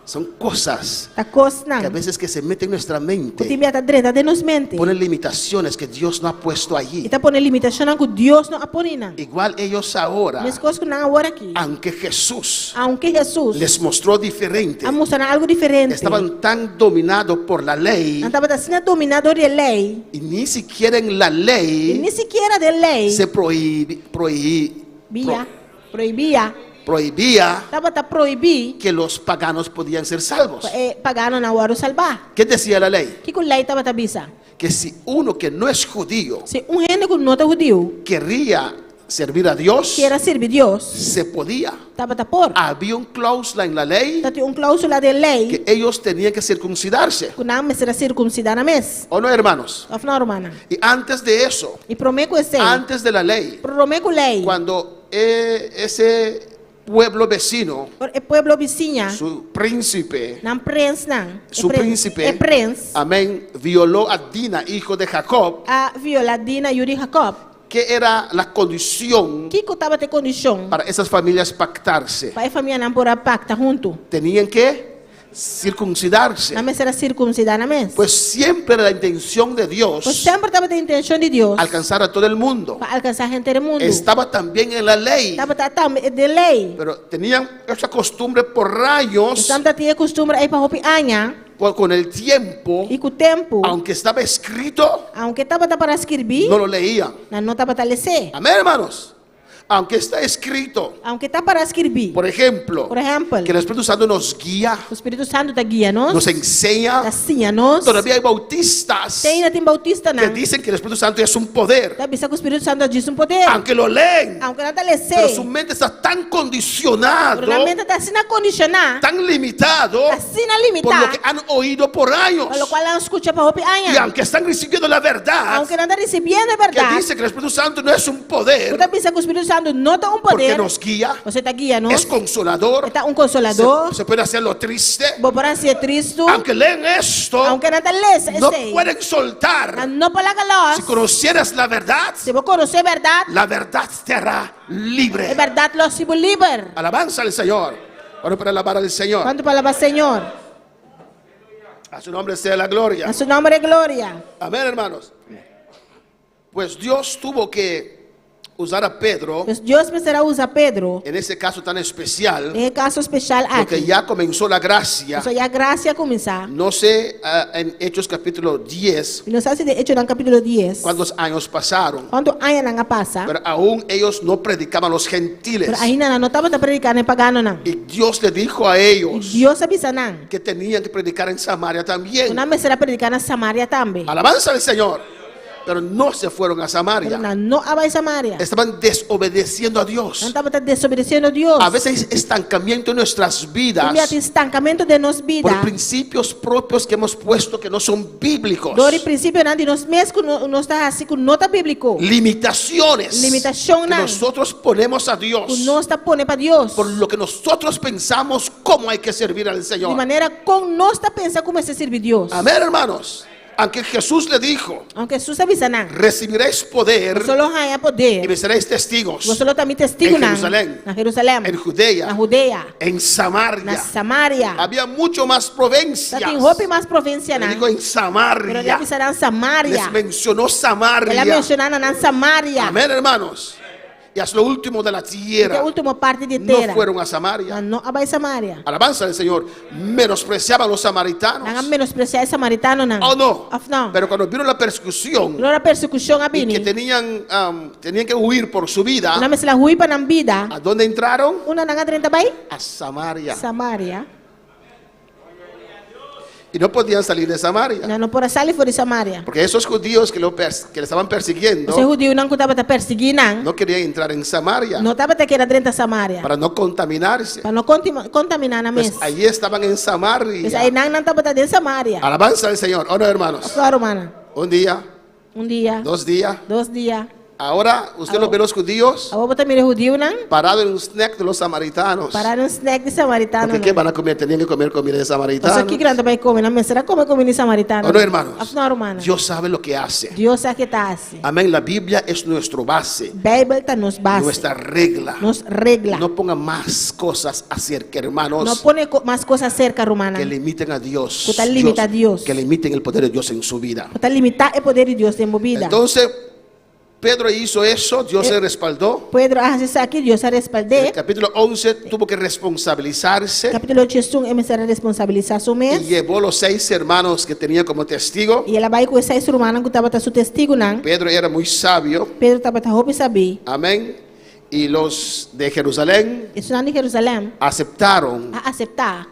Son cosas Ta kosnan que a veces que se meten en nuestra ku mente. tin bia ta drenta den nos mente. Ponen limitaciones que Dios no ha puesto allí. I ta pone limitashonnan ku Dios no a pone nan. Igual ellos ahora, Meskos ku nan awor aki. aunque Jesús Aunke Hesus les mostró diferente, a mustra nan algu diferente, estaban tan dominados por la ley nan tabata asina dominá dor di e lei, y ni siquiera en la i ley ni sikiera den lei se prohibi, prohi- bia, pro- prohibia, prohibía tabata prohibí que los paganos podían ser salvos. pa e paganonan wòrdu salbá. ¿Qué decía la ley? Kiko lei tabata bisa? Que si uno que no es judío Si un hende ku no ta hudiu querría servir a Dios, kier a sirbi Dios, se podía. tabata por. Había un cláusula en la ley Tabatin un cláusula den lei que ellos tenían que circuncidarse. ku nan mester a sirkunsidá nan mes. ¿O no, hermanos? Òf no, rumannan? Y antes de eso, I promé ku esei, antes de la ley, promé ku lei, cuando eh, ese pueblo vecino, Ora e pueblo bisiña, su príncipe, nan prensnan, e su prens, príncipe, e prens, amén, violó a Dina, hijo de Jacob, a violá Dina, yu di Jacob. que era la condición Kiko tabata e kondishon para esas familias pactarse? pa e famianan por a pakta huntu? Tenían que Circuncidarse. Nan mester a sirkunsidá nan mes. Pues siempre era la intención de Dios. Pues semper tabata e intenshon di Dios. Alcanzar a todo el mundo. Pa alkansá henter e mundu. Estaba también en la ley. Tabata tambe den lei. Pero tenían esa costumbre por años. Nan tabatin e kustumber ei pa hopi aña. Con el tiempo. I ku tempu. Aunque estaba escrito. Aunke tabata pará skirbí. No lo leían. Nan no tabata les'é. Amén, hermanos. Aunque está escrito. Aunke ta pará skirbí. Por ejemplo. Por ehèmpel. Que el Espíritu Santo nos guía. Ku Spiritu Santu ta guia nos. Nos enseña. Ta siña nos. Todavía hay bautistas. Te ainda tin boutistanan. Que dicen que el Espíritu Santo es un poder. Ta bisa ku Spiritu Santu ta djis un poder. Aunque lo leen. Aunke nan ta les'é. Pero su mente está tan condicionado. Pero nan mente ta asina kondishoná. Tan limitado. Asina limitá. Por lo que han oído por años. Pa lokual nan a skucha pa hopi aña. Y aunque están recibiendo la verdad. Aunke nan ta risibiendo e bèrdat. Que dice que el Espíritu Santo no es un poder. Ku ta bisa ku Spiritu Santu no ta un poder. Porque nos guía. Pasobra e ta guia nos. Es consolador. E ta un konsolador. Se, se puede hacer lo triste. Bo por hasié tristu. Aunque leen esto. Aunke nan ta lesa esei. No pueden soltar. Nan no por laga los. Si conocieras la verdad. Si bo konosé bèrdat. La verdad te hará libre. E bèrdat lo hasi bo liber. Alabanza al Señor. Cuanto para alabar al Señor. Cuanto pa alabá Señor. A su nombre sea la gloria. Na su nomber e gloria. Amén, hermanos. Pues Dios tuvo que usar a Pedro. Pues Dios mester a usa Pedro. En ese caso tan especial. Den e caso special aki. Porque ya comenzó la gracia. Pasobra ya gracia a cuminsa. No sé en Hechos capítulo 10. Mi no sa si den Hechonan capítulo 10. Cuántos años pasaron. Cuanto añanan a pasa. Pero aún ellos no predicaban a los gentiles. Pero ainda nan no tabata predica na e paganonan. Y Dios le dijo a ellos. Y Dios a bisa nan. Que tenían que predicar en Samaria también. Cu nan mester a predica na Samaria tambe. Alabanza al Señor. Pero no se fueron a Samaria. Pero nan no a bai Samaria. Estaban desobedeciendo a Dios. Nan tabata desobedeciendo Dios. A veces hay estancamiento en nuestras vidas. Tin bia tin stancamento den nos bida. Por principios propios que hemos puesto que no son bíblicos. Dor di principionan di nos mes cu nos ta haci cu no ta bíblico. Limitaciones. Limitacionnan. Que nosotros ponemos a Dios. Cu nos ta pone pa Dios. Por lo que nosotros pensamos cómo hay que servir al Señor. Di manera con nos ta pensa cu mester sirbi Dios. Amén, hermanos. Aunque Jesús le dijo, Aunke Hesus a bisa nan, Recibiréis poder Boso lo haña poder y me seréis testigos Boso lo ta mi en testigunan Jerusalén, na Jerusalèm, en Judea, na Judea, en Samaria. na Samaria. Había mucho más provincias. Ta tin hopi mas provincianan. Le digo en Samaria. Pero el a bisa nan Samaria. Les mencionó Samaria. El a menciona na nan Samaria. Amén, hermanos. Y hasta lo último de la tierra. Te e último parti di No tera. fueron a Samaria. Nan no a bai Samaria. Alabanza al Señor. Menospreciaban a los samaritanos. Nan a menospreciá e samaritanonan. ¿O no? Of no? Pero cuando vino la persecución. Pero ora persekushon a Y bini. que tenían, tenían que huir por su vida. Nan mester a hui pa nan bida. ¿A dónde entraron? Unda nan a drenta bai? A Samaria. Samaria. Y no podían salir de Samaria. Nan no por a sali for di Samaria. Porque esos judíos que lo pers-, que le estaban persiguiendo, Pasobra e hudiunan ku tabata persiguí nan, no querían entrar en Samaria. No tabata kier a drenta Samaria. Para no contaminarse. Pa no kontaminá nan mes. Pues allí estaban en Samaria. Pues einan nan tabata den Samaria. Alabanza al Señor. ¿O no, hermanos? Claro, hermana. Un día. Un dia. Dos días. Dos dia. Ahora, usted los ve los judíos. Awor bo ta mira e hudiunan. Parado en un snack de los samaritanos. Pará den un snack di samaritanonan. Porque ¿qué van a comer? Tenían que comer comida de samaritanos. Pasobra kiko nan ta bai kome? Nan mester a kome komida di samaritanonan. ¿O no, hermanos? Òf no, rumannan? Dios sabe lo que hace. Dios sa ke ta hasi. Amén. La Biblia es nuestro base. Beibel ta nos base. Nuestra regla. Nos regla. No ponga más cosas acerca, hermanos. No pone mas kos aserka, rumannan. Que limiten a Dios. Ku ta limita Dios. Que limiten el poder de Dios en su vida. Ku ta limitá e poder di Dios den bo bida. Entonces, Pedro hizo eso, Dios le respaldó. Pedro a hasi esaki, Dios a respald'é. En el capítulo 11 tuvo que responsabilizarse. Capítulo 11 e mester a responsabilisá su mes. Y llevó los 6 hermanos que tenía como testigo. I el a bai ku e seis rumannan ku tabata su testigunan. Pedro era muy sabio. Pedro tabata hopi sabí. Amén. Y los de Jerusalén Esunnan di Jerusalèm aceptaron. a aseptá.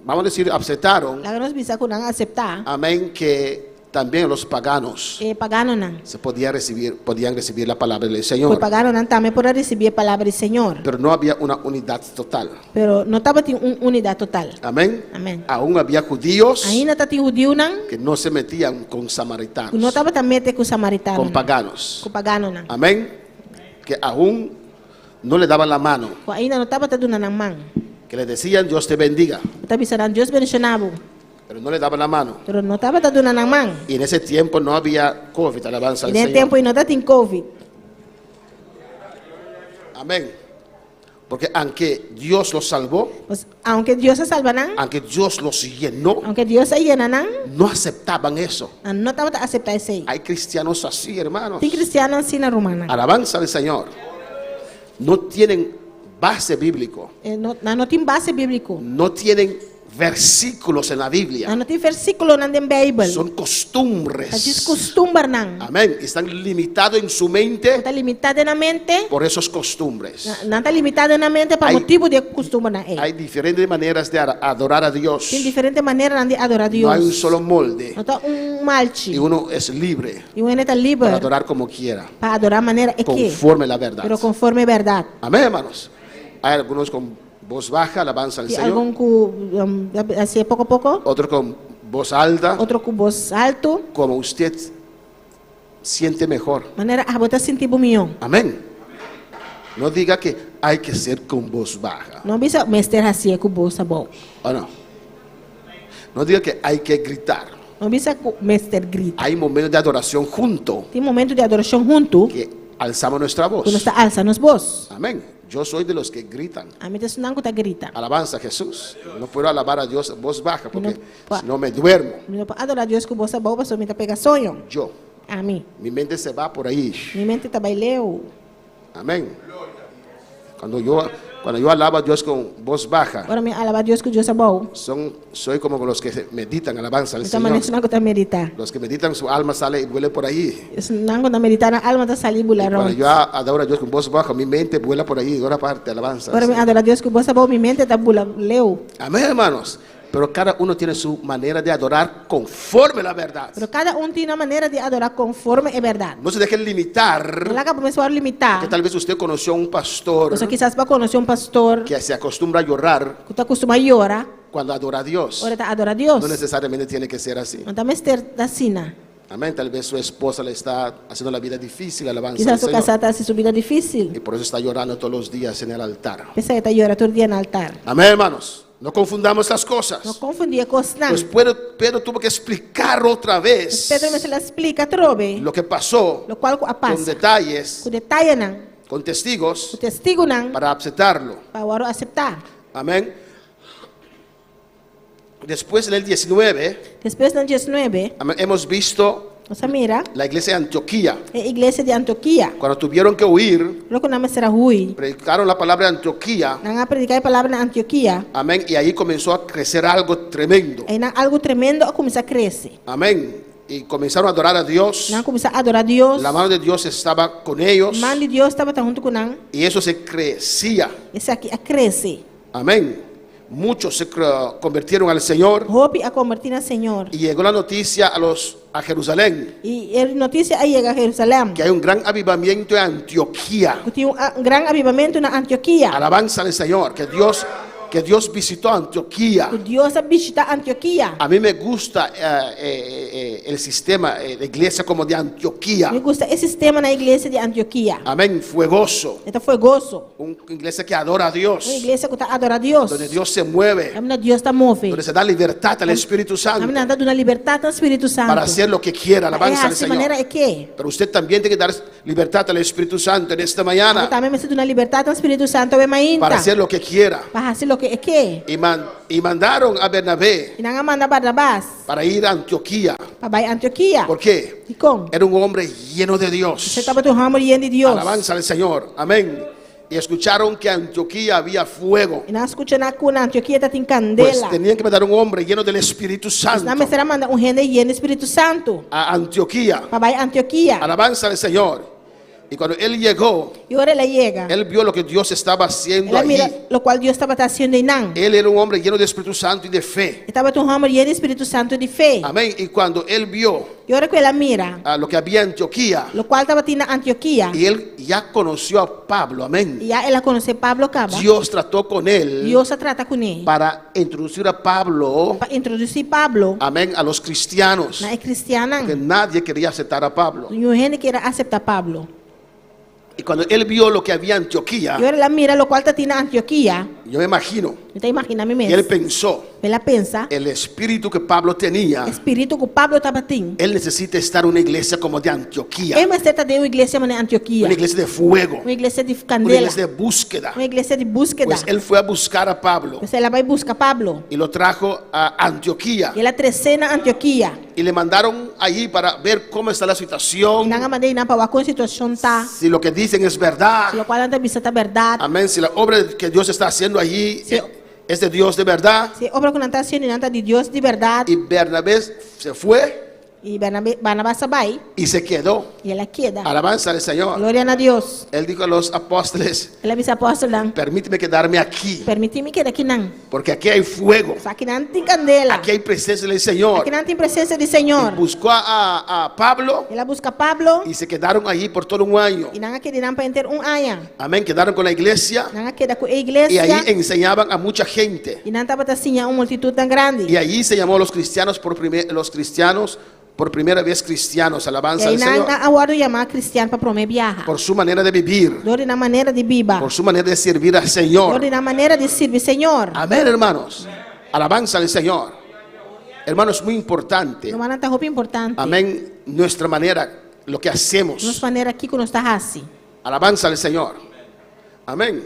Vamos a decir, aceptaron. Laga nos bisa ku nan a aseptá. Amén, que también los paganos E paganonan. se podía recibir, podían recibir la palabra del Ku Señor. e paganonan tambe por a risibí e palabra di Señor. Pero no había una unidad total. Pero no tabatin un unidat total. Amén. Amén. Aún había judíos Ainda tatin hudiunan que no se metían con samaritanos. ku no tabata mete ku samaritanonan. Con paganos. Ku paganonan. Amén. Que aún no le daban la mano. Ku ainda no tabata duna nan man. Que le decían Dios te bendiga. Ta bisa nan Dios bendiciona bo. Pero no le daban la mano. Pero no tabata duna nan man. Y en ese tiempo no había COVID, alabanza Y al den Señor. tempo ei no tatin COVID. Amén. Porque aunque Dios los salvó, Pues, aunke Dios a salba nan, aunque Dios los llenó, aunke Dios a yena nan, no aceptaban eso. Nan no tabata aseptá esei. Hay cristianos así, hermanos. Tin kristiannan asina, rumannan. Alabanza al Señor. No tienen base bíblico. Eh, no, nan no tin base bíbliko. No tienen versículos en la Biblia. Nan no tin versíkulonan den Beibel. Son Ta djis costumbres. kustumbernan. Amén. Están limitados en su mente Nan ta limitá den nan mente. por esos costumbres. Nan ta limitá den nan mente pa motibu di e kustumbernan ei. Hay diferentes maneras de adorar a Dios. Tin diferente maneranan di adorá Dios. No hay un solo molde. No ta un malchi. Y uno es libre. I un hende ta liber. Para adorar como quiera. Pa adorá manera e ke. Conforme la verdad. Pero konforme bèrdat. Amén, hermanos. Hay algunos con voz baja, alabanza al Tin Señor. algun ku ta hasié poko poko. Otro con voz alta. Otro ku bos altu. Como usted siente mejor. Manera abo ta sinti bo mihó. Amén. No diga que hay que ser con voz baja. No bisa mester hasié ku bos abou. O no? No diga que hay que gritar. No bisa ku mester grita. Hay momentos de adoración junto. Tin momento di adorashon huntu. Que alzamos nuestra voz. Ku nos ta alsa nos bos. Amén. Yo soy de los que gritan. Ami ta esunnan ku ta grita. Alabanza a Jesús. No puedo alabar a Dios en voz baja porque No si no me duermo. Mi no por adorá Dios ku bos abou pasobra mi ta pega soño. Yo. Ami. Mi mente se va por ahí. Mi mente ta bai leu. Amén. Cuando yo, cuando yo alabo a Dios con voz baja. Ora mi alabá Dios ku Dios abou. Son, soy como los que meditan alabanza al Mi ta manera Señor. esnan ku ta meditá. Los que meditan su alma sale y vuela por ahí. Esnan ku ta meditá nan alma ta sali bula Cuando rònt. yo adoro a Dios con voz baja, mi mente vuela por ahí, de otra parte, alabanza al Ora mi Señor. adorá Dios ku bos abou, mi mente ta bula leu. Amén, hermanos. Pero cada uno tiene su manera de adorar conforme la verdad. Pero kada un tin nan manera di adorá konforme e bèrdat. No se deje limitar. No laga bo mes wòrdu limitá. Que tal vez usted conoció a un pastor. Pasobra kisas bo a konosé un pastor. Que se acostumbra a llorar. Ku ta kustumá yora. Cuando adora a Dios. Ora e ta adorá Dios. No necesariamente tiene que ser así. No ta mester ta asina. Amén. Tal vez su esposa le está haciendo la vida difícil, alabanza al Kisas su Señor. kasá ta hasi su bida difísil. Y por eso está llorando todos los días en el altar. P'esei e ta yora tur dia na altar. Amén, hermanos. No confundamos las cosas. No konfundí e kosnan. Pues Pedro, Pedro tuvo que explicar otra vez. Pedro mester a splika atrobe. Lo que pasó. Lokual ku a pasa. Con detalles. Ku detayenan. Con testigos. Ku testigunan. Para aceptarlo. Pa wòrdu aseptá. Amén. Después en el 19. Despues na diesnuebe. Amén, hemos visto. Nos a mira. La iglesia de Antioquía. E iglesia di Antioquia. Cuando tuvieron que huir. Ora ku nan mester a hui. Predicaron la palabra de Antioquía. Nan a prediká e palabra na Antioquia. Amén. Y ahí comenzó a crecer algo tremendo. Einan algu tremendo a kuminsá krese. Amén. Y comenzaron a adorar a Dios. Nan a kuminsá adorá Dios. La mano de Dios estaba con ellos. Man di Dios tabata huntu ku nan. Y eso se crecía. Esaki a krese. Amén. Muchos se convirtieron al Señor. Hopi a convertí na Señor. Y llegó la noticia a los a Jerusalén. Y e noticia a yega Jerusalén. Que hay un gran avivamiento en Antioquía. Ku tin un gran avivamento na Antioquia. Alabanza al Señor, que Dios que Dios visitó Antioquía. Ku Dios a bishitá Antioquia. A mí me gusta eh, eh, eh, el sistema de iglesia como de Antioquía. Mi gusta e sistema na iglesia di Antioquia. Amén, fuegoso. E ta fuegoso. Una iglesia que adora a Dios. Un iglesia ku ta adorá Dios. Donde Dios se mueve. Kaminda Dios ta move. Donde se da libertad al Espíritu Santo. Kaminda nan ta duna libertat na Spiritu Santu. Para hacer lo que quiera, alabanza al Pa e hasi Señor. manera e ke. Pero usted también tiene que dar libertad al Espíritu Santo en esta mañana. Bo tambe mester duna libertat na Spiritu Santu awe mainta. Para hacer lo que quiera. Pa hasi loke e ke. Y, man, y mandaron a Bernabé. I nan a manda Barnabas. Para ir a Antioquía. Pa bai Antioquia. ¿Por qué? Dikon? Era un hombre lleno de Dios. E tabata un hòmber yen di Dios. Alabanza al Señor. Amén. Y escucharon que Antioquía había fuego. I nan a skucha na ku na Antioquia tatin Pues kandela. tenían que mandar un hombre lleno del Espíritu Pues nan Santo mester a manda un hende yen di Spiritu Santu. a Antioquía. Pa bai Antioquia. Alabanza al Señor. Y cuando él llegó, Y ora el a yega. él vio lo que Dios estaba haciendo El a mira allí. lokual Dios tabata hasiendo einan. Él era un hombre lleno de Espíritu Santo y de fe. E tabata un hòmber yen di Spiritu Santu i di fe. Amén. Y cuando él vio I ora ku el a mira. a lo que había en Antioquía, Lokual tabatin na Antioquia. y él ya conoció a Pablo, amén. I ya el a konosé Pablo kaba. Dios trató con él Dios a trata kuné. para introducir a Pablo, Pa introdusí Pablo. amén, a los cristianos. Na e kristiannan. Porque nadie quería aceptar a Pablo. Niun hende kier a aseptá Pablo. Y cuando él vio lo que había en Antioquía, I ora el a mira lokual tatin na Antioquia. Yo me imagino Mi ta imaginá mi que él mes. pensó, El a pensa, el espíritu que Pablo tenía, spiritu ku Pablo tabatin. él necesita estar en una iglesia como de Antioquía, E mester ta den un iglesia manera Antiokia. una iglesia de fuego, Un iglesia di una kandela. iglesia de búsqueda. Un iglesia di búskeda. Pues él fue a buscar a Pablo Pues el a bai buska Pablo. y lo trajo a Antioquía I el a tres'é na Antiokia. y le mandaron allí para ver cómo está la situación, Nan a mand'é einan pa wak kon situashon ta. si lo que dicen es verdad. Si lokual nan ta bisa ta bèrdat. Amén. Si la obra que Dios está haciendo allí Sí. es de Dios de verdad. Si e obra ku nan ta hasiendo einan ta di Dios di bèrdat. Y Bernabé se fue I Bernabé, Barnabas a bai y se quedó. i el a keda. Alabanza al Señor. Gloria na Dios. Él dijo a los apóstoles, El a bisa apòstelnan, permíteme quedarme aquí, Permití mi keda akinan. porque aquí hay fuego, Akinan tin kandela. aquí hay presencia del Señor. Akinan tin presensia di Señor. Y buscó a Pablo El a buska Pablo y se quedaron allí por todo un año. i nan a keda einan pa henter un aña. Amén, quedaron con la iglesia Nan a keda ku e y iglesia allí enseñaban a mucha gente. i nan tabata siña un multitut tan grandi. Y allí se llamó a los cristianos por primer, los cristianos por primera vez cristianos, I alabanza al einan Señor, nan a wòrdu yamá kristian pa promé biaha. por su manera de vivir, Dor di nan manera di biba. por su manera de servir al Dor Señor. di nan manera di sirbi Señor. Amén, hermanos. Alabanza al Señor. Hermanos, es muy importante. Rumannan, ta hopi importante. Amén, nuestra manera, lo que Nos hacemos. manera kiko nos ta hasi. Alabanza al Señor. Amén.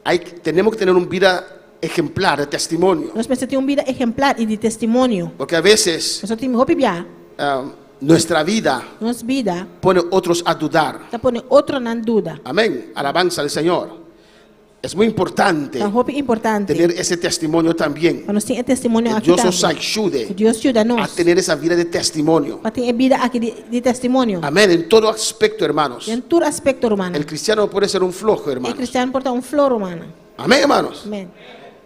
Hay, tenemos que tener una vida ejemplar de testimonio. Nos mester tin un bida ehemplar i di testimonio. Porque a veces Pasobra tin hopi bia. nuestra vida Nos bida pone otros a dudar. ta pone otronan duda. Amén. Alabanza al Señor. Es muy importante Ta hopi importante. tener ese testimonio también. Pa nos tin e testimonio Que aki Dios nos tambe. ayude Ku Dios yuda a nos. tener esa vida de testimonio. Pa tin e bida aki di, di testimonio. Amén. En todo aspecto, hermanos. Den tur aspekto, rumannan. El cristiano no puede ser un flojo, E hermanos. kristian no por ta un floho, rumannan. Amén, hermanos. Amèn.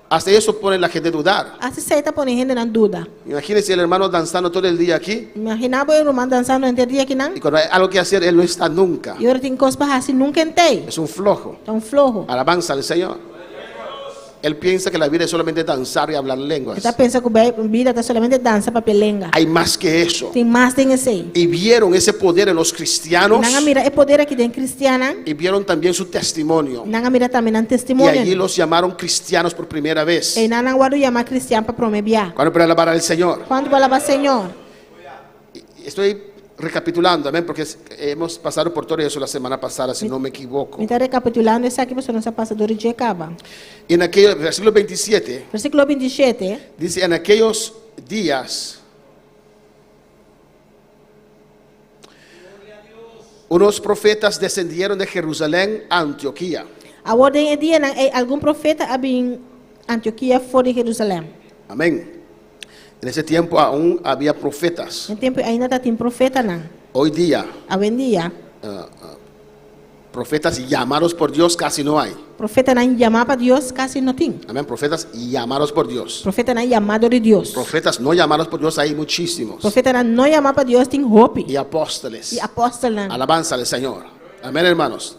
Hasta eso pone la gente a dudar. Asta esei ta pone hendenan duda. Imagínense el hermano danzando todo el día aquí Imaginá bo e ruman dansando henter dia akinan. y cuando hay algo que hacer, él no está nunca. I ora tin kos pa hasi nunka e n'tei. Es un flojo. Ta un floho. Alabanza al Señor. Él piensa que la vida es solamente danzar y hablar lenguas. E ta pensa ku bida ta solamente dansa papia lenga. Hay más que eso. Tin mas den esei. Y vieron ese poder en los cristianos Nan a mira e poder aki den kristiannan. y vieron también su testimonio. Nan a mira tambe nan Y testimonio. allí los llamaron cristianos por primera vez. Einan nan a wòrdu yamá kristian pa promé bia. Cuando para alabar al Señor. Kuantu por alabá Señor? Estoy recapitulando, amén, porque hemos pasado por todo eso la semana pasada, si no me equivoco. Mi ta rekapitulando esaki pasobra nos a pasa dor di dje kaba. Y en aquel versículo 27 Versíkulo 27. dice, en aquellos días, unos profetas descendieron de Jerusalén a Antioquía. Awor den e dianan ei algun profeta a bin Antiokia for di Jerusalèm. Amén. En ese tiempo aún había profetas. Den e tempu ei ainda tabatin profetanan. Hoy día, Awendia, profetas llamados por Dios casi no hay. profetanan yamá pa Dios kasi no tin. Amén. Profetas llamados por Dios. Profetanan yamá dor di Dios. Profetas no llamados por Dios hay muchísimos. Profetanan no yamá pa Dios tin hopi. Y apóstoles. I apòstelnan. Alabanza al Señor. Amén, hermanos.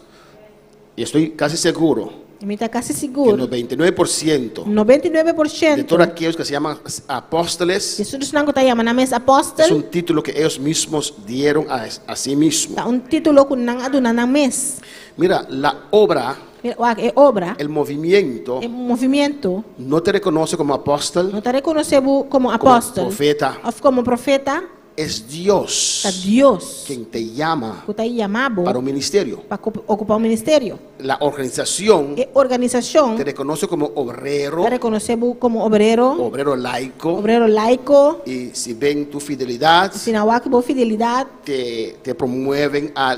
Y estoy casi seguro Mi ta kasi que el sigur. 99% 99% de todos aquellos que se llaman apóstoles di tur esnan ku ta yama nan mes es apòstel un título que ellos mismos dieron a sí mismos. ta un título ku nan a duna nan mes. Mira, la obra, Mira, wak, e obra, el movimiento, e movementu, no te reconoce como apóstol, no ta rekonosé bo komo como apòstel profeta. òf komo profeta, Es Dios Ta Dios quien te llama ku ta yama bo para un ministerio. pa okupá un ministerio. La organización E organisashon te reconoce como obrero, ta rekonosé bo komo obrero, obrero laico. obrero laiko. Y si ven tu fidelidad, Si nan wak bo fidelidat, te promueven a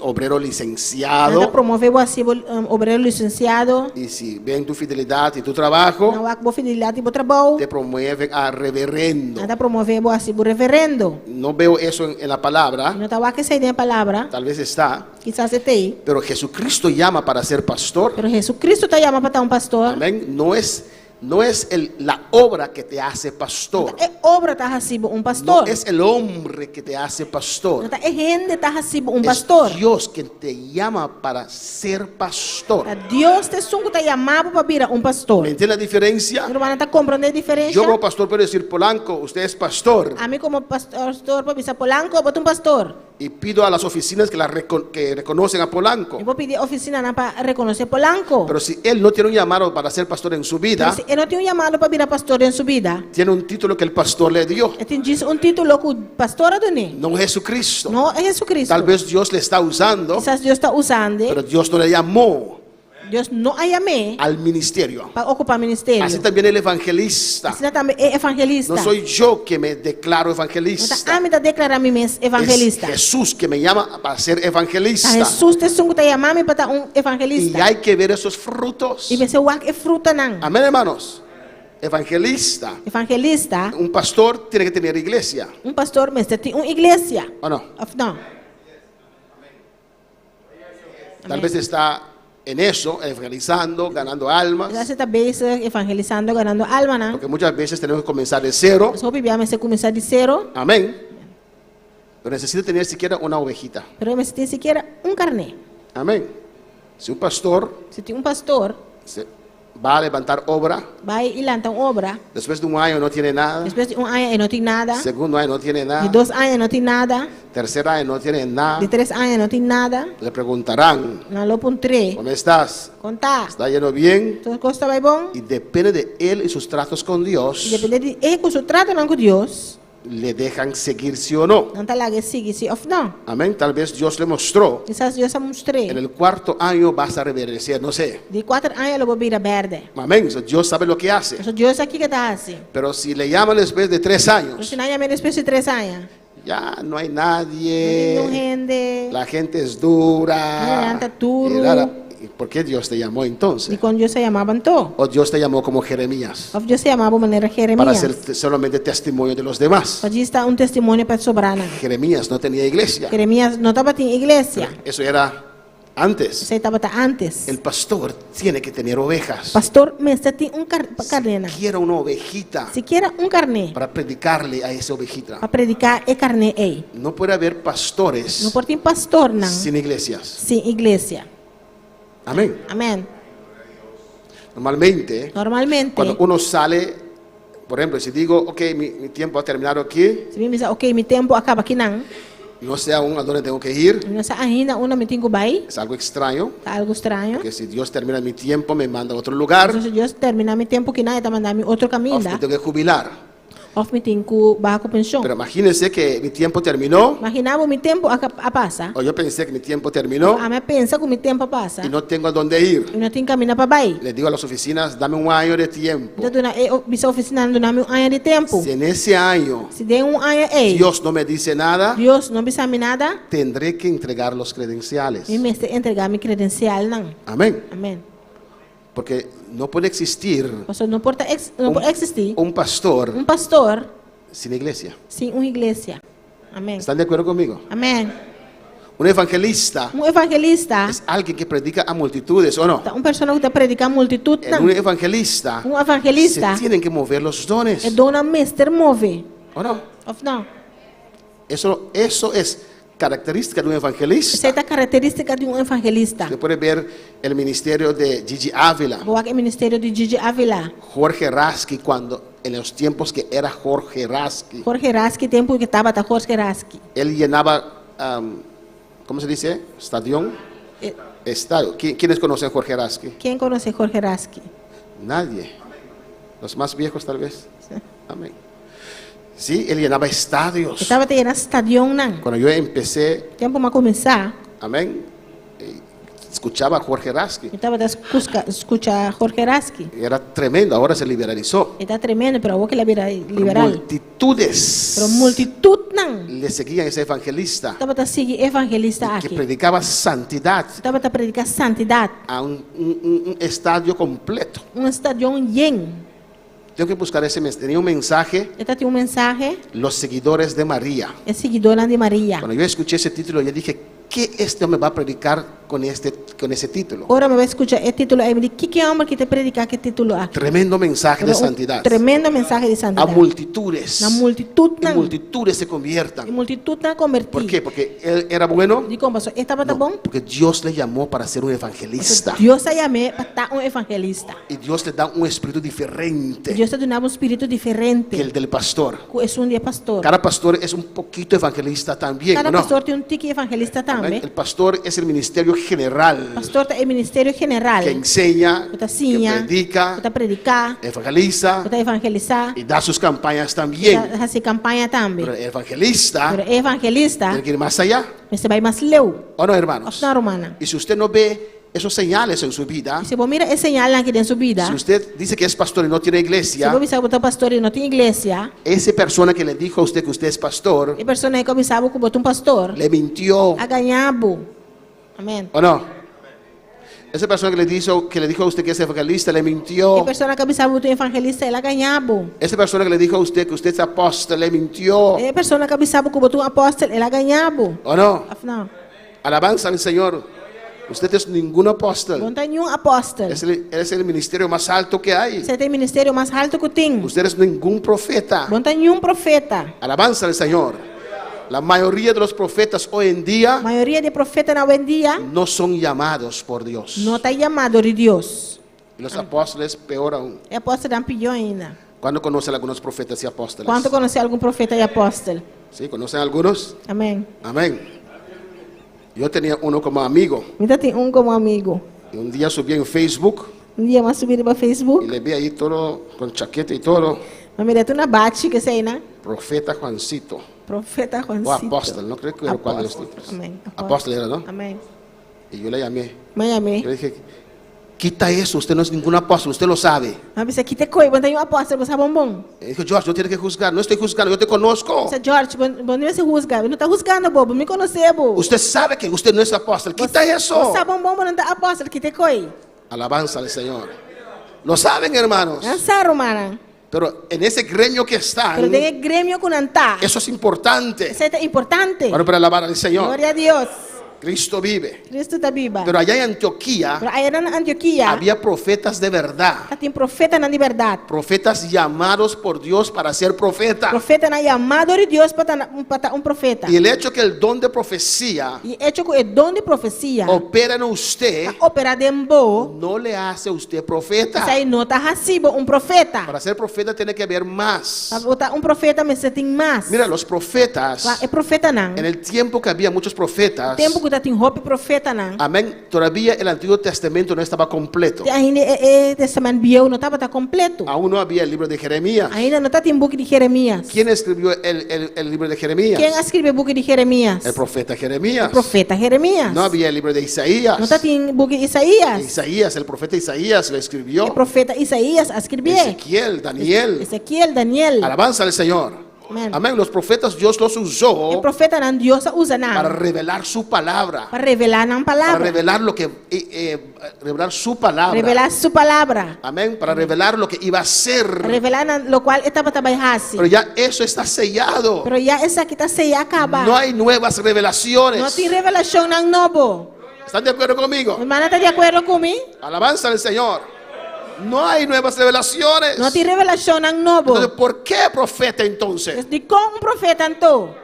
obrero nan ta licenciado. promové bo hasi bo um, obrero lisensiado. Y si ven tu fidelidad y tu trabajo, Nan wak bo fidelidat i bo trabou, te promueven a reverendo. nan ta promové bo hasi bo reverendo. No veo eso en la palabra, No ta wak esei den e palabra, tal vez está, kisas e t'ei. pero Jesucristo llama para ser pastor. Pero Jesucristo ta yama pa ta un pastor. Amén. No es, No es el, la obra que te hace No pastor. ta e obra ta hasi bo un No pastor. es el hombre que te hace No pastor. ta e hende ta hasi bo un Es pastor. Dios quien te llama para ser pastor. Ta Dios ta esun ku ta yama bo pa bira un pastor. ¿Me entiende la diferencia? Rumannan ta komprondé e diferensia? Yo como pastor puedo decir, Polanco, usted es pastor. Ami komo pastor por bisa Polanco, bo ta un pastor. Y pido a las oficinas que, la que reconocen a Polanco. Mi por pidi ofisinanan pa rekonosé Polanco. Pero si él no tiene un llamado para ser pastor en su vida, Pero si e no tin un yamado pa bira pastor den su bida, tiene un título que el pastor le dio, e tin djis un título ku pastor a dun'é. no Jesucristo. No e Jesucristo. Tal vez Dios le está usando, Kisas Dios ta usando, pero Dios no le llamó Dios no a yam'é al ministerio. pa okupá ministerio. Así también el evangelista. Asina tambe e evangelista. No soy yo que me declaro No ta evangelista. ami ta deklará mi mes Es evangelista. Jesús que me llama para ser evangelista. Ta Hesus ta esun ku ta yama mi pa ta un Y evangelista. hay que ver esos frutos. I mester wak e frutanan. Amén, hermanos. Evangelista. Evangelista, Un pastor tiene que tener iglesia. un pastor mester tin un iglesia. ¿O no? Òf no? Tal vez está en eso, evangelizando, ganando almas. Kisas e ta bezig evangelisando, ganando almanan. Porque muchas veces tenemos que comenzar de cero. Pasobra hopi bia mester kuminsá di sero. Amén. Pero necesita tener siquiera una ovejita. Pero e mester tin sikiera un karné. Amén. Si un pastor Si tin un pastor se va a levantar obra, bai i lanta un obra, después de un año no tiene nada, despues di un aña e no tin nada, segundo año no tiene di nada, dos aña no tin nada, tercer año no tiene nada, di tres aña no tin nada, le preguntarán, nan lo puntr'é, ¿cómo estás? Kon ta? ¿Está yendo bien? Tur kos ta bai bon? Y depende de él y sus tratos con Dios, I depende di e ku su tratonan ku Dios, le dejan seguir sí o no. Nan ta laga e sigui si òf no. Amén. Tal vez Dios le mostró. Kisas Dios a mustr'é. En el cuarto año vas a reverdecer, no sé. Di kuater aña lo bo bira bèrdè. Amén. So, Dios sabe lo que hace. Pasobra Dios sa kiko e ta hasi. Pero si le llaman después de tres años, Pero si nan yam'é despues di tres aña. ya no hay No tin nadie. niun hende. La gente es dura. Hendenan ta duru. Y rara. ¿Y por qué Dios te llamó entonces? Dikon Dios a yama bo anto? O Dios te llamó como Jeremías. Òf Dios a yama bo manera Para Jeremías. ser solamente testimonio de los demás. Pa djis ta un testimonio pa sobranan. Jeremías no tenía iglesia. Jeremías no tabatin iglesia. Eso era antes. Esei tabata antes. El pastor tiene que tener ovejas. Pastor mester tin un kar karnénan. Siquiera una ovejita Sikiera un karné para predicarle a esa ovejita. pa prediká e karné ei. No puede haber pastores No por tin pastornan sin iglesias. sin iglesia. Amén. Amén. Normalmente, Normalmente, cuando uno sale, por ejemplo, si digo, ok, mi, mi tiempo ha terminado aquí, si mi bisa, ok, mi tempu a kaba akinan, no sé aún a dónde tengo que ir, mi no sa ainda unda mi tin ku bai, es algo extraño, ta algu straño. porque si Dios termina mi tiempo, me manda a otro lugar, Entonces, si Dios termina mi tempu akinan, e ta manda mi otro o kaminda. me tengo que jubilar. Òf mi tin ku baha ku penshon. Pero imagínense que mi tiempo terminó, Imaginá bo mi tempu a a pasa. o yo pensé que mi tiempo terminó Ami a pensa ku mi tempu a pasa. y no tengo a dónde ir. I no tin kaminda pa bai. Le digo a las oficinas, dame un año de tiempo. Mi ta duna e bisa ofisinanan duna mi un aña di tempu. Si en ese año Si den un aña ei Dios no me dice nada, Dios no bisa mi nada, tendré que entregar los credenciales. mi mester entregá mi kredensialnan. Amén. Amén. Porque no puede existir Pasobra no por ta ex, no por eksistí un pastor un pastor sin iglesia. sin un iglesia. Amén. ¿Están de acuerdo conmigo? Amén. Un evangelista Un evangelista es alguien que predica a multitudes, ¿o no? ta un persona ku ta prediká multitutnan. En un evangelista Un evangelista se tienen que mover los dones, e donnan mester move. ¿o no? Òf no? Eso, eso es característica de un evangelista. Esei ta karakterístika di un evangelista. Usted puede ver el ministerio de Gigi Ávila, Bo wak e ministerio di Gigi Ávila. Jorge Rasky, cuando en los tiempos que era Jorge Rasky, Jorge Rasky, tempu ku tabata Jorge Rasky. él llenaba, am, ¿cómo se dice? Estadión. Eh, Estadio. ¿Quiénes conocen a Jorge Rasky? Ken konosé Jorge Rasky? Nadie. Los más viejos tal vez. Amén. Sí, él llenaba estadios. E tabata yena stadionnan. Cuando yo empecé, Tempu m'a kuminsá, amén, escuchaba a Jorge Rasky. mi tabata skucha Jorge Rasky. Era tremendo, ahora se liberalizó. E ta tremendo, pero awor ku el a bira Pero liberal. multitudes Pero multitutnan le seguían a ese evangelista tabata sigui e evangelista que aki. predicaba santidad Tabata prediká santidat. a un, un- un estadio completo. Un stadion yen. Tengo que buscar ese mensaje. Tenía un mensaje, E tabatin un mensahe, Los seguidores de María. E siguidónan di Maria. Cuando yo escuché ese título, yo dije, ¿qué este hombre va a predicar con este, con ese título. Ora mi a skucha e título ei, mi di, kiko e hòmber aki ta prediká ku e título aki? Tremendo mensaje de Un santidad. Tremendo mensahe di A santidat. multitudes. Na multitut Y nan. multitudes se E conviertan. multitutnan a konvertí. ¿Por qué? Porque él era bueno. Dikon, paso e tabata No, bon? porque Dios le llamó para ser un evangelista. Dios a yam'é pa ta un evangelista. Y Dios le da un espíritu diferente Dios ta dun'é un spiritu diferente que el del pastor. ku esun di pastor. Cada pastor es un poquito evangelista también, Kada ¿o no? pastor tin un tiki evangelista Amén. tambe. El pastor es el ministerio general Pastor ta e ministerio general. que enseña, Ku ta que siña, predica, ku ta prediká, evangeliza ku ta evangelisá, y da sus campañas también. ta hasi kampaña tambe. Pero el evangelista Pero evangelista, tiene que ir más allá, mester bai mas leu. ¿o no, hermanos? Òf no, rumannan. Y si usted no ve esos señales en su vida, I si bo mira e señalnan aki den su bida, si usted dice que es pastor y no tiene si iglesia, bo bisa ku bo ta pastor i no tin iglesia, esa persona que le dijo a usted que usted es pastor, e persona ku a bisa bo ku bo ta un pastor, le mintió, a gaña bo. Amèn. ¿o no? Esa persona que le dijo, que le dijo a usted que es evangelista, le E mintió. persona ku a bisa bo ku bo ta un evangelista, el a gaña bo. Esa persona que le dijo a usted que usted es apóstol, le mintió. E persona ku a bisa bo ku bo ta un apòstel, el a gaña bo. ¿O no? Òf no? Alabanza al Señor. Usted es ningún apóstol. Bo no ta ningun apòstel. Es el, es el ministerio más alto que hay. Esei ta e ministerio mas haltu ku tin. Usted es ningún profeta. Bo no ta ningun profeta. Alabanza al Señor. La mayoría de los profetas hoy en día Mayoria di profetanan awendia no son llamados por Dios. no ta yamá di Dios. Y los apóstoles peor aún. E apòstelnan pió ainda. ¿Cuándo conocen algunos profetas y apóstoles? Kuantu konosé algun profeta i apòstel? ¿Sí? ¿Conocen algunos? Amèn. Amén. Yo tenía uno como amigo. Mi tabatin un komo amigu. Y un día subí en Facebook Un dia m'a subi riba y Facebook. le vi ahí todo con chaqueta y todo. M'a mira tur na bachi ku esei, ne? Profeta Juancito. Profeta O Juancito. apóstol, no creo que era cuál de los títulos. Amèn. Apóstol era, ¿no? Amèn. Y yo le llamé. M'a yam'é. Yo le dije, quita eso, usted no es ningún apóstol, usted lo sabe. M'a bis'é, kita e kos, bo no ta ningun apòstel, bo sa bon bon. Y dijo, George, no tiene que juzgar, no estoy juzgando, yo te conozco. Bisa George, bo no mester husga, mi no ta husgando bo, mi konosé bo. Usted sabe que usted no es apóstol, quita eso. Bo sa bon bon, bo no ta apòstel, kita e kos. Alabanza al Señor. Lo saben, hermanos. Nan sa, rumannan. Pero en ese gremio que están, Pero den e gremio ku nan ta. eso es importante. Esei ta importante. Bueno, para alabar al Señor. Gloria na Dios. Cristo vive. Kristu ta biba. Pero allá en Antioquía Pero aya na Antiokia, había profetas de verdad. tabatin profetanan di berdat. Profetas llamados por Dios para ser profeta. Profetanan yamá di Dios pa ta un profeta. Y el hecho que el don de profecía E echo ku e don di profesia opera en usted ta operá den bo, no le hace a usted profeta. esei no ta hasi bo un profeta. Para ser profeta tiene que haber más. Pa ta un profeta mester tin mas. Mira, los profetas, E profetanan. en el tiempo que había muchos profetas, Tempu ku tabatin hopi profetanan. amén, todavía el Antiguo Testamento no estaba completo. Ainda e, e Tèstamènt Bieu no tabata kompleto. Aún no había el libro de Jeremías. Ainda no tabatin buki di Jeremias. ¿Quién escribió el, el- el libro de Jeremías? Ken a skirbi buki di Jeremias? El profeta Jeremías. Profeta Jeremias. No había el libro de Isaías. No tabatin buki di Isaías. Isaías, el profeta Isaías lo escribió. E profeta Isaías a skirbié. Ezequiel, Daniel. Ezequiel, Daniel. Alabanza al Señor. Amén. Amén. Los profetas Dios los E usó profetanan Dios a usa para nan revelar su palabra. pa revelá nan Para palabra. revelar lo que revelar su palabra. Revelá su palabra. Amén. Para revelar lo que iba a ser. Revelá nan lokual e tabata bai hasi. Pero ya eso está sellado. Pero ya esaki ta seyá kaba. No hay nuevas revelaciones. No tin revelashonnan nobo. ¿Están de acuerdo conmigo? Rumannan ta di akuerdo ku mi? Alabanza al Señor. No hay nuevas revelaciones. No tin revelashonnan nobo. Entonces, ¿por qué profeta entonces? Dikon un profeta anto?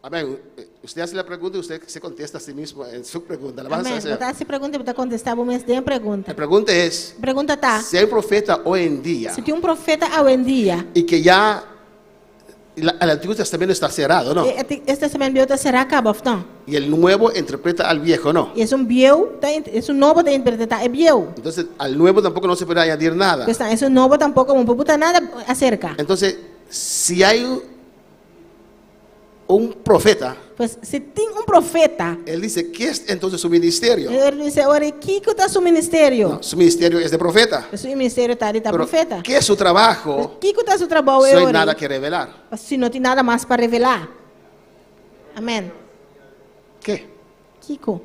Amén. Usted hace la pregunta y usted se contesta a sí mismo en su pregunta. Alabanza Amèn. al Señor. Bo ta hasi pregunta, bo ta kontestá bo mes den pregunta. La pregunta es, Pregunta ta. si hay profeta hoy en día Si tin un profeta awendia, y que ya la- el Antiguo Testamento está cerrado, ¿no? e Tèstamènt Bieu ta será kaba, òf no? Y el Nuevo interpreta al viejo, ¿no? I esun bieu, ta, esun nobo ta interpretá e bieu. Entonces, al nuevo tampoco no se puede añadir nada. Pues esun nobo tampoko no por buta nada aserka. Entonces, si hay Un profeta, Pues si tin un profeta, él dice, ¿qué es entonces su ministerio? e ta bisa ora kiko ta su ministerio? No, su ministerio es de profeta. Su ministerio ta di ta Pero, profeta. ¿qué es su trabajo? Kiko ta su trabou Si no hay ora? nada que revelar. Si no tin nada mas pa revelá. Amèn. ¿Qué? Kiko?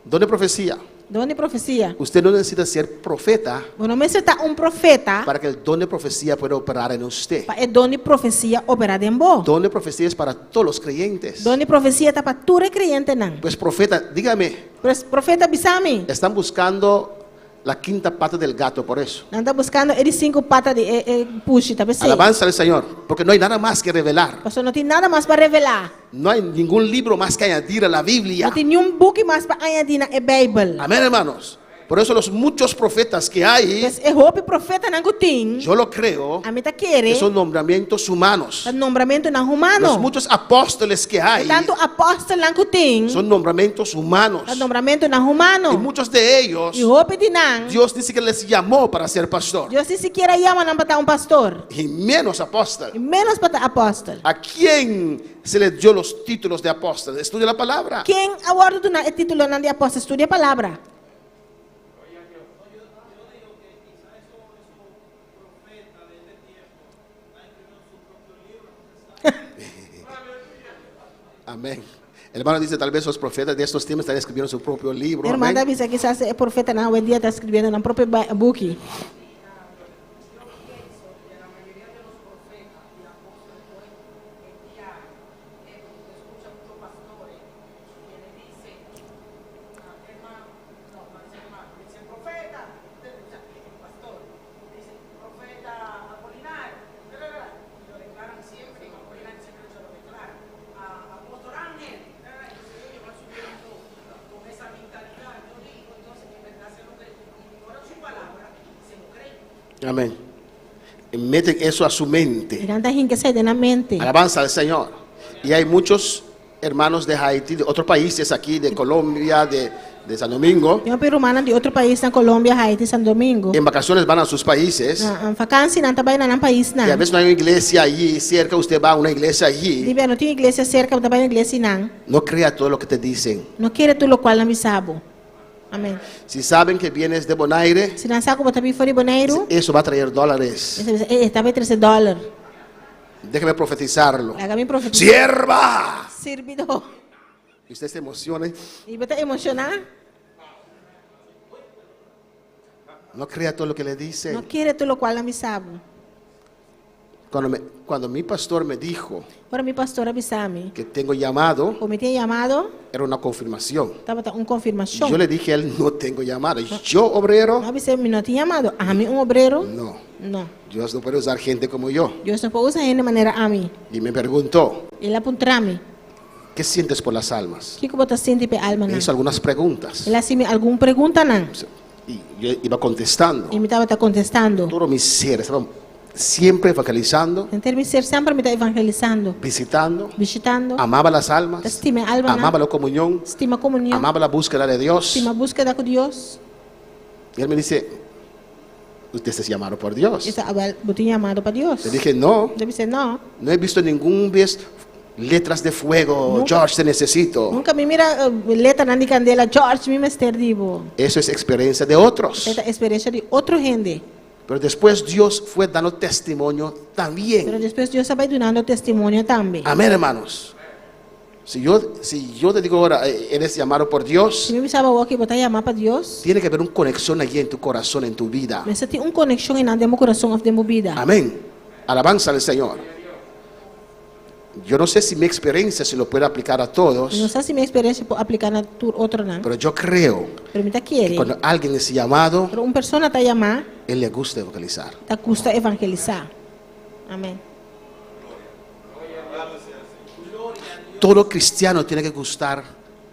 Don de profecía. Don di profesia. Usted no necesita ser profeta Bo no mester ta un profeta para que el don de profecía pueda operar en usted. pa e don di profesia operá den bo. Don de profecía es para todos los creyentes. Don di profesia ta pa tur e kreyentenan. Pues profeta, dígame, Pues profeta bisami. están buscando la quinta pata del gato por eso. Nan ta buskando e di sinku pata di e, e pushi, ta p'esei. Alabanza al Señor, porque no hay nada más que revelar. Paso no tin nada mas pa revelá. No hay ningún libro más que añadir a la Biblia. No tin niun buki mas pa añadí na e Beibel. Amén, hermanos. Por eso los muchos profetas que hay, Pues e hopi profetanan ku tin, yo lo creo, ami ta kere, que son nombramientos humanos. ta nombramentunan humano. Los muchos apóstoles que hay E tantu apòstelnan ku tin, son nombramientos humanos. ta nombramentunan humano. Y muchos de ellos, I hopi di nan, Dios ni siquiera les llamó para ser pastor, Dios ni sikiera a yama nan pa ta un pastor. y menos apóstol. I ménos pa ta apòstel. ¿A quién se le dio los títulos de apóstol? Estudia la palabra. Ken a wòrdu duná e títulonan di apòstel? Studia e palabra. Amén. El hermano dice, tal vez los profetas de estos tiempos están escribiendo su propio libro. Hermano Amén. bisa kisas e profetanan awendia ta skirbiendo nan propio buki. Amén. Y meten eso a su mente. I nan ta hinka esei den nan mente. Alabanza al Señor. Y hay muchos hermanos de Haití, de otros países aquí, de Colombia, de, de San Domingo. Tin hopi rumannan di otro pais na Colombia, Haiti, San Domingo. En vacaciones van a sus países. Na vakansi nan ta bai na nan paisnan. Y a veces no hay una iglesia allí cerca, usted va a una iglesia allí. Di bia no tin iglesia serka, bo ta bai un iglesia einan. No crea todo lo que te dicen. No kere tur lokual nan bisa bo. Amén. Si saben que vienes de Bonaire, Si nan sa ku bo ta bin for di Boneiru, eso va a traer dólares. e ta bisa, e ta bai trese dòler. Déjeme profetizarlo. Laga mi profetisá. ¡Sierva! Sirbidó. Y usted se emociona. I bo ta emoshoná. No crea todo lo que le dicen. No kere tur lokual nan bisa bo. Cuando, me- cuando mi pastor me dijo Ora mi pastor a bisa mi. que tengo llamado, Ku mi tin llamado, era una confirmación. tabata un konfirmashon. Yo le dije a él, no tengo llamado. Yo, obrero, Mi a bis'é, mi no tin llamado. Ami un obrero? no. No. Dios no puede usar gente como yo. Dios no por usa hende manera ami. Y me preguntó, El a puntra mi. ¿qué sientes por las almas? Kiko bo ta sinti p'e Me almanan? hizo algunas preguntas. El a hasi mi algun preguntanan. Y yo iba contestando. I mi tabata kontestando. Todo mi ser estaba siempre evangelizando, Henter mi ser semper mi ta evangelisando, visitando, bishitando, amaba las almas, ta stima almanan, amaba la comunión, stima komunion, amaba la búsqueda de Dios. stima búskeda ku Dios. Y él me dice, usted es llamado por Dios. E ta, Awèl, bo tin llamado pa Dios. Le dije, no, Mi a bis'é, no. no he visto ningún vez letras de fuego, Nunca. George, te necesito. Nunka mi mira eh, letranan di kandela, George, mi mester di bo. Eso es experiencia de otros. Esei ta eksperensia di otro hende. Pero después Dios fue dando testimonio también. Pero despues Dios a bai dunando testimonio tambe. Amén, hermanos. Si yo, si yo te digo ahora, eh, eres llamado por Dios, Si mi bisa bo awoki bo ta yamá pa Dios, tiene que haber una conexión allí en tu corazón, en tu vida. mester tin un konekshon einan den bo kurason òf den bo bida. Amén. Alabanza al Señor. Yo no sé si mi experiencia se lo puede aplicar a Mi no todos, sa si mi eksperensia por apliká na tur otronan, pero yo creo pero mi ta que kere. cuando alguien es llamado, Pero un persona ta yamá, él le gusta evangelizar. ta gusta evangelisá. Amén. Todo cristiano tiene que gustar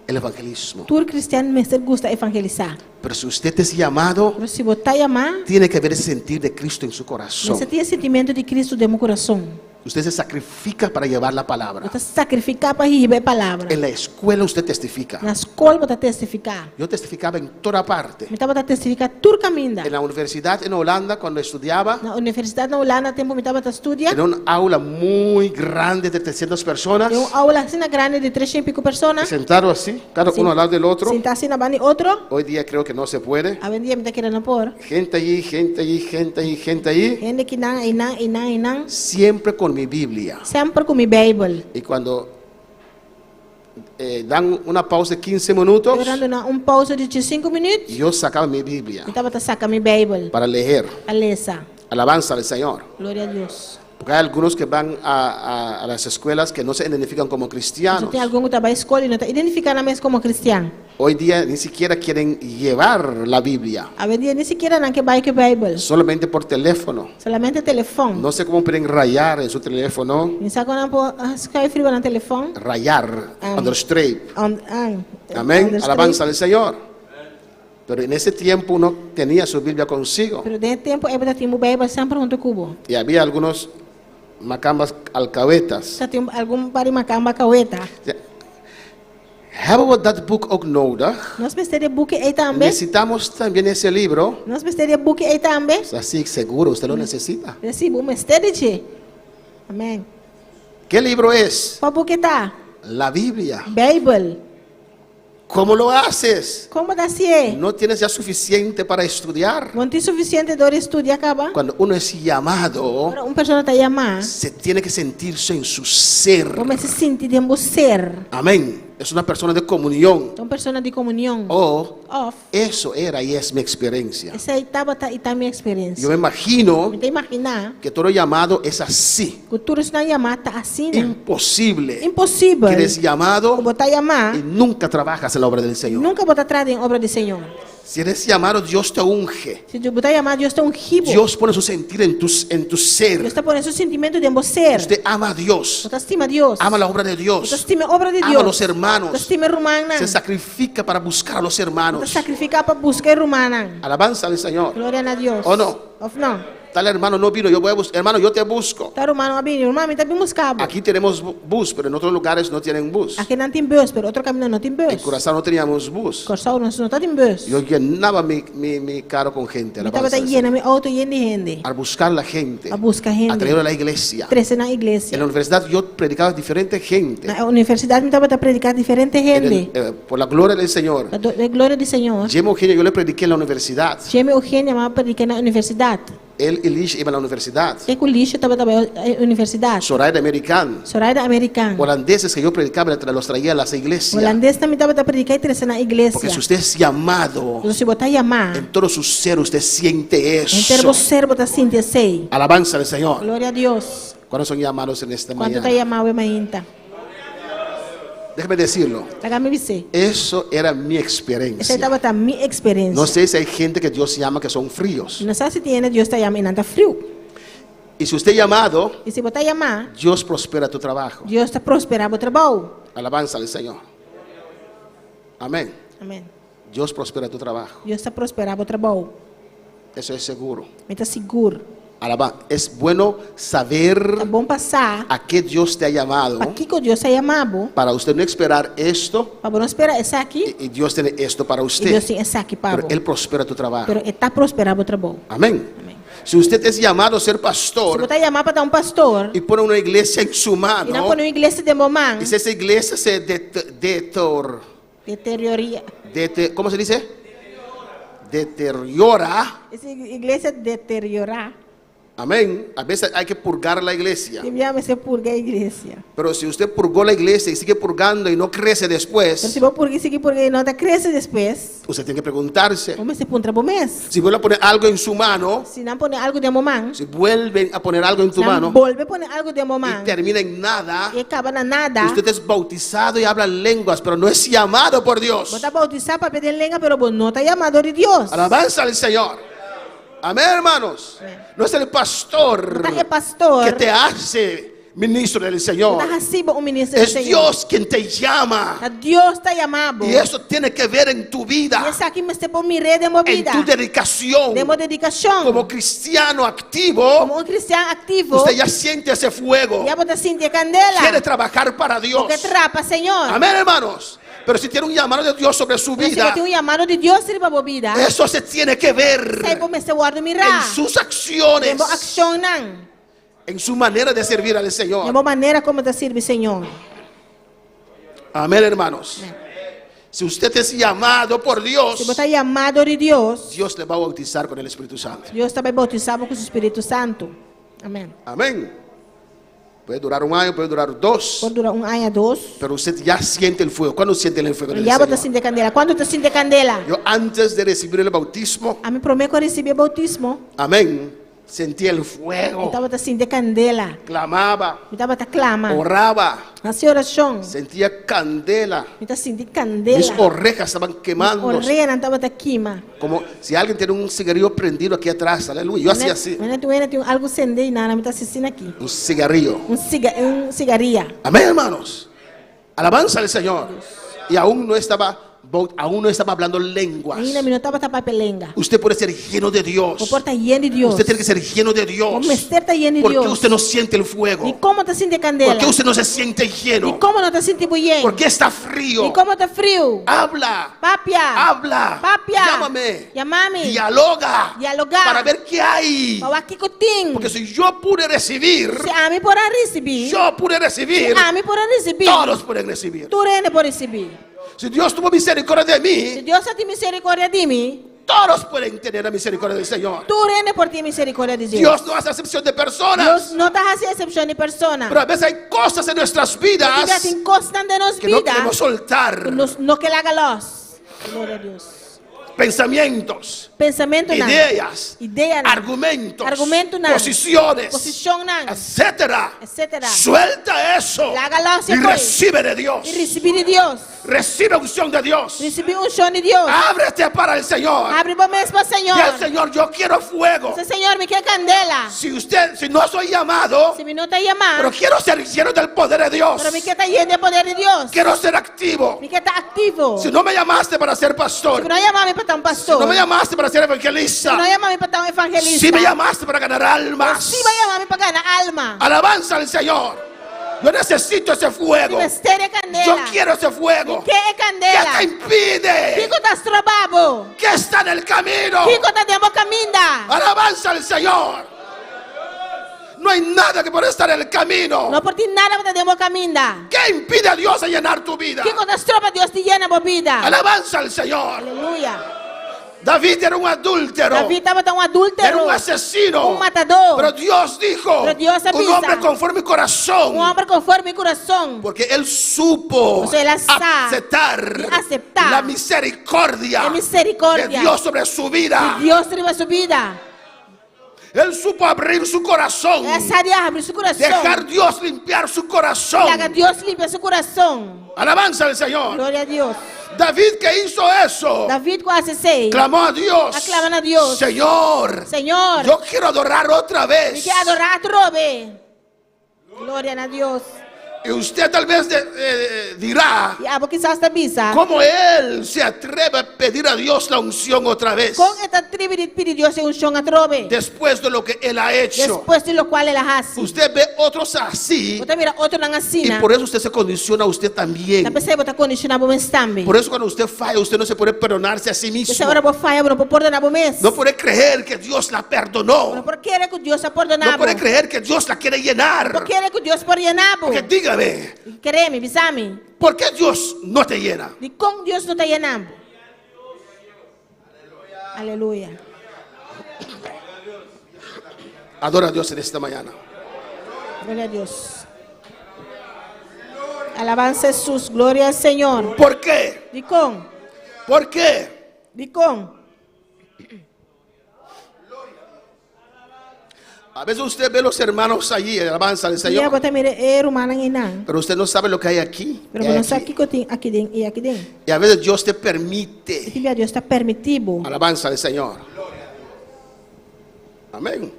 el evangelismo. Tur kristian mester gusta evangelisá. Pero si usted es llamado, Pero si bo ta yamá, tiene que haber ese sentir de Cristo en su corazón. mester tin e sentimentu di Kristu den bo kurason. Usted se sacrifica para llevar la palabra. Bo ta sakrifiká pa hiba e palabra. En la escuela usted testifica. Na skol bo ta testifiká. Yo testificaba en toda parte. Mi tabata testifiká tur kaminda. En la universidad en Holanda, cuando estudiaba, Na universidat na Hulanda tempu mi tabata studia, en un aula muy grande de 300 personas, den un aula asina grandi di treshen i piku persona, sentado así, cada uno al lado del otro. sintá asina banda di otro. Hoy día creo que no se puede. Awendia mi ta kere no por. Gente allí, gente allí, gente allí, gente allí. Hende kinan, einan, einan, einan. Siempre con mi Biblia. Semper ku mi Beibel. Y cuando eh, dan una pausa de 15 minutos, Ora nan duna un pousa di diesinku minüt, yo sacaba mi Biblia mi tabata saka mi Beibel para leer. pa lesa. Alabanza al Señor. Gloria a Dios. Porque hay algunos que van a, a las escuelas que no se identifican como cristianos. Tin algun ku ta bai skol i no ta identifiká nan mes komo kristian. Hoy día ni siquiera quieren llevar la Biblia. Awendia ni sikiera nan ke bai ku e Beibel. Solamente por teléfono. Solamente telefòn. No sé cómo pueden rayar en su teléfono. Mi sa kon nan por skùif riba nan telefòn. Rayar, onderstreep. Amén. Onderstreep. Alabanza al Señor. Pero en ese tiempo uno tenía su Biblia consigo. Pero den e tempu ei bo ta tin bo Beibel semper huntu ku bo. Y había algunos macambas alcahuetas. Ta tin algun par di makamba alcahueta. Hebben we dat boek ook nodig? Nos mester di e buki ei tambe. Necesitamos también ese libro. Nos mester di e buki ei tambe. Así seguro, usted lo necesita. Sí, bo mester di dje. Amén. ¿Qué libro es? Kua buki ta? La Biblia. Beibel. ¿Cómo lo haces? Kon bo ta hasié? No tienes ya suficiente para estudiar. Bo no tin sufisiente dor di studia kaba? Cuando uno es llamado, Ora un persona ta yamá, se tiene que sentirse en su ser. bo mester sinti den bo ser. Amén. Es una persona de comunión. Ta un persona di komunion. O Òf, eso era y es mi experiencia. esei tabata i ta mi eksperensia. Yo me imagino Mi ta imaginá que todo llamado es así. ku tur esnan yamá ta asina. Imposible. Imposibel Que eres llamado ku bo ta yamá y nunca trabajas en la obra del Señor. nunka bo ta traha den obra di Señor. Si eres llamado, Dios te unge. Si bo ta yamá, Dios ta ungí bo. Dios pone su sentir en tu, en tu ser. Dios ta pone su sintimentu den bo ser. Usted ama a Dios. Bo ta stima Dios. Ama la obra de Bo ta Dios. stima e obra di Ama Dios. a los hermanos. Bo ta stima e rumannan. Se sacrifica para buscar a los Bo ta hermanos. sakrifiká pa buska e rumannan. Alabanza al Señor. Gloria na Dios. ¿O no? Òf no? Tal hermano no vino, yo voy a buscar. Hermano, yo te busco. Tal ruman no a bini, ruman, mi ta bin buska bo. Aquí tenemos bus, pero en otros lugares no tienen bus. Aki nan tin bus, pero otro kaminda no tin bus. En Curazao no teníamos bus. Kòrsou nos no tatin bus. Yo llenaba mi, mi, mi carro con gente. Mi tabata yena mi outo yen di hende. Al buscar la gente. A buska hende. A traerlo a la iglesia. Trese na iglesia. En la universidad yo predicaba a diferente gente. Na universidat mi tabata prediká diferente hende. En el, eh, por la gloria del Señor. Pa e gloria di Señor. Jimmy Eugenio, yo le prediqué en la universidad. Jimmy Eugenia mi a prediká na universidat. Él y Lish iban a la universidad. E ku Lish tabata bai e universidat. Zoraida American. Zoraida American. Holandeses que yo predicaba, los traía a las iglesias. Holandesnan mi tabata prediká i trese na iglesia. Porque si usted es llamado, Pasobra si bo ta yamá, en todo su ser usted siente henter bo eso. ser bo ta sinti esei. Alabanza al Señor. Gloria a Dios. ¿Cuántos son llamados en esta Kuantu ta mañana? yamá awe mainta? Déjeme decirlo. Laga mi bis'é. Eso era mi Esei experiencia. tabata mi eksperensia. No sé si hay gente que Dios llama que son fríos. Mi no sa si tin hende Dios ta yama i nan ta friu. Y si usted es llamado, I si bo ta yamá, Dios prospera tu trabajo. Dios ta prosperá bo trabou. Alabanza al Señor. Amén. Amén. Dios prospera tu trabajo. Dios ta prosperá bo trabou. Eso es seguro. Mi ta sigur. Alaba. Es bueno saber Ta bon pa sa a qué Dios te ha llamado pa kiko Dios a yama bo. para usted no esperar esto Pa bo no spera esaki. y, y Dios tiene esto para I usted. Dios tin esaki pa Pero bo. Él prospera tu trabajo. Pero e ta prosperá bo trabou. Amén. Amén. Si usted es llamado a ser Si pastor bo ta yamá pa ta un pastor y pone una iglesia en su i nan mano, pone un iglesia den bo man, y si esa iglesia se det- detor, deterioria. dete- ¿cómo se dice? Deteriora. Esa iglesia deteriorá. Amén. A veces hay que purgar la iglesia. Tin bia mester purga e iglesia. Pero si usted purgó la iglesia y sigue purgando y no crece Pero después, si bo purga i sigui purga i no ta krese despues, usted tiene que preguntarse. bo mester puntra bo mes. Si vuelve a poner algo en su mano, Si nan pone algu den bo man, si vuelven a poner algo en tu si nan mano bolbe pone algu den bo man y termina en nada, i e kaba na nada, usted es bautizado y habla lenguas, pero no es llamado por Dios. bo ta boutisá papia den lenga, pero bo no ta yamá dor di Dios. Alabanza al Señor. Amén, hermanos. Amén. No es el pastor No ta e pastor que te hace ministro del Señor. No ta hasi bo un minister di Es Señor. Dios quien te llama. Ta Dios ta yama bo. Y eso tiene que ver en tu vida, I esaki mester por mir'é den bo en bida, tu dedicación. den bo dedikashon. Como cristiano activo, Komo un kristian aktivo, usted ya siente ese fuego. ya bo ta sinti e kandela. Quiere trabajar para Dios. Bo ke traha pa Señor. Amén, hermanos. Pero si tiene un llamado de Dios sobre su Pero si bo vida, tin un yamado di Dios riba bo bida, eso se tiene que ver esei bo mester wòrdu mirá en sus acciones, den bo akshonnan, en su manera de servir al Señor. den bo manera komo ta sirbi Señor. Amén, hermanos. Si usted es llamado por Dios, Si bo ta yamado di Dios, Dios le va a bautizar con el Espíritu Santo. Dios ta bai boutisá bo ku su Spiritu Santu. Amén. Amén. Puede durar un año, puede durar dos. Por dura un aña, dos. Pero usted ya siente el fuego. ¿Cuándo siente el fuego? Pero del ya bo ta Señor? sinti kandela. Kuantu ta sinti kandela? Yo antes de recibir el bautismo, Ami promé ku a risibí e boutismo, amén, sentí el mi fuego. tabata sinti kandela. Clamaba, Mi tabata klama. oraba, Hasi orashon. sentía candela. Mi ta sinti Mis kandela. orejas estaban quemando. Oreanan tabata kima. Como si alguien tiene un cigarrillo prendido aquí atrás, aleluya. Yo hacía así, Mene tu hende tin algu sende i nana, mi ta hasi asina aki. un cigarrillo. Un ciga, un cigaria. Amén, hermanos. Alabanza al Señor. Y aún no estaba, aún no estaba hablando lenguas. Ainda mi no tabata papia lenga. Usted puede ser lleno de Dios. Bo por ta yen di Dios. Usted tiene que ser lleno de Dios. Bo mester ta yen di ¿Por qué Dios. usted no siente el fuego? Di kon bo no ta sinti kandela? ¿Por qué usted no se siente lleno? Di kon bo no ta sinti bo yen? ¿Por qué está frío? Di kon bo ta friu? Habla. Papia. Habla. Papia. Llámame. Yama mi. Dialoga. Dialogá. Para ver qué hay. Pa wak kiko tin. Porque si yo pude recibir, Si ami por a risibí. yo pude recibir, Si ami por a risibí. todos pueden recibir. Tur hende por risibí. Si Dios tuvo misericordia de mí, Si Dios a tin misericordia di mi, todos pueden tener la misericordia del Señor. Tur hende por tin misericordia di Dios. Dios no hace acepción de personas. Dios no ta hasi eksepshon di persona. Pero a veces hay cosas en nuestras vidas Tin tin kosnan den nos que no bida queremos soltar. ku nos no ke laga lòs. Gloria a Dios. Pensamientos, Pensamentunan. ideas, Ideanan. argumentos, Argumentunan. posiciones, Posishonnan. etcétera. Etcétera. Suelta eso Laga lòs y e koi. recibe de Dios. I risibí di Dios. Recibe unción de Dios. Risibí unshon di Dios. Ábrete para el Señor. Habri bo mes pa Señor. Y al Señor, yo quiero fuego. Bisa Señor, mi ke kandela. Si usted, si no soy llamado, Si mi no ta yamá, pero quiero ser lleno del poder de Dios. pero mi ke ta yen di e poder di Dios. Quiero ser activo. Mi ke ta aktivo. Si no me llamaste para ser pastor, Si bo no yama mi pa ta un pastor, si no me llamaste para ser evangelista, Si bo no yama mi pa ta un evangelista, si me llamaste para ganar almas, Si bo a yama mi pa gana alma, Alabanza al Señor. Yo necesito ese fuego. Mi mester e kandela. Yo quiero ese fuego. Mi ke e kandela. ¿Qué te impide? Kiko ta stroba bo? ¿Qué está en el camino? Kiko ta den bo kaminda? Alabanza al Señor. No hay nada que pueda estar en el camino. No por tin nada ku ta den bo kaminda. ¿Qué impide a Dios a llenar tu vida? Kiko ta stroba Dios di yena bo bida? Alabanza al Señor. Aleluya. David era un adúltero. David tabata un adúltero. Era un asesino. Un matadó. Pero Dios dijo, Pero Dios a un bisa. hombre conforme mi corazón. Un homber konforme mi kurason. Porque él supo Pasobra el a sa aceptar di aseptá la misericordia e misericordia de Dios sobre su vida. di Dios riba su bida. Él supo abrir su corazón. El a sa di habri su kurason. Dejar Dios limpiar su corazón. Laga Dios limpia su kurason. Alabanza al Señor. Gloria a Dios. David que hizo eso. David ku a hasi esei. Clamó a Dios. A klama na Dios. Señor. Señor. Yo quiero adorar otra vez. Mi ke adorá atrobe. Gloria na Dios. Y usted tal vez de, eh, dirá, I abo kisas ta bisa, ¿cómo él se atreve a pedir a Dios la unción otra vez? Kon e ta tribi di pidi Dios e unshon atrobe? Después de lo que él ha hecho. Despues di lokual el a hasi. Usted ve otros así. Bo ta mira otronan asina. Y por eso usted se condiciona a usted también. Ta p'esei bo ta kondishoná bo mes tambe. Por eso cuando usted falla, usted no se puede perdonarse a sí mismo. P'esei ora bo faya, bo no por pordoná bo mes. No puede creer que Dios la perdonó. Bo no por kere ku Dios a pordoná No bo. puede creer que Dios la quiere llenar. No por kere ku Dios por yená bo. Porque dígame. Kere mi, bisa mi. ¿Por qué Dios no te llena? Dikon Dios no ta yená bo? Aleluya. Adora a Dios en esta mañana. Gloria a Dios. Alabanza a Jesús, gloria al Señor. ¿Por qué? Dikon. ¿Por qué? Dikon. A veces usted ve los hermanos allí, alabanza al Señor. Ya, bo ta mira e rumannan einan. Pero usted no sabe lo que hay aquí. Pero y bo no aquí. sa kiko tin aki den i aki den. Y a veces Dios te permite. I tin bia Dios ta permití bo. Alabanza al Señor. Amén.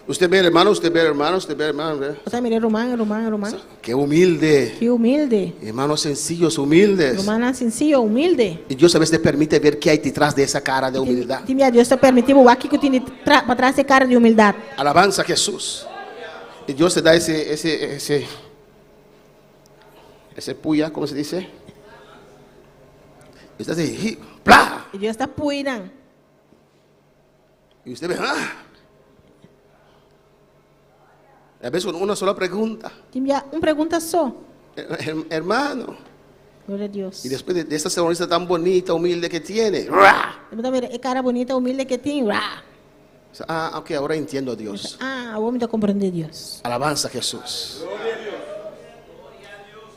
Usted ve al hermano, usted ve al hermano, usted ve al hermano. ¿Ve? Bo ta mira ruman, ruman, ruman. Qué humilde. Ki humilde. Hermanos sencillos, humildes. Rumannan sensiyo, humilde. Y Dios a veces te permite ver qué hay detrás de esa cara de humildad. Tin bia Dios ta permití bo wak kiko tin patras di e kara di humildat. Alabanza a Jesús. Y Dios te da ese, ese, ese, ese puya, ¿cómo se dice? Y usted hace, ¡pla! I Dios ta pui nan. Y usted ve, ¡ah! Y a veces con una sola pregunta. Tin bia un pregunta so. Hermano. Gloria a Dios. Y después de esa sonrisa tan bonita, humilde que tiene. ¡ra! Bo ta mira e kara bunita, humilde ku e tin. ¡Ra! Ah, ok, ahora entiendo a Dios. Ah, awor mi ta komprondé Dios. Alabanza a Jesús.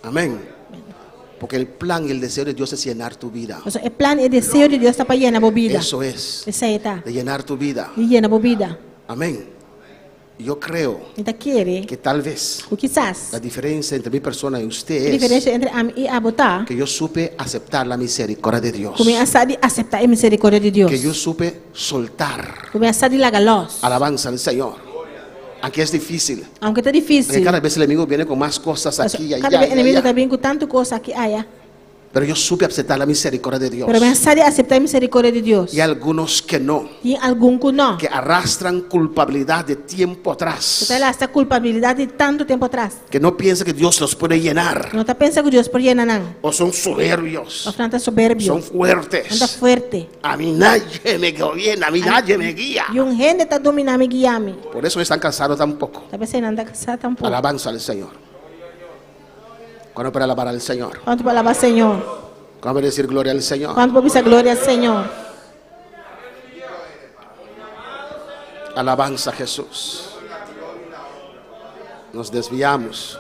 Amén. Porque el plan y el deseo de Dios es llenar tu vida. Pasobra e plan i e deseo di Dios ta pa yena bo bida. Eso es. Esei ta. De llenar tu vida. Di yena bo bida. Amén. Yo creo Mi ta kere que tal vez ku kisas la diferencia entre mi persona y usted e es diferensia entre ami i abo ta que yo supe aceptar la misericordia de Dios. ku mi a sa di aseptá e miserikordia di Dios. Que yo supe soltar. Ku mi a sa di laga lòs. Alabanza al Señor. Aunque es difícil. Aunke ta Aunque difísil. cada vez el enemigo viene con más cosas aquí y allá. Kada bes y enemigo allá. ta bin ku tantu kos aki aya. Pero yo supe aceptar la misericordia de Dios. Pero mi a sa di aseptá e miserikordia di Dios. Y algunos que no. Tin algun ku no. Que arrastran culpabilidad de tiempo atrás. Ku ta lastra kulpabilidat di tantu tempu atras. Que no piensa que Dios los puede llenar. No ta pensa ku Dios por yena nan. O son soberbios. Òf nan ta soberbio. Son fuertes. Nan ta fuerte. A mí nadie me gobierna, a mí nadie me guía. Niun hende ta dominá mi, guia mi. Por eso no están casados tampoco. Ta p'esei nan ta kasá tampoko. Alabanza al Señor. ¿Cuándo para alabar al Señor? Kuantu por alabá Señor? ¿Cuándo para decir gloria al Señor? Kuantu por bisa gloria al Señor? Alabanza a Jesús. Nos desviamos.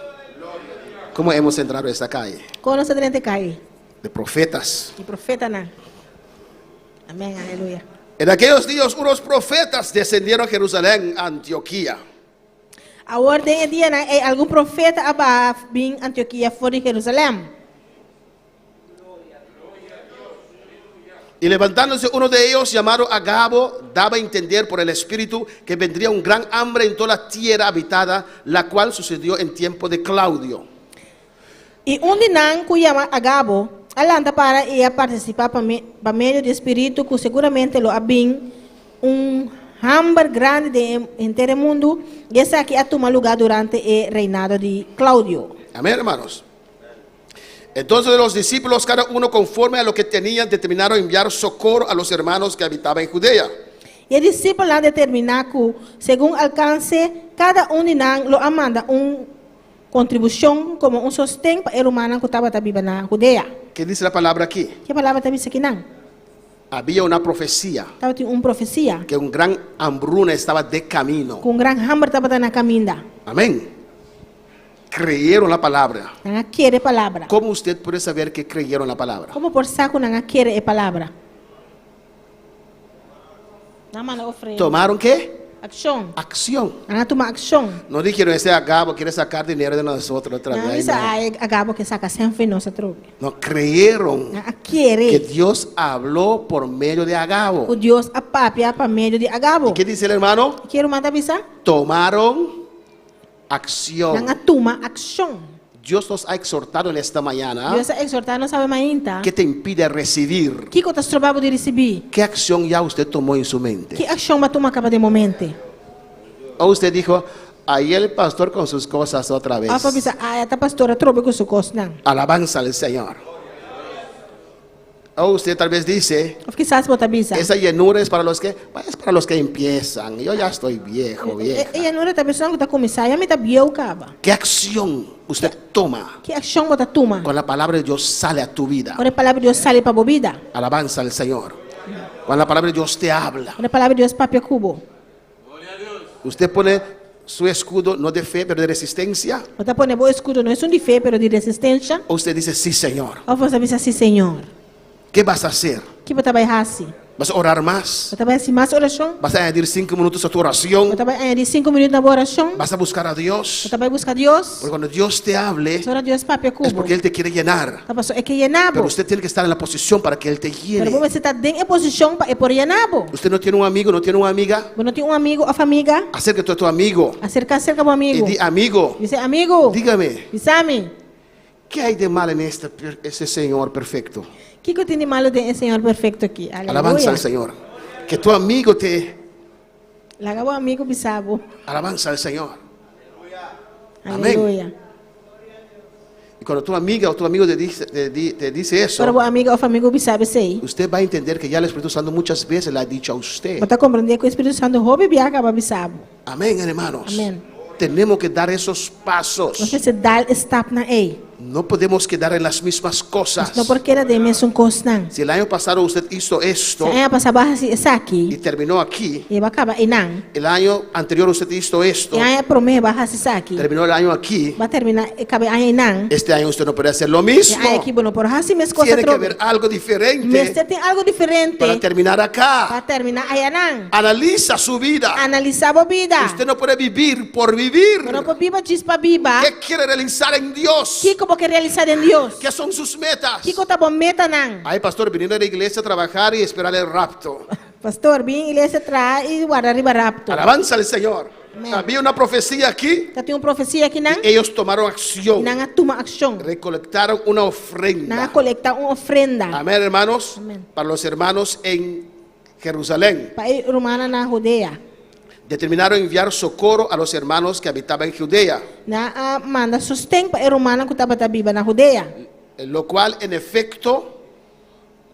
¿Cómo hemos entrado a esta calle? Kon nos a drenta e kai? De profetas. Di profetanan. Amén, aleluya. En aquellos días unos profetas descendieron a Jerusalén, a Antioquía. Awor den e dianan ei algun profeta a baha bin Antiokia for di Jerusalèm. Y levantándose uno de ellos, llamado Agabo, daba a entender por el Espíritu que vendría un gran hambre en toda la tierra habitada, la cual sucedió en tiempo de Claudio. I un di nan ku yama Agabo a lanta para i a partisipá pa medio di e spiritu ku seguramente lo a bin un hamber grandi den e henter e mundu, i esaki a tuma lugá durante e reinado di Claudio. Amén, hermanos. Entonces los discípulos, cada uno conforme a lo que tenían, determinaron enviar socorro a los hermanos que habitaban en Judea. I e disipelnan a determiná ku, segun alkanse, kada un di nan lo a manda un kontribushon komo un sosten pa e rumannan ku tabata biba na Hudea. Ke dice la palabra aki? Ke palabra ta bisa kinan? Había una profecía. Tabatin un profesia. Que un gran hambruna estaba de camino. Ku un gran hamber tabata na kaminda. Amén. Creyeron la palabra. Nan a kere e palabra. ¿Cómo usted puede saber que creyeron la palabra? Kon bo por sa ku nan a kere e palabra? Nan manda ofrenda. ¿Tomaron qué? Akshon. Acción. Nan a tuma akshon. No dijeron, ese Agabo quiere sacar dinero de nosotros otra Nan a vez. bisa, No. Ah, e Agabo ke saka sèn for di nos atrobe. No, creyeron Nan a kere. que Dios habló por medio de Agabo. Ku Dios a papia pa medio di Agabo. ¿Y qué dice el hermano? Ke e ruman ta bisa? Tomaron acción. Nan a tuma akshon. Dios nos ha exhortado en esta mañana. Dios a exhortá nos awe mainta. ¿Qué te impide recibir? Kiko ta stroba bo di risibí? ¿Qué acción ya usted tomó en su mente? Ki akshon bo a tuma kaba den bo mente? O usted dijo, ahí el pastor con sus cosas otra vez. Òf bo a bisa, Ai, ata pastor atrobe ku su kosnan. Alabanza al Señor. O usted tal vez dice, Of kisas bo ta bisa. Esa llenura es para los que, bueno, es para los que empiezan. Yo ya estoy viejo, vieja. E llenura ta pa esnan ku ta kuminsá, ya mi ta bieu kaba. ¿Qué acción usted toma? Ki akshon bo ta tuma? Cuando la palabra de Dios sale a tu vida. Ora e palabra di Dios sali pa bo bida. Alabanza al Señor. Cuando la palabra de Dios te habla. Ora e palabra di Dios papia ku bo. Usted pone su escudo no de fe, pero de resistencia. Bo ta pone bo eskudo no esun di fe, pero di resistensha. O usted dice, sí, Señor. Of bo ta bisa, Sí, Señor. ¿Qué vas a hacer? Ki bo ta bai hasi? Vas a orar más. Bo ta bai hasi mas orashon. Vas a añadir cinco minutos a tu oración. Bo ta bai añadí sinku minüt na bo orashon. Vas a buscar a Dios. Bo ta bai buska Dios. Porque cuando Dios te hable, Pasobra ora Dios papia ku es bo, porque Él te quiere llenar. ta pasobra e ke yena bo. Pero usted tiene que estar en la posición para que Él te Pero bo llene. mester ta den e posishon pa e por yena bo. Usted no tiene un amigo, no tiene una amiga. Bo no tin un amigu òf amiga? Acércate a tu amigo Aserká serka bo y amigu. di, amigo, Bisa, Amigu, dígame, bisa mi, ¿qué hay de mal en este, este Señor perfecto? kiko tin di malu den e Señor perfekto akí? Alabanza Aleluya. al Señor. Que tu amigo te Laga bo amigu bisa bo. alabanza al Señor. Amén. Aleluya. Y cuando tu amiga o tu amigo te dice, te di- te dice eso, Ora bo amiga òf amigu bisa bo esei, usted va a entender que ya el Espíritu Santo muchas veces le ha dicho a usted. bo ta komprendé ku e Spiritu Santu hopi biaha kaba bisa bo. Amén, hermanos. Amén. Tenemos que dar esos pasos. Nos mester dal e stapnan ei. No podemos quedar en las mismas cosas. No por keda den mesun kosnan. Si el año pasado usted hizo esto Si aña pasá bo a hasi y esaki terminó aquí, i bo a kaba einan, el año anterior usted hizo esto, e aña promé bo a hasi esaki, terminó el año aquí, bo a terminá e kaba e aña einan, este año usted no puede hacer lo e mismo. aña aki bo no por hasi mes kos Tiene que atrobe. haber algo diferente Mester tin algu diferente para terminar pa acá. terminá ayanan. Analiza su vida. Analisá bo bida. Usted no puede vivir por vivir. Bo no por biba djis pa biba. ¿Qué quiere realizar en Dios? Kiko bo ke realisá den Dios? ¿Qué son sus metas? Kiko ta bo metanan? Ay, pastor, viniendo a la iglesia a trabajar y esperar el rapto. Pastor, bin iglesia traha i warda riba rapto. Alabanza al Señor. Amén. Había una profecía aquí. Ta tin un profesia akinan. Ellos tomaron acción. Nan a tuma akshon. Recolectaron una Nan a ofrenda. kolektá un ofrenda. Amén, hermanos. Amén. Para los hermanos en Jerusalén. Pa e rumannan na Hudea. Determinaron enviar socorro a los hermanos que habitaban en Judea. Nan a manda sosten pa e rumannan ku tabata biba na Hudea. Lo cual en efecto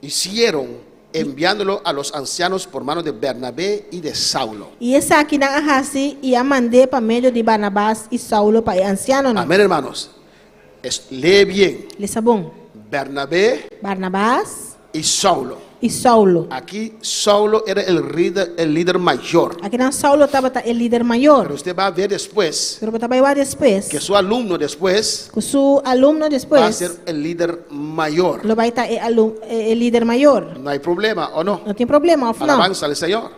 hicieron enviándolo a los ancianos por mano de Bernabé y de Saulo. I esaki nan a hasi i a mand'é pa medio di Barnabas i Saulo pa e ansianonan. Amén, hermanos. Es, lee bien. Lesa bon. Bernabé Barnabas y Saulo. i Saulo. Aquí Saulo era el líder, el líder mayor. Akinan Saulo tabata e lider Pero mayor. usted va a ver después Pero bo ta bai wak despues que su alumno después ku su alumno va a despues ser el líder mayor. lo bai ta e alum, e lider mayor. No hay problema, ¿o no? No tin problema, òf no? Alabanza al Señor.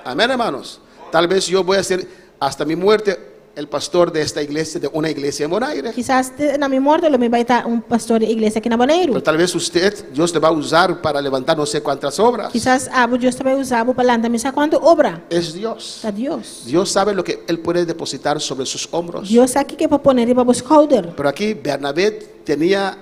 Amén, hermanos. Tal vez yo voy a ser hasta mi muerte el pastor de esta iglesia, de una iglesia en Bonaire. Kisas te na mi morto lo mi bai ta un pastor di iglesia aki na Boneiru. Pero tal vez usted, Dios le va a usar para levantar no sé cuántas obras. Kisas abo Dios ta bai usa bo pa lanta mi sa kuantu obra. Es Dios. Ta Dios. Dios sabe lo que Él puede depositar sobre sus hombros. Dios sa kiko e por pone riba bo skouder. Pero aquí Bernabé tenía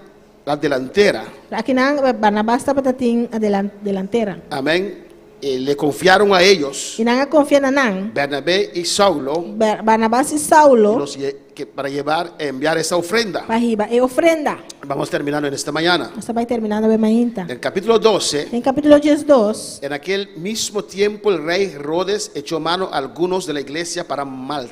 la delantera. Akinan Barnabas tabata tin a delantera. Amén. Eh, le confiaron a ellos, I nan a konfia na nan, Bernabé y Saulo, Barnabas i Saulo, los lle- que para llevar, enviar esa ofrenda. pa hiba e ofrenda. Vamos terminando en esta mañana. Nos ta bai terminando awe mainta. En el capítulo 12, Den kapítulo 12, en aquel mismo tiempo el rey Herodes echó mano a algunos de la iglesia para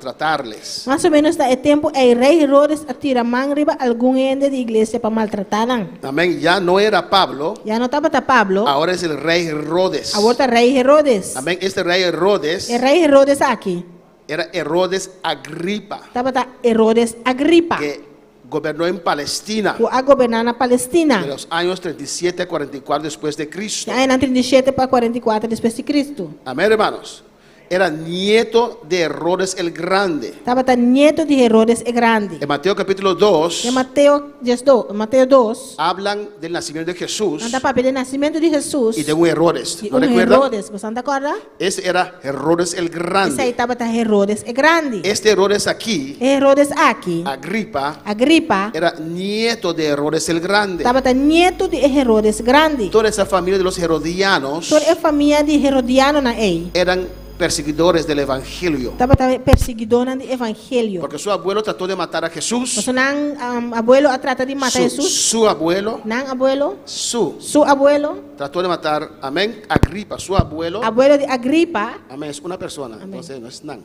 maltratarles. mas o ménos na e tempu ei rei Herodes a tira man riba algun hende di iglesia pa maltratá nan. Amén. Ya no era Pablo, Ya no tabata Pablo, ahora es el rey Herodes. awor ta rei Herodes. Amén. Este rey Herodes E rei Herodes aki era Herodes Agripa, tabata Herodes Agripa, que gobernó en Palestina ku a goberná na Palestina. de los años 37 a 44 después de Cristo. Den añanan 37 pa 44 despues di Cristo. Amén, hermanos. Era nieto de Herodes el Grande. Tabata nieto di Herodes e Grandi. En Mateo capítulo 2 Den Mateo 12, Mateo 2, hablan del nacimiento de Jesús nan ta papia di nasimentu di Hesus y de un Herodes. i ¿No un recuerdan? Herodes. Boso ta kòrda? Ese era Herodes el Esei Grande. tabata Herodes e Grandi. Este Herodes aquí, E Herodes aki, Agripa, Agripa, era nieto de Herodes el Grande. tabata nieto di Herodes Grandi. Toda esa familia de los herodianos Tur e famia di Herodianonan ei eran perseguidores del Evangelio. tabata persiguidónan di Evangelio. Porque su abuelo trató de matar a Jesús. Pasobra nan um, abuelo a trata di mata Su, Hesus. su abuelo, Nan abuelo, su, su abuelo, trató de matar, amén, Agripa, su abuelo. abuelo di Agripa. Amén, es una persona, Amén. entonces no es nan.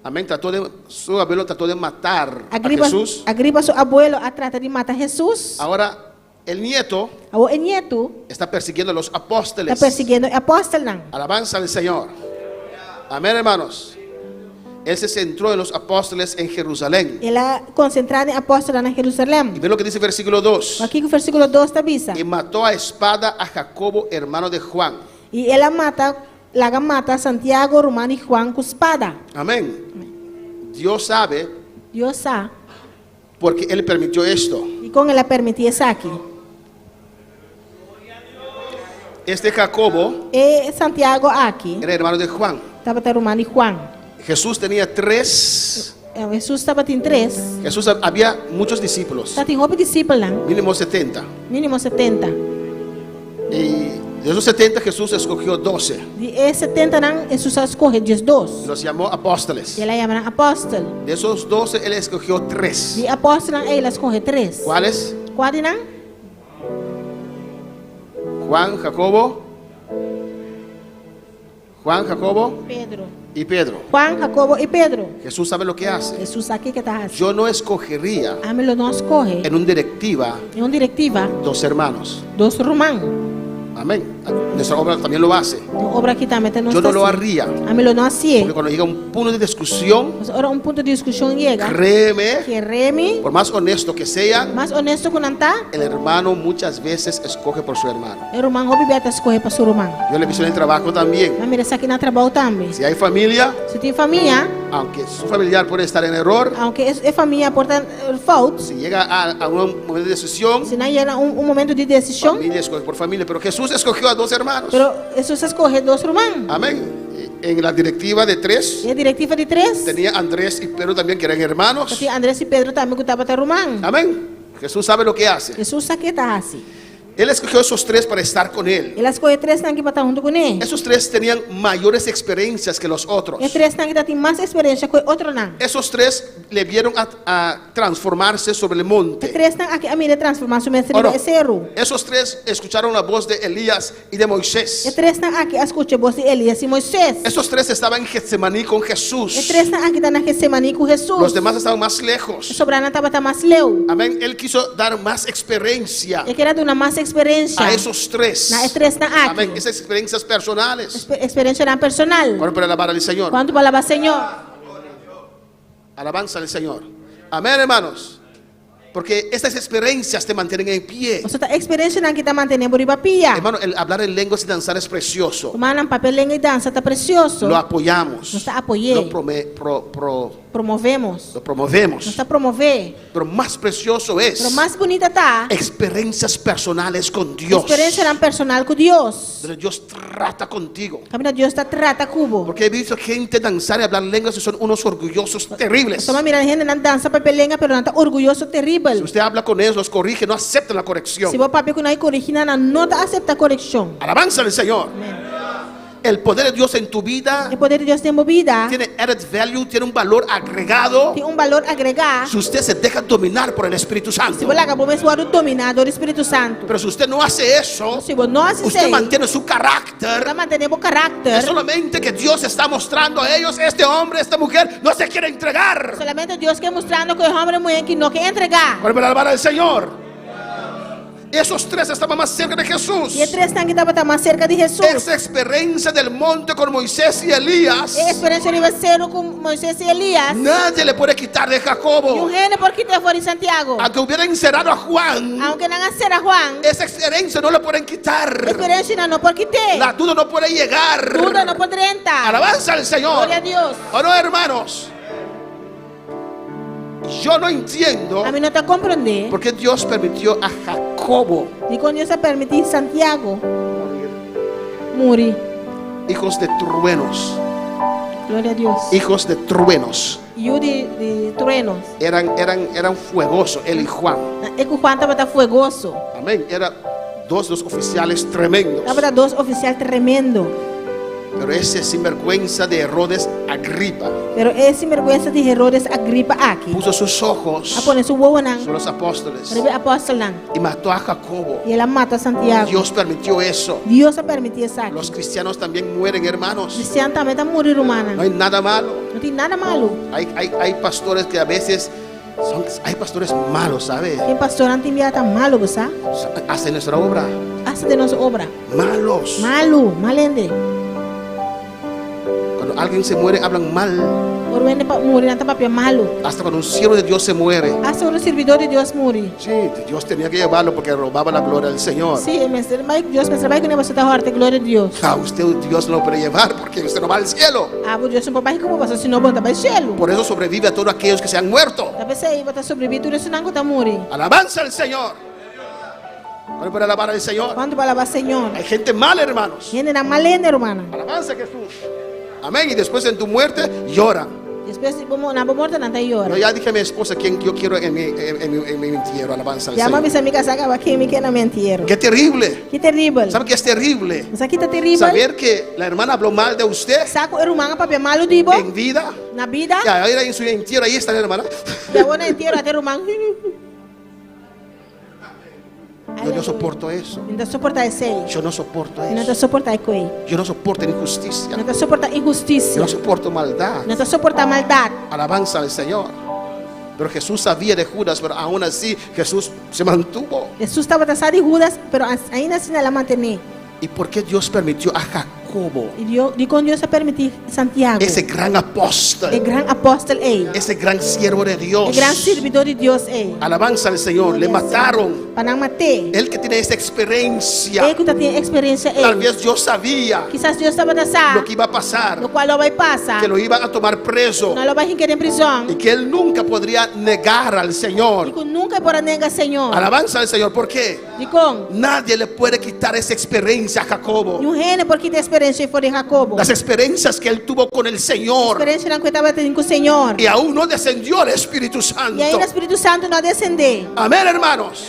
Amén, trató de, su abuelo trató de matar a Agripa, Jesús. Agripa su abuelo a trata di mata Hesus. Ahora, el nieto Awor e nieto está persiguiendo a los ta apóstoles. persiguiendo e apòstelnan. Alabanza al Señor. Amén, hermanos. Él se centró en los apóstoles en Jerusalén. El a konsentrá den apòstelnan na Y Jerusalèm. ve lo que dice el versículo 2. Wak kiko versíkulo 2 ta bisa. Y mató a espada a Jacobo, hermano de Juan. I el a mata, laga mata Santiago, ruman di Juan, ku spada. Amén. Dios sabe Dios sa porque Él permitió esto. dikon el a permití esaki. Este Jacobo E Santiago aki era hermano de Juan. tabata ruman di Juan. Jesús tenía tres. Hesus tabatin tres. Jesús había muchos discípulos, Tabatin hopi disipelnan, mínimo 70. mínimo 70. Y de esos 70 Jesús escogió 12. Di e setentanan Hesus a skohe 12. Los llamó apóstoles. I el a yama nan apòstel. De esos 12 él escogió tres. Di apòstelnan ei el a skohe tres. ¿Cuáles? Kua di nan? Juan, Jacobo. Juan, Jacobo Pedro. y Pedro. Juan, Jacobo i Pedro. Jesús sabe lo que hace. Hesus sa kiko e ta hasi. Yo no escogería Ami lo no skohe en una directiva den un direktiva dos hermanos. dos ruman. Amén. Nuestra obra también lo hace. Den obra aki tambe ta nos Yo no lo ta haría. Ami lo no hasié. Porque cuando llega un punto de discusión, Pasobra ora un punto di diskushon yega, créeme, kere mi, por más honesto que sea, mas honesto ku nan ta, el hermano muchas veces escoge por su hermano. e ruman hopi bia ta skohe pa su ruman. Yo le he visto en el trabajo también. Mi a mira esaki na trabou tambe. Si hay familia, Si tin famia, aunque su familiar puede estar en error, aunke e famia por ta fout, si llega a un momento de decisión, si nan yega un, un momento di desishon, familia escoge por familia. Pero Jesús escogió a dos hermanos. pero Hesus a skohe dos ruman. Amén. En la directiva de tres, E direktiva di tres, tenía Andrés y Pedro también, que eran hermanos. tin Andres i Pedro tambe ku tabata ruman. Amén. Jesús sabe lo que hace. Hesus sa kiko e ta hasi. Él escogió esos tres para estar con él. El a skohe e tresnan aki pa ta huntu kuné. Esos tres tenían mayores experiencias que los otros. E tresnan aki tabatin mas eksperensia ku e otronan. Esos tres le vieron a transformarse sobre el E monte. tresnan aki a mir'é transformá su mes ¿O no? riba e seru. Esos tres escucharon la voz de Elías y de Moisés. E tresnan aki a skucha bos di Elias i Moisés. Esos tres estaban en Getsemaní con E Jesús. tresnan aki ta na Getsemaní ku Hesus. Los demás estaban más lejos. E sobranan tabata mas leu. Amén. Él quiso dar más experiencia E ker a duna mas eksperensia a esos tres. na e tresnan aki. Amén. Esas experiencias personales. Eksperensianan personal. ¿Cuánto para alabar al Señor? Kuantu pa alabá Señor? Alabanza al Señor. Amén, hermanos. Porque estas experiencias te mantienen en pie. Pasobra ta eksperensianan aki ta mantené bo riba pia. Hermano, el hablar en lenguas y danzar es precioso. Rumannan, papia lenga i dansa ta presioso. Lo apoyamos. Nos ta apoy'é. Lo, prome- pro- pro- Promovemos. lo promovemos. Nos ta promové. Pero más precioso es Pero mas bunita ta experiencias personales con Dios. eksperensianan personal ku Dios. Donde Dios trata contigo. Kaminda Dios ta trata ku bo. Porque he visto gente danzar y hablar lenguas y son unos orgullosos terribles. Pasobra mi a mira hendenan dansa papia lenga, pero nan ta orguyoso teribel. Si usted habla con ellos, los corrige, no aceptan la corrección. Si bo papia ku nan i korigí nan, nan no ta aseptá korekshon. Alabanza al Señor. Amén. El poder de Dios en tu vida E poder di Dios den bo bida tiene added value, tiene un valor agregado. tin un balor agregá Si usted se deja dominar por el Espíritu Santo. si bo laga bo mes wòrdu dominá dor di Spiritu Santu. Pero si usted no hace eso, Si bo no hasi usted esei, mantiene su carácter. bo ta mantené bo karakter. Es solamente que Dios está mostrando a ellos, este hombre, esta mujer, no se quiere entregar. Solamente Dios ke mustrando ku e hòmber i muhé aki no ke entregá. Para alabar al Señor. Esos tres estaban más cerca de Jesús. I e tresnan aki tabata mas serka di Hesus. Esa experiencia del monte con Moisés y Elías, E eksperensia riba seru ku Moisés i Elías. nadie le puede quitar de Jacobo. Niun hende por kit'é for di Santiago. Aunque hubiera encerrado a Juan, Aunke nan a sera Juan, esa experiencia no la pueden quitar. eksperensia nan no por kit'é. La duda no puede llegar. Duda no por drenta. Alabanza al Señor. Gloria a Dios. ¿O no, hermanos? Yo no entiendo Ami no ta komprondé por qué Dios permitió a Jacobo dikon Dios a permití Santiago muri. Hijos de truenos. Gloria a Dios. Hijos de truenos. Yu di, di truenos. Eran, eran, eran fuegosos, él y Juan. E ku Juan tabata fuegoso. Amén. Eran dos, dos oficiales tremendos. Tabata dos ofisial tremendo. Pero ese sinvergüenza de Herodes Agripa Pero e sinbergüensa di Herodes Agripa aki puso sus ojos a pone su wowonan sobre los apóstoles riba e apòstelnan y mató a Jacobo. i el a mata Santiago. Dios permitió eso. Dios a permití esaki. Los cristianos también mueren, hermanos. Kristian tambe ta muri, rumannan. No hay nada malo. No tin nada malu. Hay, hay, hay pastores que a veces son, hay pastores malos, ¿sabe? Tin pastornan tin bia ta malu, bo sa? Hacen nuestra obra. Hasta den nos obra. Malos. Malu, mal hende. Cuando alguien se muere, hablan mal. Ora hende pa muri nan ta papia malu. Hasta cuando un siervo de Dios se muere. Hasta ora un sirbidó di Dios muri. Sí, Dios tenía que llevarlo porque robaba la gloria del Señor. Sí, e mester bai, Dios mester bai kuné pasobra ta hòrta e gloria di Dios. A usted Dios no lo puede llevar porque usted no va al cielo. Abo Dios no por bai ku bo pasobra si no bo no ta bai shelu. Por eso sobrevive a todos aquellos que se han muerto. Ta p'esei bo ta sobrebí tur esunnan ku ta muri. Alabanza al Señor. ¿Cuánto puede alabar al Señor? ¿Cuánto puede alabar Señor? Hay gente mala, hermanos. Hendenan mal hende, rumannan. Alabanza a Jesús. Amén. Y después en tu muerte lloran. Despues di bo na bo morto nan ta yora. Yo ya dije a mi esposa quién yo quiero en mi, en, en mi, en mi entierro. Alabanza al Ya mi Señor. bisa mi kasá kaba ken mi ke na mi entiero. Qué terrible. Ki teribel. ¿Sabe qué es terrible? Bo sa ki ta teribel? Saber que la hermana habló mal de usted Sa ku e ruman a papia malu di bo en vida. na bida. Y ahora en su entierro, ahí está la hermana. I awor na entiero ata e ruman. Yo no soporto eso. Mi no ta soportá esei. Yo no soporto Mi no ta eso. soportá e koe. Yo no soporto injusticia. Mi no ta soportá Yo inhustisia. no soporto maldad. Mi no ta soportá maldat. Alabanza al Señor. Pero Jesús sabía de Judas, pero aún así Jesús se mantuvo. Hesus tabata sa di Hudas, pero ainda asina el a mantené. ¿Y por qué Dios permitió a Jacobo, I Dios, dikon Dios a permití Santiago, ese gran apóstol, e gran apòstel ei, ese gran siervo de Dios, e gran sirbidó di Dios ei, alabanza al Señor, le mataron? pa nan mat'é? Él que tiene esa experiencia, E ku ta tin e eksperensia tal ei. vez Dios sabía Kisas Dios tabata sa lo que iba a pasar, lokual lo bai pasa, que lo iban a tomar preso nan lo bai hinka den prizòn, y que él nunca podría negar al i Señor. ku nunka e por a nenga Señor. Alabanza al Señor, ¿por qué? Dikon? Nadie le puede quitar esa experiencia a Jacobo. Niun hende por kita e eksperensia ei for di Jacobo. Las experiencias que él tuvo con el Señor. Eksperensianan ku e tabatin ku Señor. Y aún no descendió el Espíritu Santo. I ainda Spiritu Santu no a desendé. Amén, hermanos.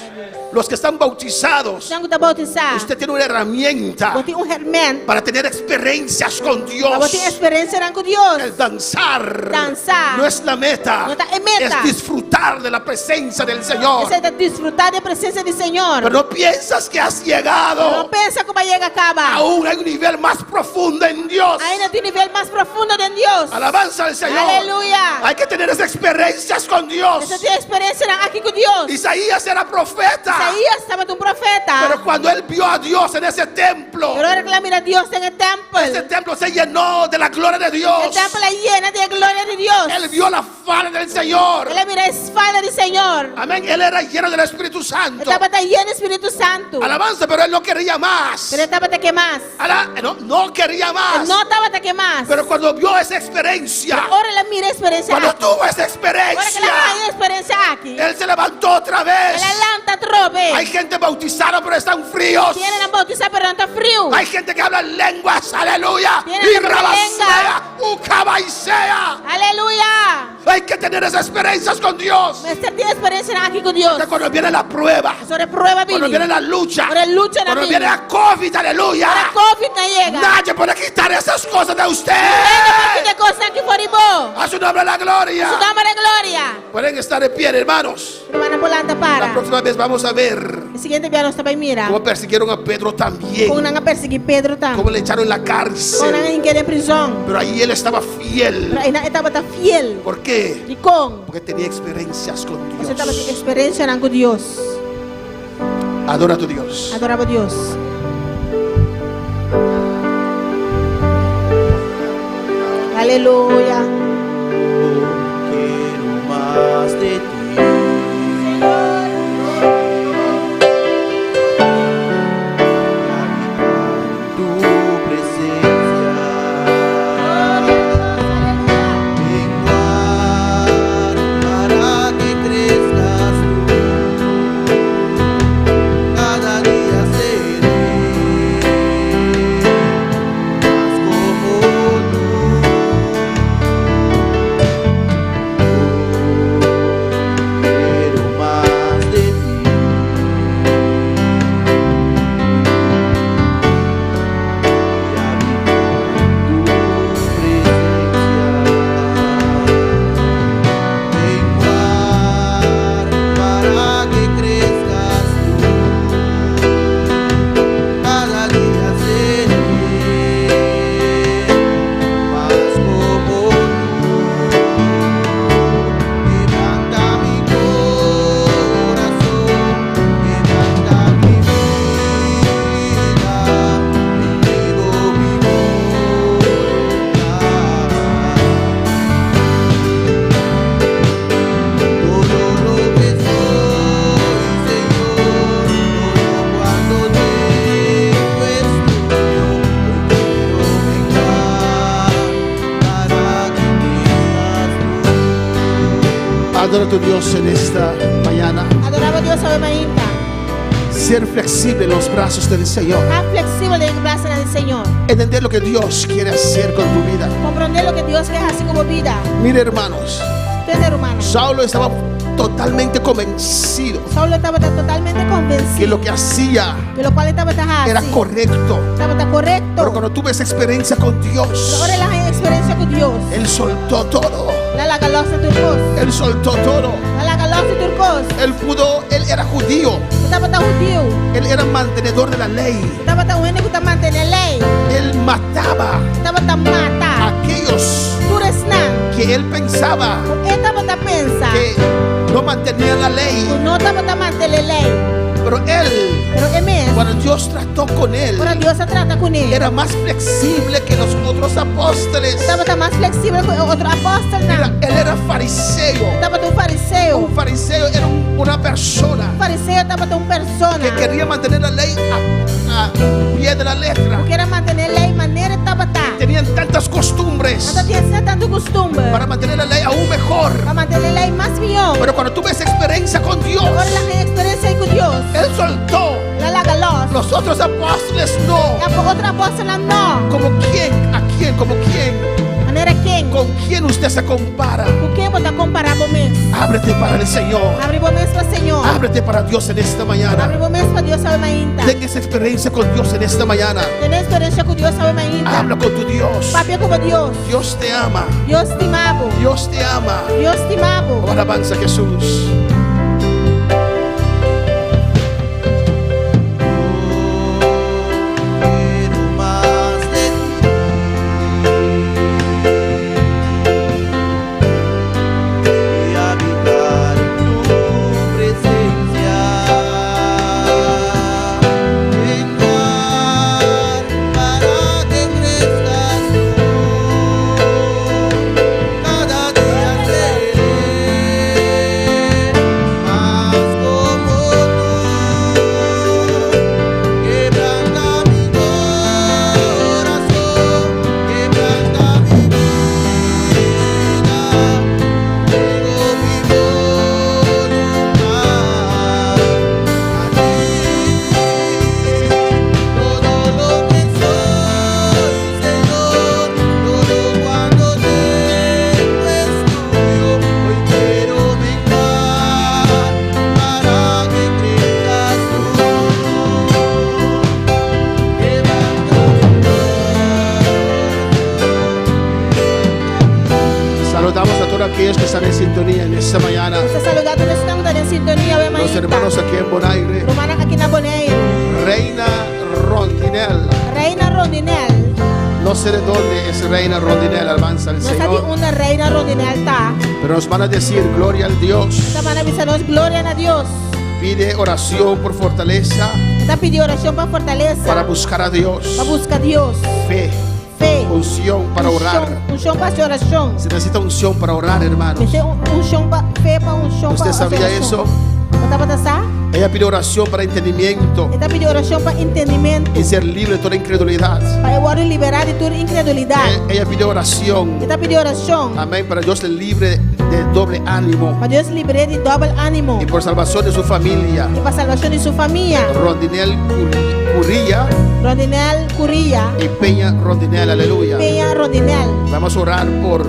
Los que están bautizados, Esnan ku ta bautisá, usted tiene una herramienta bo tin un hèrmènt para tener experiencias con pa Dios. bo tin eksperensianan ku Dios. El danzar, Danzar no es la meta, no ta e meta. es disfrutar de la presencia del Señor. Esei ta disfrutá di e presensia di Señor. Pero no piensas que has llegado. No pensa ku bo a yega kaba. Aún hay un nivel más profundo en Dios. Ainda tin nivel mas profundo den Dios. Alabanza al Señor. Aleluya. Hay que tener esas experiencias con Dios. Mester tin eksperensianan aki ku Dios. Isaías era profeta. Isaías tabata un profeta. Pero cuando él vio a Dios en ese templo, Pero ora ku el a mira Dios den e tèmpel, ese templo se llenó de la gloria de e Dios. tèmpel a yena di e gloria di Dios. Él vio la falda del Señor. El a mira e falda di Señor. Amén. Él era lleno del Espíritu E Santo. tabata yen di Spiritu Santu. Alabanza, pero él no quería más. Pero e tabata ke mas. Ala- no, no quería E más. no tabata ke mas. Pero cuando vio esa experiencia, Ora el a mira e eksperensia cuando aki. tuvo esa Ora ku el a experiencia, haña e eksperensia aki, él se levantó otra vez. el a lanta atrobe. Hay gente bautizada, pero están fríos. Tin hende boutisá, pero nan ta friu. Hay gente que habla lenguas, aleluya. Tiene Y que hablar rabasea, ucabaisea. Aleluya. Hay que tener esas experiencias con Dios. Mester tin e eksperensianan aki ku Dios. Que cuando viene la prueba, Ora e prueba cuando bini. viene la lucha, Ora e lucha nan cuando bini. viene la COVID, aleluya. Ora COVID nan yega. Nadie puede quitar esas cosas de usted. Hende por kita e kosnan aki for di bo. A su nombre la gloria. Su nòmber e gloria. Pueden estar de pie, hermanos. Rumannan por lanta La para. próxima vez vamos a ver E siguiente bia nos ta bai mira cómo persiguieron a Pedro también, kon nan a persiguí Pedro tambe. cómo le echaron en la Kon nan a cárcel. hink'é den prizòn. Pero ahí él estaba fiel. Pero einan e tabata fiel. ¿Por qué? Dikon? Porque tenía experiencias con Pasobra e tabatin Dios. eksperensianan ku Dios. Adora a tu Dios. Adorá bo Dios. Aleluya. Quiero más de ti. Tu presencia. Menguar para que crezcas tú. Cada día seré más como tú. Adora a tu Dios en esta mañana. Adorá bo Dios awe mainta. Ser flexible en los brazos del Señor. Ta fleksibel den brasanan di Señor. Entender lo que Dios quiere hacer con tu vida. Komprondé loke Dios ke hasi ku bo bida. Mire, hermanos, Tende, rumannan. Saulo estaba totalmente convencido Saulo tabata totalmente que konvensí lo que hacía ku lokual e tabata era hasi correcto. tabata korekto. Pero cuando tuvo esa experiencia con Pero Dios, ora el a haña eksperensia ku Dios, él soltó todo. el a laga lòs na tur kos. Él soltó todo. El a laga lòs di tur kos. Él pudo, él era judío. E tabata hudiu. Él era mantenedor de la ley. E tabata un hende ku ta mantené lei. Él mataba E tabata mata a aquellos tur esnan que él pensaba ku e tabata pensa que no mantenían la ley. ku no tabata mantené lei. Pero él, Pero e mes, cuando Dios trató con él, ora Dios a trata kuné, era más flexible que los otros apóstoles. e tabata mas fleksibel ku e otro Mira, apòstelnan. él era fariseo. E tabata un fariseo. Un fariseo era una persona Un fariseo tabata un persona que quería mantener la ley a pie de la letra. ku ker a mantené lei manera e tabata. Tenían tantas costumbres Nan tabatin asina tantu kustumber para mantener la ley aún mejor. pa mantené lei mas mihó. Pero cuando tuve esa experiencia con Dios, Ora el a haña eksperensia ei ku Dios, él soltó. el a laga lòs. Los otros apóstoles no. E otro apòstelnan no. ¿Como quién? ¿A quién? ¿Como quién? Manera ken? ¿Con quién usted se compara? Ku ken bo ta kompará bo mes? Ábrete para el Señor. Abri bo mes pa Señor. Ábrete para Dios en esta Abri mañana. bo mes pa Dios awe mainta. Tenga esa experiencia con Dios en esta mañana. Tene eksperensia ku Dios awe mainta. Habla con tu Dios. Papia ku bo Dios. Dios te ama. Dios stima bo. Dios te ama. Dios stima bo. Oh, alabanza a Jesús. Quiero más de ti y habitar en tu presencia, menguar para que crezcas tú, cada día seré más como tú. Quebranta mi corazón, quebranta mi vida, tengo mi voluntad a ti. Todo lo que soy, Señor, todo cuanto tengo es tuyo. Hoy quiero menguar para que crezcas tú. Saludamos a todos aquellos que están en sintonía en esta mañana. Nos ta saludá tur esnan ku ta den sintonia awe Los mainta. hermanos aquí en Bonaire. Rumannan aki na Boneiru. Reina Rondinel. Reina Rondinel. No sé de dónde es Reina Rondinel, alabanza al No sa di Señor. unda Reina Rondinel ta. Pero nos van a decir, gloria al Dios. Ta manda bisa nos gloria na Dios. Pide oración por fortaleza E ta pidi orashon pa fortalesa. para buscar a Dios. Pa buska Dios. Fe, Fe. unción para orar. Unshon pa orashon. Se necesita unción para orar, hermanos. Mester unshon pa fe pa unshon pa ¿Usted sabía eso? Bo tabata sa? Ella pide oración para entendimiento E ta pidi orashon pa entendimentu. y ser libre de toda incredulidad. Pa e wòrdu liberá di tur inkredulidat. Ella pide oración. E ta pidi orashon. Amén. Para Dios le libre de doble ánimo Pa Dios libr'é di dòbel ánimo. y por salvación de su familia. I pa salbashon di su famia. Rondinel Curilla Rondinel Curilla. y Peña Rondinel. Aleluya. Peña Rondinel. Vamos a orar por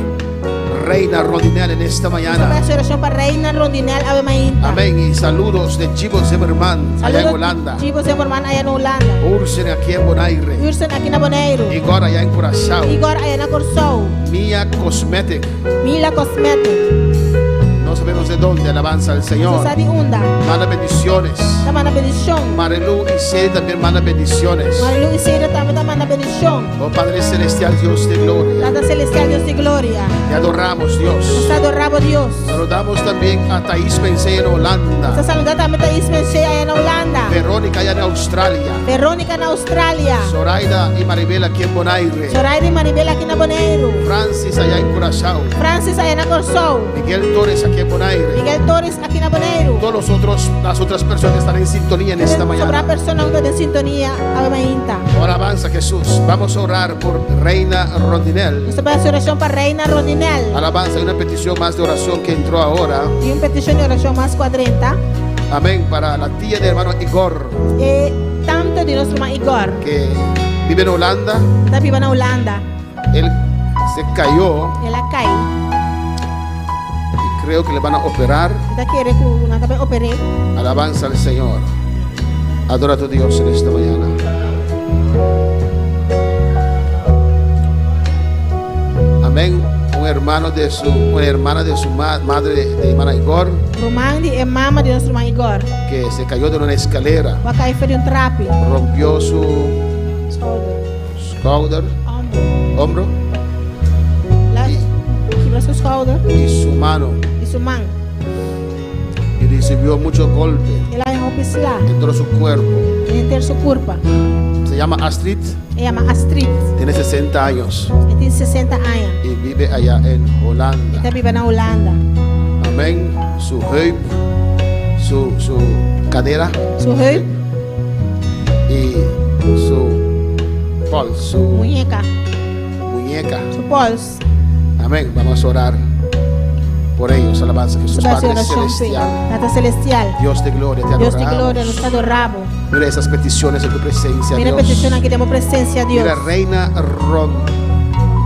Reina Rondinel en esta Nos ta mañana. hasi orashon pa Reina Rondinel awe mainta. Amén. Y saludos de Chivo Zimmerman allá en Holanda. Chivo Zimmerman aya na Hulanda. Ursen aquí en Bonaire. Ursen aki na Boneiru. Igor allá en Curazao. Igor aya na Kòrsou. Mia Cosmetic. Mila Cosmetic. No sabemos de dónde. Alabanza al No Señor. sa di unda. Manda bendiciones. Ta manda bendishon. Marilu y Sede también manda bendiciones. Marilu i Sede tambe ta manda bendishon. Oh Padre Celestial, Dios de gloria. Tata Celestial, Dios di gloria. Te adoramos, Dios. Nos ta adorá bo Dios. Saludamos también a Thais Mencé en Nos ta Holanda. saludá tambe Thais Mencé aya na Hulanda. Verónica allá en Australia. Verónica na Australia. Zoraida y Maribel aquí en Bonaire. Zoraida i Maribel aki na Boneiru. Francis allá en Curazao. Francis aya na Kòrsou. Miguel Torres aquí en Bonaire. Miguel Torres aki na Boneiru. bo. Todos los otros, las otras personas que están en sintonía en esta Sobrá mañana. persona ku ta den sintonia awe mainta. Ahora avanza Jesús. Vamos a orar por Reina Rondinel. Nos ta bai hasi orashon pa Reina Rondinel. Alabanza, hay una petición más de oración que entró ahora. Tin un petishon di orashon mas ku a drenta. Amén. Para la tía de hermano Igor, E tanta di nos ruman Igor, que vive en Holanda. ta biba na Hulanda. Él se cayó El a kai. y creo que le van a operar. Mi ta kere ku nan ta bai oper'é. Alabanza al Señor. Adora a tu Dios en esta mañana. Amén. Un hermano de su, una hermana de su madre, de hermana Igor, Ruman di e mama di nos ruman Igor. que se cayó de una escalera, Ku a kai for di un trapi. rompió su Schouder. schouder, Hombro. hombro El a kibra su schouder y su mano i su man. y recibió mucho golpe El a haña hopi sla en todo su cuerpo. den henter su kurpa. Se llama Astrid, E yama Astrid. tiene 60 años E tin 60 aña. y vive allá en E Holanda. ta biba na Hulanda. Amén. Su heup, su, su cadera Su heup, y su pols, su muñeca, muñeca. su pols. Amén. Vamos a orar por ellos. Alabanza a Jesús, Nos ta hasi Padre orashon p'e. Celestial. Tata Celestial. Dios de gloria, te Dios di gloria, adoramos. nos ta adorá bo. Mira esas peticiones en tu presencia, Mira Dios. petishon aki den bo presensia, Dios. Mira, Reina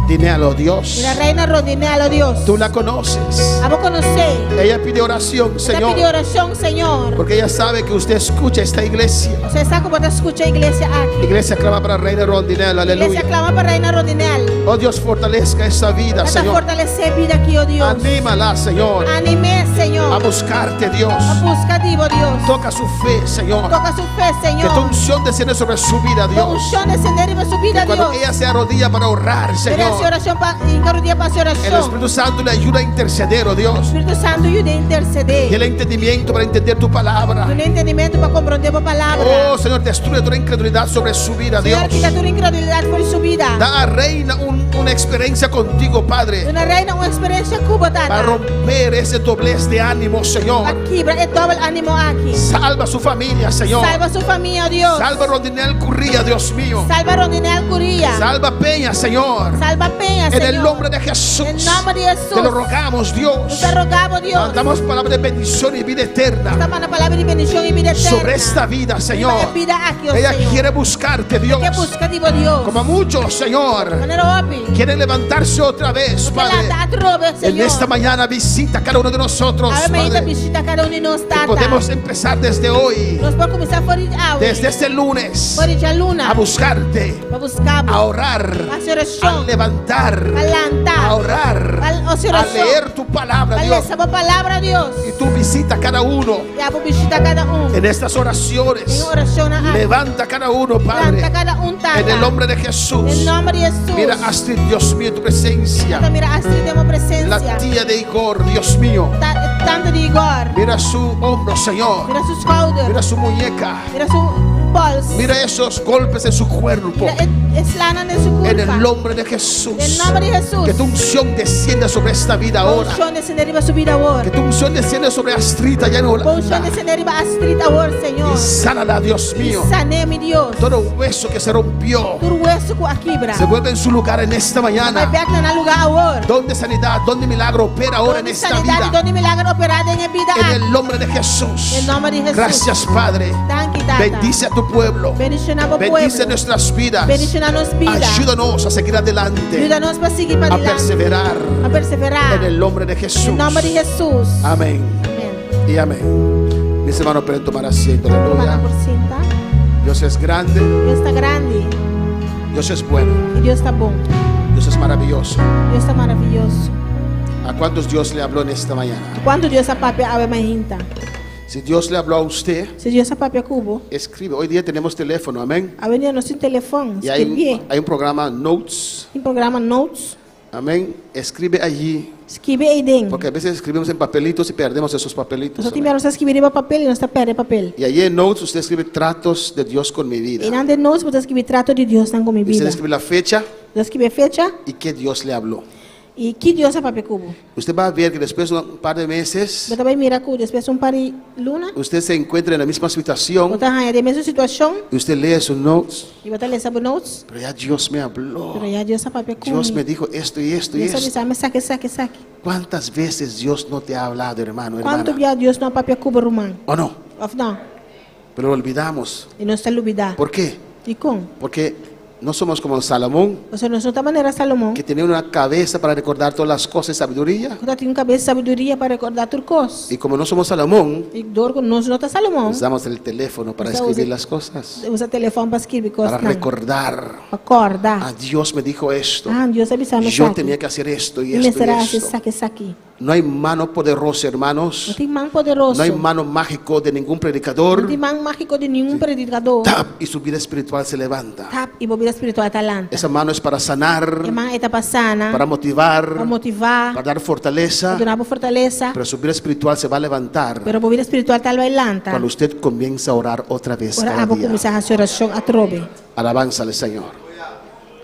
Rondinel, oh Dios. Mira Reina Rondinel, oh Dios. Tú la conoces. Abo konosé. Ella pide oración, E ta Señor. pidi orashon, Señor. Porque ella sabe que usted escucha esta iglesia. Pasobra e sa ku bo ta skucha e iglesia aki. Iglesia clama para Reina Rondinel, aleluya. Iglesia klama pa Reina Rondinel. Oh Dios, fortalezca esa vida, Tata Señor. fortalesé e bida aki, oh Dios. Anímala, Señor. Anim'é, Señor. A buscarte, Dios. Pa buska di bo, Dios. Toca su fe, Señor. Toka su fe, Que tu Señor. unción desciende sobre su vida, Tu Dios. unshon desendé riba su bida, Que cuando Dios. ella se arrodilla para orar, Ora Señor. hasi orashon pa hinka rudia pa hasi El orashon. Espíritu Santo le ayuda a interceder, oh Dios. Spiritu Santu yud'é intersedé. Y el entendimiento para entender tu palabra. Dun'é entendimentu pa komprondé bo palabra. Oh Señor, destruye toda incredulidad sobre su vida, Señor, Dios. kita tur inkredulidat for di su bida. Da a Reina una experiencia contigo, Padre. Duna Reina un eksperensia ku bo, Tata. Para romper ese doblez de ánimo, Señor. Pa kibra e dòbel ánimo aki. Salva su familia, Señor. Salva su famia, oh Dios. Salva Rondinel Curría, Dios mío. Salva Rondinel Curia. Salva Peña, Señor. Salva Peña, En Señor. el nombre de Jesús. En nomber di Hesus. Te lo rogamos, Dios. Nos ta roga bo, Dios. Mandamos palabra de bendición y vida eterna. Nos ta manda palabra di bendishon i bida eterna. Sobre esta vida, Señor. Riba e bida aki, oh Ella Señor. quiere buscarte, Dios. E ke buska di bo, Dios. Como muchos, Señor. Manera hopi. Quieren levantarse otra vez, Padre. Lanta atrobe, En Señor. esta mañana visita a cada uno de nosotros, Awe mainta Padre. bishita kada un di nos, Tata. Podemos empezar desde hoy, Nos por kuminsá for di awe. desde este lunes, For di djaluna. a buscarte, Pa buska bo. a orar, Pa hasi orashon. a levantar, Pa lanta. a orar, Pa hasi a orashon. leer tu palabra, Pa Dios. lesa bo palabra, Dios. Y tú visita a cada uno I abo bishita kada un. en estas oraciones. Den orashon aki. Levanta cada uno, Padre. Lanta kada un, Tata. En el nombre de Jesús. En nòmber di Hesus. Mira Astrid, Dios mío, en tu presencia. Tata mira Astrid den bo presensia. La tía de Igor, Dios mío. Ta, tanta di Igor. Mira su hombro, Señor. Mira su schouder. Mira su muñeca. Mira su pols. Mira esos golpes en su cuerpo. Mira e, e slanan den su kurpa. En el nombre de Jesús. Den nòmber di Hesus. Que tu unción descienda sobre esta vida ahora. Unshon desendé riba su bida awor. Que tu unción descienda sobre Astrid allá en Bo unshon Holanda. desendé riba Astrid awor, Señor. Y sánala, Dios mío. I san'é, mi Dios. Todo hueso que se rompió Tur wesu ku a kibra. se vuelve en su lugar en esta Bai mañana. bèk na nan lugá awor. Donde sanidad, donde milagro opera ahora en Don di esta sanidat i vida. don di milager operá den e bida En aki. el nombre de Jesús. Den nòmber di Hesus. Gracias, Padre. Danki, Tata. Bendice a tu pueblo. Bendishoná bo Bendice pueblo. nuestras vidas. Bendishoná nos bida. Ayúdanos a seguir adelante. Yuda nos pa sigui pa A dilanti. perseverar. A perseverá. En el nombre de Jesús. Den nòmber di Hesus. Amén. Amèn. Y amén. Mis hermanos pueden tomar asiento. Aleluya. Rumannan por sinta. Dios es grande. Dios ta grandi. Dios es bueno. I Dios ta bon. Dios es maravilloso. Dios ta maravioso. ¿A cuántos Dios le habló en esta mañana? Kuantu Dios a papia awe mainta? Si Dios le habló a usted, Si Dios a papia ku bo. escribe. Hoy día tenemos teléfono, amén. Awendia nos tin telefòn. Y hay Skirbi. un, hay un programa Notes, Tin programa Notes. amén. Escribe allí, Skirbi eiden. porque a veces escribimos en papelitos y perdemos esos papelitos. Nos tin amén. biaha nos ta skirbi riba papel i nos ta pèrdè papel. Y allí en Notes usted escribe tratos de Dios con mi vida. Einan den Notes bo ta skirbi trato di Dios nan ku mi Y usted bida. escribe la fecha Bo ta skirbi fecha y qué Dios le habló. I ki Dios a papia ku bo? Usted va a ver que después de un par de meses, Bo ta bai mira ku despues un par di luna, usted se encuentra en la misma situación bo ta haña den mesun situashon y usted lee sus notes. i bo ta lesa bo notes. Pero ya Dios me habló. Pero ya Dios a papia ku Dios mi. me dijo esto y esto y Dios a esto. bisa mi esaki, esaki, esaki. ¿Cuántas veces Dios no te ha hablado, hermano, Kuantu hermana? bia Dios no a papia ku bo, ruman? ¿O no? Òf no? Pero lo olvidamos. I nos ta lubidá. ¿Por qué? Dikon? Porque no somos como Salomón, Pasobra nos no ta manera Salomon, que tenía una cabeza para recordar todas las cosas y sabiduría. ku tatin un kabes sabiduria pa rekordá tur kos. Y como no somos Salomón, I dor ku nos no ta Salomon, usamos el teléfono para Usa- escribir las cosas, usa telefòn pa skirbi para kosnan, recordar. pa kòrda. Ah, Dios me dijo esto. Ah, Dios a bisa mi Yo esaki. tenía que hacer esto y Mi esto y mester a hasi esto. esaki, esaki. No hay mano poderosa, hermanos. No tin man poderoso. No hay mano mágico de ningún No predicador. tin man mágiko di ningun predikadó. Tap, y su vida espiritual se levanta. Tap, i bo bida espiritual ta lanta. Esa mano es para sanar, E man ei ta pa sana, para motivar, pa motivá, para dar fortaleza. pa duna bo fortalesa. Pero su vida espiritual se va a levantar Pero bo bida espiritual ta bai lanta. cuando usted comienza a orar otra vez Ora cada abo día. kuminsá hasi orashon atrobe. Alabanza al Señor.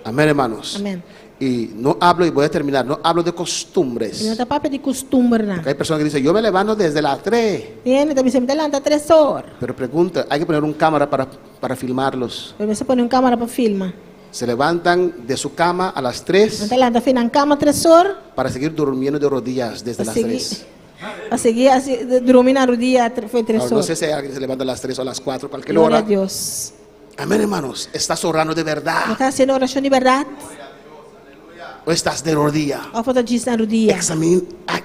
Amén, hermanos. Amén. Y no hablo, y voy a terminar, no hablo de costumbres. Mi no ta papia di kustumbernan. Porque hay personas que dicen, yo me levanto desde las 3. Hende ta bisa, mi ta lanta tres or. Pero pregunta, hay que poner un cámara para, para filmarlos. Pero mester pone un kámara pa filma. Se levantan de su cama a las 3 Nan ta lanta fi nan kama tres or. para seguir durmiendo de rodillas desde Pa las sigui, 3. pa sigui así, drumi na rudia foi tres Ahora, no or. sé si hay alguien que se levanta a las 3 o a las 4, cualquier Gloria hora. a Dios. Amén, hermanos. ¿Estás orando de verdad? Bo ta hasiendo orashon di bèrdat? ¿O estás de rodilla? Òf bo ta djis na rudia?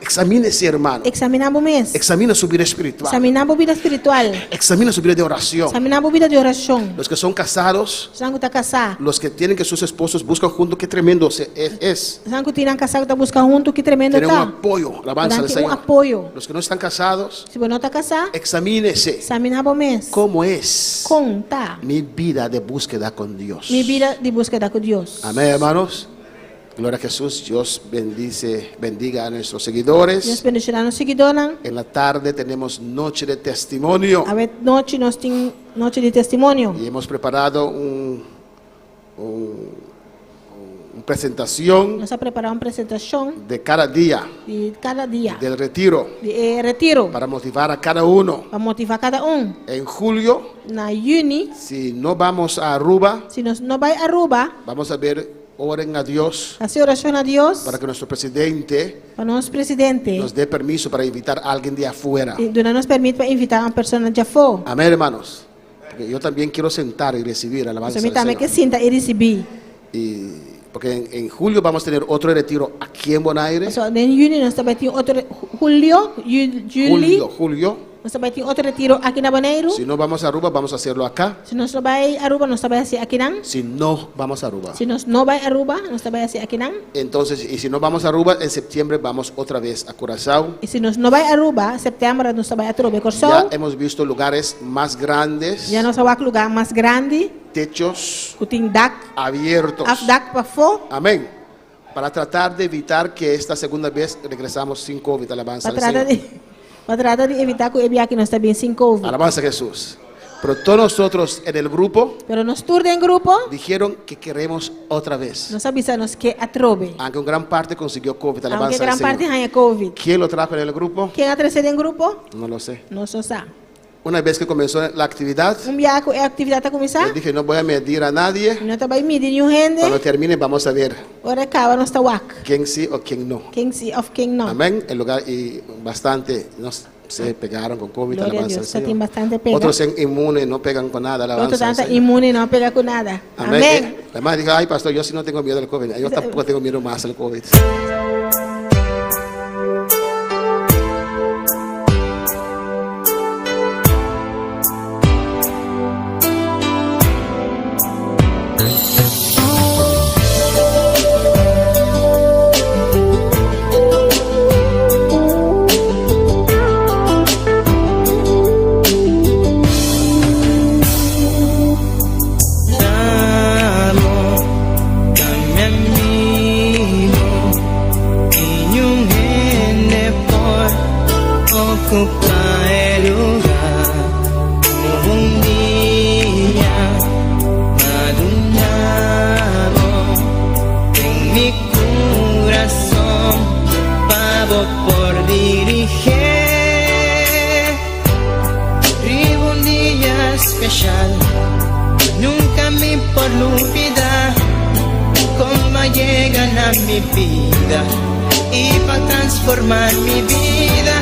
Examínese, hermano. Eksaminá bo mes. Examina su vida espiritual. Eksaminá bo bida espiritual. Examina su vida de oración. Eksaminá bo bida di orashon. Los que son casados, Esnan ku ta kasá. los que tienen que sus esposos buscan juntos, qué tremendo es. es. Esnan ku tin nan kasá ku ta buska huntu, ki tremendo Tienen un ta. apoyo, alabanza Nan al tin un Señor. apoyo. Los que no están casados, Si bo no ta kasá, examínese eksaminá bo mes. cómo es Kon ta mi vida de búsqueda con Dios. mi bida di búskeda ku Dios. Amén, hermanos. Gloria a Jesús. Dios bendice, bendiga a nuestros seguidores. Dios bendishoná nos siguidónan. En la tarde tenemos noche de testimonio. Awe nochi nos tin nochi di testimonio. Y hemos preparado un, un, un presentación Nos a prepará un presentashon de cada día di kada dia del retiro di e retiro para motivar a cada uno. pa motivá kada un. En julio, Na yüni, si no vamos a Aruba, si nos no bai Aruba, vamos a ver, oren a Dios hasi orashon na Dios para que nuestro presidente pa nos presidente nos dé permiso para invitar a alguien de afuera. duna nos permit pa invitá un persona di afó. Amén, hermanos. Porque yo también quiero sentar y recibir alabanza. Pasobra mi al tambe Señor. ke sinta i risibí. Y porque en, en julio vamos a tener otro retiro aquí en Bonaire. Pasobra den yüni nos ta bai tin otro julio, juli, Julio, julio. nos ta bai tin otro retiro aki na Boneiru. Si no vamos a Aruba, vamos a hacerlo acá. Si nos no bai Aruba, nos ta bai hasi akinan. Si no vamos a Aruba. Si nos no bai Aruba, nos ta bai hasi akinan. Entonces, y si no vamos a Aruba, en septiembre vamos otra vez a Curazao. I si nos no bai Aruba, sèptèmber nos ta bai atrobe Ya Kòrsou. hemos visto lugares más grandes, Ya nos a wak lugá mas grandi, techos ku tin dak, abiertos. af dak pafó, Amén. Para tratar de evitar que esta segunda vez regresamos sin COVID. Alabanza pa al trata Señor. di pa trata di evitá ku e biaha aki nos ta bin sin COVID. Alabanza a Jesús. Pero todos nosotros en el grupo Pero nos tur den grupo, dijeron que queremos otra vez. nos a bisa nos ke atrobe. Aunque un gran parte consiguió COVID. Aunke Alabanza al gran parte Señor. haña COVID. ¿Quién lo trajo en el grupo? Ken a trese den grupo? No lo sé. Nos no sa. Una vez que comenzó la actividad, Un biaha ku e aktividat a kuminsá, les dije, no voy a medir a nadie. mi no ta bai midi niun hende. Cuando termine vamos a ver Ora e kaba nos ta wak. quién sí o quién no. Ken sí òf ken no. Amén. El lugar y bastante no se pegaron con COVID, Gloria a alabanza Dios, al tin Señor. bastante pega. Otros son inmunes, no pegan con nada, Otro alabanza al ta Señor. inmune, no pega ku nada. Amén. Amén. La madre dijo, ay pastor, yo sí no tengo miedo al COVID. Yo tampoco tengo miedo más al COVID. Mi corazón. Espesial. Nunka mi por lubidá kon a yega na mi bida i pa transformá mi bida.